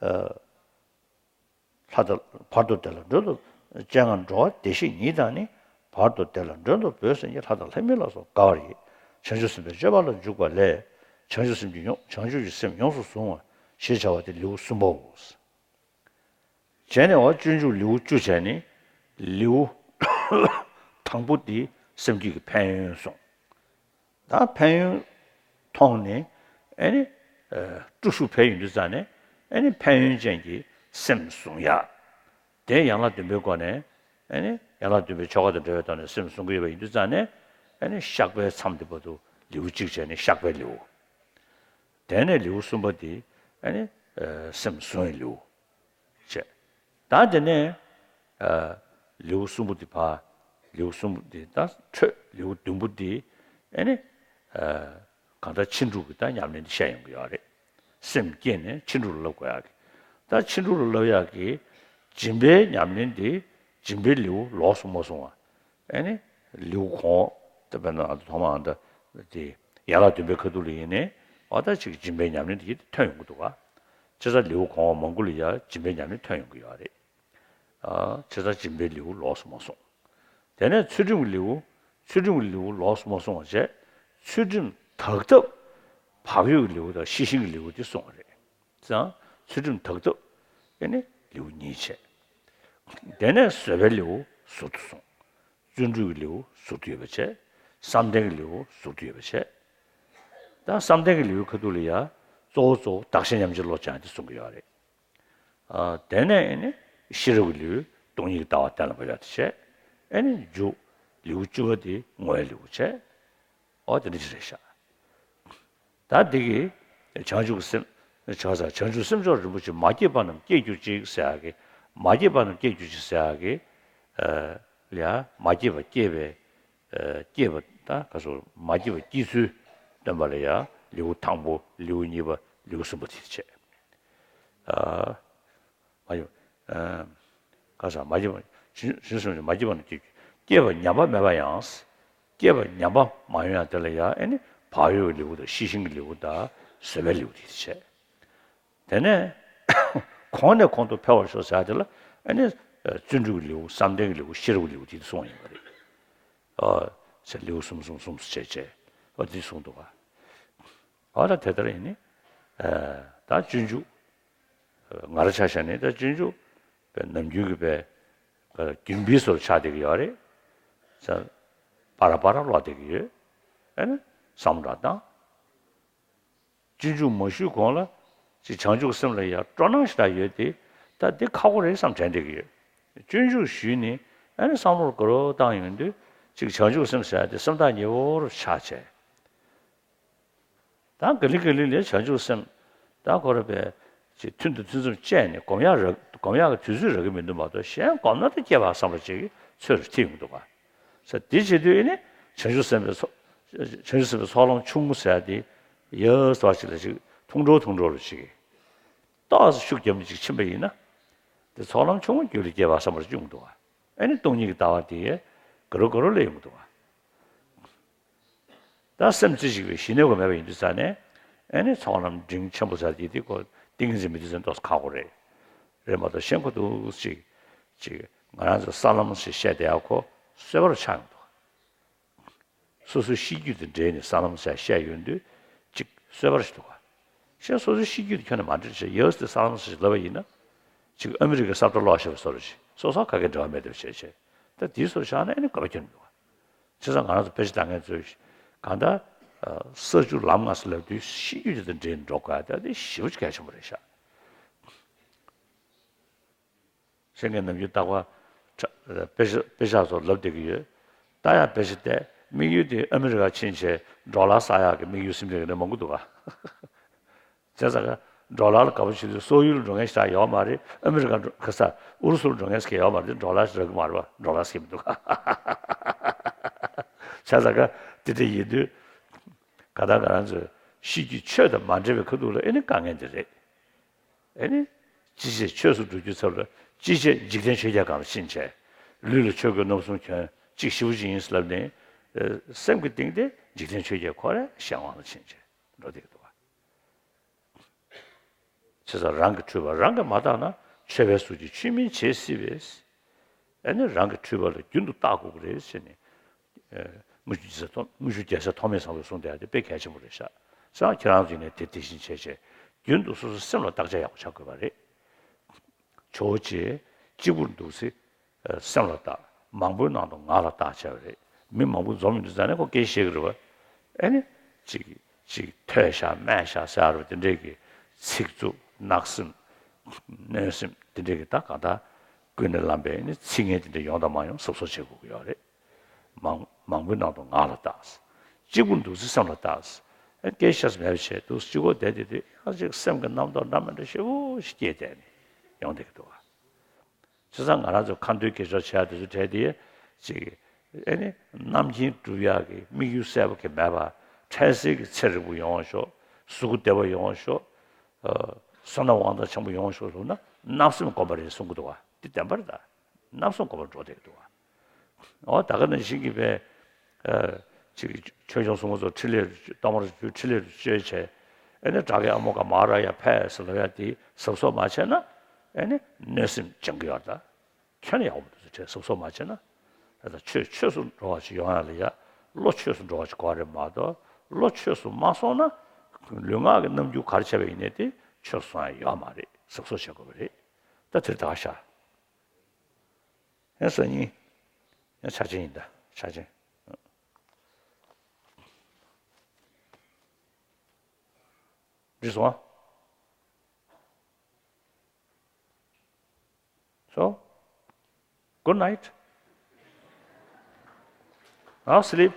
ཨ། ལྷ་དང་བར་དུ་བདེ་ལ་མགྲོན་དུ། སྤྱན་སྔར་འགྲོ་བ་བདེ་ཞིང་ཉིད་དང་ནི། བར་དུ་བདེ་ལ་མགྲོན་དུ་བོས་ཟིན་གྱིས། ལྷ་དང་ལྷ་མིན་ལ་སོགས་དགའ་བར་གྱིས། བྱང་ཆུབ་སེམས་དཔའི་སྤྱོད་པ་ལ་འཇུག་པ་ལས། བྱང་ཆུབ་སེམས་ཀྱི་ཡོངས། བྱང་ཆུབ་ཀྱི་སེམས་ཡོངས་སུ་བཟུང་བ་ཞེས་བྱ་བ་སྟེ་ལེའུ་གསུམ་པའོ། བྱས་ནས་འོ་སྤྱོད་འཇུག་ལེའུ་བཅུ་བྱས་ནས། ལེའུ་དང་པོ་འདི་སེམས་བསྐྱེད་ཀྱི་ཕན་ཡོན་གསུངས། ད་ཕན་ཡོན་མཐོང་ནས་ཨ་ནི། ཨ། སྤྲོ་ཤུགས་འཕེལ་ཡོང་དུས་ཙང་ནས་ཨ་ནི་ཕན་ཡོན་ཅན་གྱི་སེམས་བཟུང་ཡག་དེ་ཡན་ལག་བདུན་པའི་སྒོ་ནས། ཨ་ནི་ཡན་ལག་བདུན་པའི་ཆོ་ག་དང་འབྲེལ་བའི་ཐོག་ནས་སེམས་བཟུང་གི་ཡོད་པ་ཡིན་དུས་ཙང་ནས། ཨ་ནི་བཤགས་པའི་མཚམས་དེ་བར་དུ་ལེའུ་གཅིག་བྱས་ནས་བཤགས་པའི་ལེའུ། དེ་ནས་ལེའུ་གསུམ་པ་དེ་ཨ་ནི། ཨ། སེམས་བཟུང་བའི་ལེའུ་བྱས། ད་དེ་ནས། ཨ། ལེའུ་གསུམ་པོ་དེ་ཕར། ལེའུ་གསུམ་པོ་དེ་ད་འཕྲོས། ལེའུ་བདུན་པོ་དེ་ཨ་ནི། ཨ། གང་ལྟར་ཕྱིན་དྲུག་གི་ད་ཉམས་ལེན་དེ་བཤད་ཡོང་གི་ཡོད་རེད། སེམས་བསྐྱེད་ནས་ཕྱིན་དྲུག་ལ་བསླབ་དགོས་ཡག་གི། ད་ཕྱིན་དྲུག་ལ་བསླབ་ཡག་གི་སྦྱིན་པའི་ཉམས་ལེན་དེ་སྦྱིན་པའི་ལེའུ་ལོགས་སུ་མ་སོང་བ། ཨ་ནི་ལེའུ་གོང་། ད་དཔེར་ན་ཐོག་མ་ཨ་ད་དེ་ཡན་ལག་བདུན་པའི་ཁ་ཐུག་ལ་ཡིན་ནའི་འོ་ད་ཅིག་སྦྱིན་པའི་ཉམས་ལེན་དེ་ཐོན་ཡོང་གི་འདུག་ག། བྱས་ཙང་ལེའུ་གོང་མང་པོ་ལ་ཡ་སྦྱིན་པའི་ཉམས་ལེན་ཐོན་ཡོང་གི་ཡོད་རེད། ཨ། བྱས་ཙང་སྦྱིན་པའི་ལེའུ་ལོགས་སུ་མ་སོང་། དེ་ནས་ཚུལ་ཁྲིམས་ཀྱི་ལེའུ། ཚུལ་ཁྲིམས་ཀྱི་ལེའུ་ལོགས་སུ་མ་སོང་བ་བྱས། ཚུལ་ཁྲིམས་དག་ཐབས་བག་ཡོད་ཀྱི་ལེའུ་དང་ཤེས་བཞིན་གྱི་ལེའུ་དེ་གསུངས་པ་རེད། ཙང་ཚུལ་ཁྲིམས་དག་ཐབས་ཨ་ནི་ལེའུ་གཉིས་བྱས། དེ་ནས་བཟོད་པའི་ལེའུ་ཟུར་དུ་གསུངས། བརྩོན་འགྲུས་ཀྱི་ལེའུ་ཟུར་དུ་ཡོད་པ་བྱས། བསམ་གཏན་གྱི་ལེའུ་ཟུར་དུ་ཡོད་པ་བྱས། ད་བསམ་གཏན་གྱི་ལེའུའི་ཁ་ཐུག་ལ་ཡ་གཙོ་བོ་གཙོ་བོ་བདག་གཞན་མཉམ་བརྗེའི་བློ་སྦྱང་དེ་གསུང་གི་ཡོད་རེད། ཨ། དེ་ནས་ཨ་ནི་ཤེས་རབ་ཀྱི་ལེའུ་སྟོང་ཉིད་ཀྱི་ལྟ་བ་གཏན་ལ་ཕབ་ཡག་དེ་བྱས། ཨ་ནི་མཇུག་ལེའུ་བཅུ་པ་དེ་བསྔོ་བའི་ལེའུ་བྱས། ཨོ་དེ་འདྲ་ཅིག་རེད་ཤག། ད་འདི་གི་བྱང་ཆུབ་ཀྱི་སེམས། བྱང་ས་བྱང་ཆུབ་སེམས་མཆོག་རིན་པོ་ཆེ་མ་སྐྱེས་པ་རྣམས་སྐྱེ་གྱུར་ཅིག་ཟེར་ཡག་གི། མ་སྐྱེས་པ་རྣམས་སྐྱེ་གྱུར་ཅིག་ཟེར་ཡག་གི། ཨ། ལ་ཡ་མ་སྐྱེས་པ་སྐྱེས་པའི། ཨ། སྐྱེས་པ་ད་ག་སོ་མ་སྐྱེས་པ་སྐྱེ་ཚུལ་སྟོན་པ་ལ་ཡ་ལེའུ་དང་པོ། ལེའུ་གཉིས་པ། ལེའུ་གསུམ་པ་དེ་བྱས། ཨ། མ་སྐྱེས་པ། ཨ། ག་ས་མ་སྐྱེས་པ། གཞི་གཞི་གསུམ་གྱི་མ་སྐྱེས་པ་ནི་སྐྱེ། སྐྱེས་པ་ཉམས་པ་མེད་པ་ཡང་། སྐྱེས་པ་ཉམས་པ་མ་ཡོང་ཡང་དེ་ལ་ཡང་ཨ་ནི་བག་ཡོད་ཀྱི་ལེའུ་དང་། ཤེས་བཞིན་གྱི་ལེའུ་དང་། བཟོད་པའི་ལེའུ་དེ་བྱས། དེ་ནས་གོང་ནས་གོང་དུ་འཕེལ་བར་ཤོག་ཟེར་ཡ་དེ་ལ་ཨ་ནི་བརྩོན་འགྲུས་ཀྱི་ལེའུ། བསམ་གཏན་གྱི་ལེའུ། ཤེས་རབ་ཀྱི་ལེའུ་དེ་གསུངས་ཡིན་པ་རེད། ཨ། ཟེར་ལེའུ་གསུམ་གསུམ་གསུམ་དུ་བྱས་བྱས་ཨ་འདི་གསུངས་འདུག་ག། ཨ་ད་དེ་ལྟར་ཡིན་ནི། ཨ། ད་སྤྱོད་འཇུག་ང་རང་ཆ་བཞག་ནས་ད་སྤྱོད་འཇུག་པའི་ནམ་རྒྱུན་གྱི་པའི་རྒྱུན་པའི་བཟོ་འདྲ་ཆགས་བསྡད་ཀྱི་ཡོད་རེད། ས། པ་ར་པ་ར་ཀློག་བསྡད་ཀྱི་ཡོད། ཨ་ནི་བསམ་བློ་བཏང་། སྤྱོད་འཇུག་མ་ཞུས་གོང་ལ་ཅིག་བྱང་ཆུབ་སེམས་ལ་ཡ་སྤྲོ་སྣང་ཞེ་དྲག་ཡོད་དེ། ད་འདི་ཁག་པོ་རེད་བསམ་དྲན་བསྡད་ཀྱི་ཡོད། སྤྱོད་འཇུག་ཞུས་ནས་ཨ་ནི་བསམ་བློ་ག་རེ་བཏང་ཡོང་དུས་ཅིག་བྱང་ཆུབ་སེམས་ཟེར་ཡ་དེ་སེམས་ཐག་ཉེ་བོ་རུ་ཆགས་བྱས། ད་ག་ལེ་ག་ལེ་ལས་བྱང་ཆུབ་སེམས་ད་ཁོ་ར་པའི་ཅིག་ཐུན་དང་ཐུན་མཚམས་བཅད་ནས་སྒོམ་ཡག་རག་སྒོམ་ཡག་གི་དུས་ཚོད་རག་གི་མི་འདུག་མ་གཏོགས། གཞན་སྒོམ་ན་ད་སྐྱེ་བ་བསམ་པ་ཅིག་གི་ཚོད་རུ་ཐིག་ཡོང་གི་འདུག་ག། ས་འདི་བྱེད་དུས་ཨེ་ནི་བྱང་ཆུབ་སེམས་དཔའི་ཚོགས། བྱང་ཆུབ་སེམས་དཔའི་ཚོགས་ལམ་ཆུང་ངུ་ཟེར་ཡ་དེ་ཡག་ཟེར་བ་ཞིག་ལ་ཅིག་ཐུང་འགྲོ་ཐུང་འགྲོ་རུ་ཅིག་ཏོག་ཙམ་ཤུགས་བརྒྱབ་ནས་ཅིག་ཕྱིན་པ་ཡིན་ན། དེ་ཚོགས་ལམ་ཆུང་ངུ་རྒྱུད་ལ་སྐྱེ་བ་བསམ་པ་ཅིག་ཡོང་གི་འདུག་ག། ཨེ་ནི་སྟོང་ཉིད་ཀྱི་ལྟ་བ་དེ་ག་རུ་ག་རུ་སླེབས་ཡོང་གི་འདུག་ག་ད་སེམས་རྩེ་གཅིག་པའི་ཞི་གནས་ཀྱང་མེད་པ་ཡིན་དུས་ཙང་ནས། ཨེ་ནི་ཚོགས་རྣམས་འབྲིང་ཆེན་པོ་ཟེར་གྱི་དེ་ཁོ་ཏིང་ངེ་འཛིན་མེད་དུས་ཙང་ཏོག་ཙམ་ཁག་པོ་རེད། རེད་མ་གཏོགས་ཤེས་ཁོ་འདུག་ཅིག་ཅིག་ང་རང་ཚོ་ས་ལམ་ཞེས་བཤད་བསྡད་ཡ་ཁོ་སོས་པ་རུ་ཆགས་ཡོང་གི་འདུག་སོ་སོའི་ཤེས་རྒྱུད་དང་འབྲེལ་ནས་ས་ལམ་ཟེར་བཤད་ཡོང་དུས་ཅིག་སོས་པ་རེ་ཞིག་འདུག་ག་གཞན་སོ་སོའི་ཤེས་རྒྱུད་དེ་ཁྱོན་ནས་མ་འདྲེས་བྱས་ཡོད་དེ་ས་ལམ་ཟེར་ཞིག་ལབ་པ་ཡིན་ན། ཅིག་ཨ་མི་རི་ཀའི་ས་བཀྲ་ཀློག་ཤེས་པ་བཟོ་འདྲ་ཞིག་སོ་སོ་ག་གེ་འབྲེལ་བ་མེད་འདྲ་བྱས་བྱས། ད་དེའི་བཟོ་བཞག་ན་ཨེ་ནི་དགོས་པ་ཁྱོན་ནས་འདུག་ག་བྱས་ཙང་ང་རང་ཚོ་དཔེ་ཆ་ལྟ་མཁན་ཚོས་གང་ལྟར་ས་བཅུ་ལམ་ལྔ་ཟེར་ལབ་དུས་ཤེས་རྒྱུད་དེ་དང་འབྲེལ་ནས་འགྲོ་དགོས་ཡ་དེ་ཞེ་པོ་ཅིག་གལ་ཆེན་པོ་རེད་ཤག་བཤད་མཁན་ནམ་རྒྱུན་རྟག་པར་དཔེ་ཆ་དཔེ་ཆ་སོགས་ལབ་བསྡད་ཀྱི་ཡོད། ད་ཡང་དཔེ་ཆ་བལྟས། དམིགས་ཡུལ་དེ་ཨ་མི་རི་ཀ་ཕྱིན་བྱས་ཌོ་ལར་བསགས་ཡག་གི་དམིགས་ཡུལ་སེམས་ཁྲལ་གྱི་ནི་མང་པོ་འདུག་ག་བྱས་ཙང་ཀ་ཌོ་ལར་ལ་དགའ་པོ་བྱེད་དུས་སོག་ཡུལ་ལ་འགྲོ་མཁན་ཞིག་ཡོད་མ་རེད། ཨ་མི་རི་ཀ་འགྲོ་ཁ་ས་ཨུ་རུ་སུ་ལ་འགྲོ་མཁན་ཞིག་ཡོད་མ་རེད། ཌོ་ལར་ཞིག་རག་གི་མ་རེད་པ། ཌོ་ལར་ཞིག་མི་འདུག་ག་བྱས་ཙང་ཀ་དེ་འདྲ་ཡིན་དུས་ག་ད་ང་རང་ཚོའི་ཤེས་རྒྱུད་ཆོས་དང་མ་འབྲེལ་བའི་ཁ་ཐུག་ལ་ཨེ་ནི་དཀའ་ངལ་འདི་རེད། ཨེ་ནི། ཅི་བྱེད་ཆོས་སུ་འགྲོ་རྒྱུའི་ཚབ་ལ་ཅི་བྱེད་འཇིག་རྟེན་ཆོས་བརྒྱད་སྒང་ལ་ཕྱིན་བྱས། ལུས་ལ་ཆོས་གོས་རྣམ་གསུམ་གྱོན། གཅིག་ཞེ་པོ་ཅིག་ཡིན་ཟེར་ལབ་ནས། ཨེ། སེམས་ཀྱི་གཏིང་དེ་འཇིག་རྟེན་ཆོས་བརྒྱད་ཁོ་རའི་གཞན་དབང་ལ་ཕྱིན་བྱས་འགྲོ་བསྡད་ཀྱི་འདུག་ག་བྱས་ཙང་རང་གི་འཁྲུལ་པ་རང་གིས་མ་བརྟགས་ན། ཆོས་པའི་གཟུགས་ཀྱིས་ཆོས་མིན་བྱེད་སྲིད་པས། ཨེ་ནི་རང་གི་འཁྲུལ་པ་ལ་རྒྱུན་དུ་བརྟག་དགོས་ཀྱི་རེད་ཟེར་ནས། ཨེ། དངུལ་ཆུ་རྒྱལ་སྲས་ཐོགས་དངུལ་ཆུ་རྒྱལ་སྲས་ཐོགས་མེད་བཟང་པོས་གསུངས་བསྡད་ཡ་དེ་དཔེ་གལ་ཆེན་པོ་རེད་ཤག་བྱས་ཙང་ཁྱེད་རང་ཚོ་ཡིན་ནའི་དེ་དེ་བཞིན་བྱས་བྱས་རྒྱུན་དུ་སོ་སོའི་སེམས་ལ་བརྟག་དཔྱད་ཡག་པོ་བྱ་དགོས་པ་རེད། ཇོ་བོ་རྗེས་གཅིག་པུར་འདུག་སེ་སེམས་ལ་བརྟག་མང་པོའི་ནང་དུ་ངག་ལ་བརྟག་བྱས་པ་རེད། མི་མང་པོ་འཛོམས་ཡོང་དུས་ཙང་ནས་ཁོ་སྐད་ཆ་བཤད་ཀྱི་རེད་པ། ཨེ་ནི། ཅིག་ཅིག་ཐོས་ཤག་སྨྲས་ཤག་ཟེར་བ་དེ་འདྲས་ཀྱི་ཚིག་རྩུབ་བརྣག་སེམས། གནོད་སེམས་དེ་འདྲས་ཀྱི་ད་གང་ལྟར་ཀུན་ནས་བསླངས་པའི་ཨེ་ནི་ཚིག་ངན་དེ་འདྲས་ཡོང་དང་མ་ཡོང་གཟབ་གཟབ་བྱེད་དགོས་ཀྱི་ཡོད་རེད། མང་མང་པོའི་ནང་དུ་ངག་ལ་བརྟག་གཅིག་པུར་འདུག་སེ་སེམས་ལ་བརྟག་ཨེ་སྐད་ཆ་མེད་པ་བྱས་འདུག་སེ་གཅིག་པོ་བསྡད་དེ་དུས་ཡང་ཅིག་སེམས་ཀྱི་རྣམ་རྟོག་འདྲ་མི་འདྲ་ཞེ་པོ་ཞིག་སྐྱེས་བསྡད་ནས་ཡོང་བསྡད་ཀྱི་འདུག་ག་བྱས་ཙང་ང་རང་ཚོ་ཁ་འདོན་དགེ་སྦྱོར་བྱེད་ཡག་དེ་ཚོ་གྲས་དེ་ཅིག་ཨེ་ནི་རྣམ་མཁྱེན་སྒྲུབ་ཡག་གི་དམིགས་ཡུལ་གསལ་པོ་གི་མེད་པ། འཕྲལ་སེལ་གྱི་ཚེ་རིང་པོ་ཡོང་ཤོག་གཟུགས་པོ་བདེ་བ་ཡོང་ཤོག་ཨ། བསོད་ནམས་དབང་ཐང་ཆེན་པོ་ཡོང་ཤོག་ཟེར་ན་བརྣབ་སེམས་སྒོམ་པ་རེད་གསུང་གི་འདུག་ག་འདི་བདེན་པ་རེད་ད། བརྣབ་སེམས་སྒོམ་པར་འགྲོ་བསྡད་ཀྱི་འདུག་ག་འོ་ད་ག་ནང་བཞིན་གྱི་བས། ཨ། ཅིག་ཆོས་སྐྱོང་སྲུང་མ་ཚོ་ཕྲིན་ལས་གཏོར་མ་རུ་ཕྲིན་ལས་རུ་བཅོལ་བྱས། ཨེ་ནི་དགྲ་བགེགས་ཨ་མོ་ག་མ་ར་ཡ་ཕེབས་ཟེར་ལབ་ཡ་དེ་གཟབ་གཟབ་མ་བྱས་ན། ཨེ་ནི་གནོད་སེམས་སྦྱང་གི་ཡོད་རེད་ད། ཁྱོན་ནས་ཡག་པོ་མི་འདུག་ཟེར་གཟབ་གཟབ་མ་བྱས་ན། ད་ལྟ་ཆོས་ཆོས་སུ་འགྲོ་བ་ཞིག་ཡོང་ཡ་ལ་ཡ། བློ་ཆོས་སུ་འགྲོ་བ་ཞིག་དགོས་རེད་མ་གཏོགས། བློ་ཆོས་སུ་མ་སོང་ན། ལུས་ངག་གི་རྣམ་འགྱུར་ག་རེ་བྱས་པ་ཡིན་ནའི་དེ་ཆོས་སུ་སོང་ཡ་ཡོད་མ་རེད། གཟབ་གཟབ་བྱེད་དགོས་པ་རེད། ད་དེར་ད་ག་ཤར། ཡང་སང་ཉིན། ཡང་ཆ་ཆེན་ཡིན་ད་ཆ་ཆེན། འགྲིག་སོང་ཨ། So, good night. Now sleep.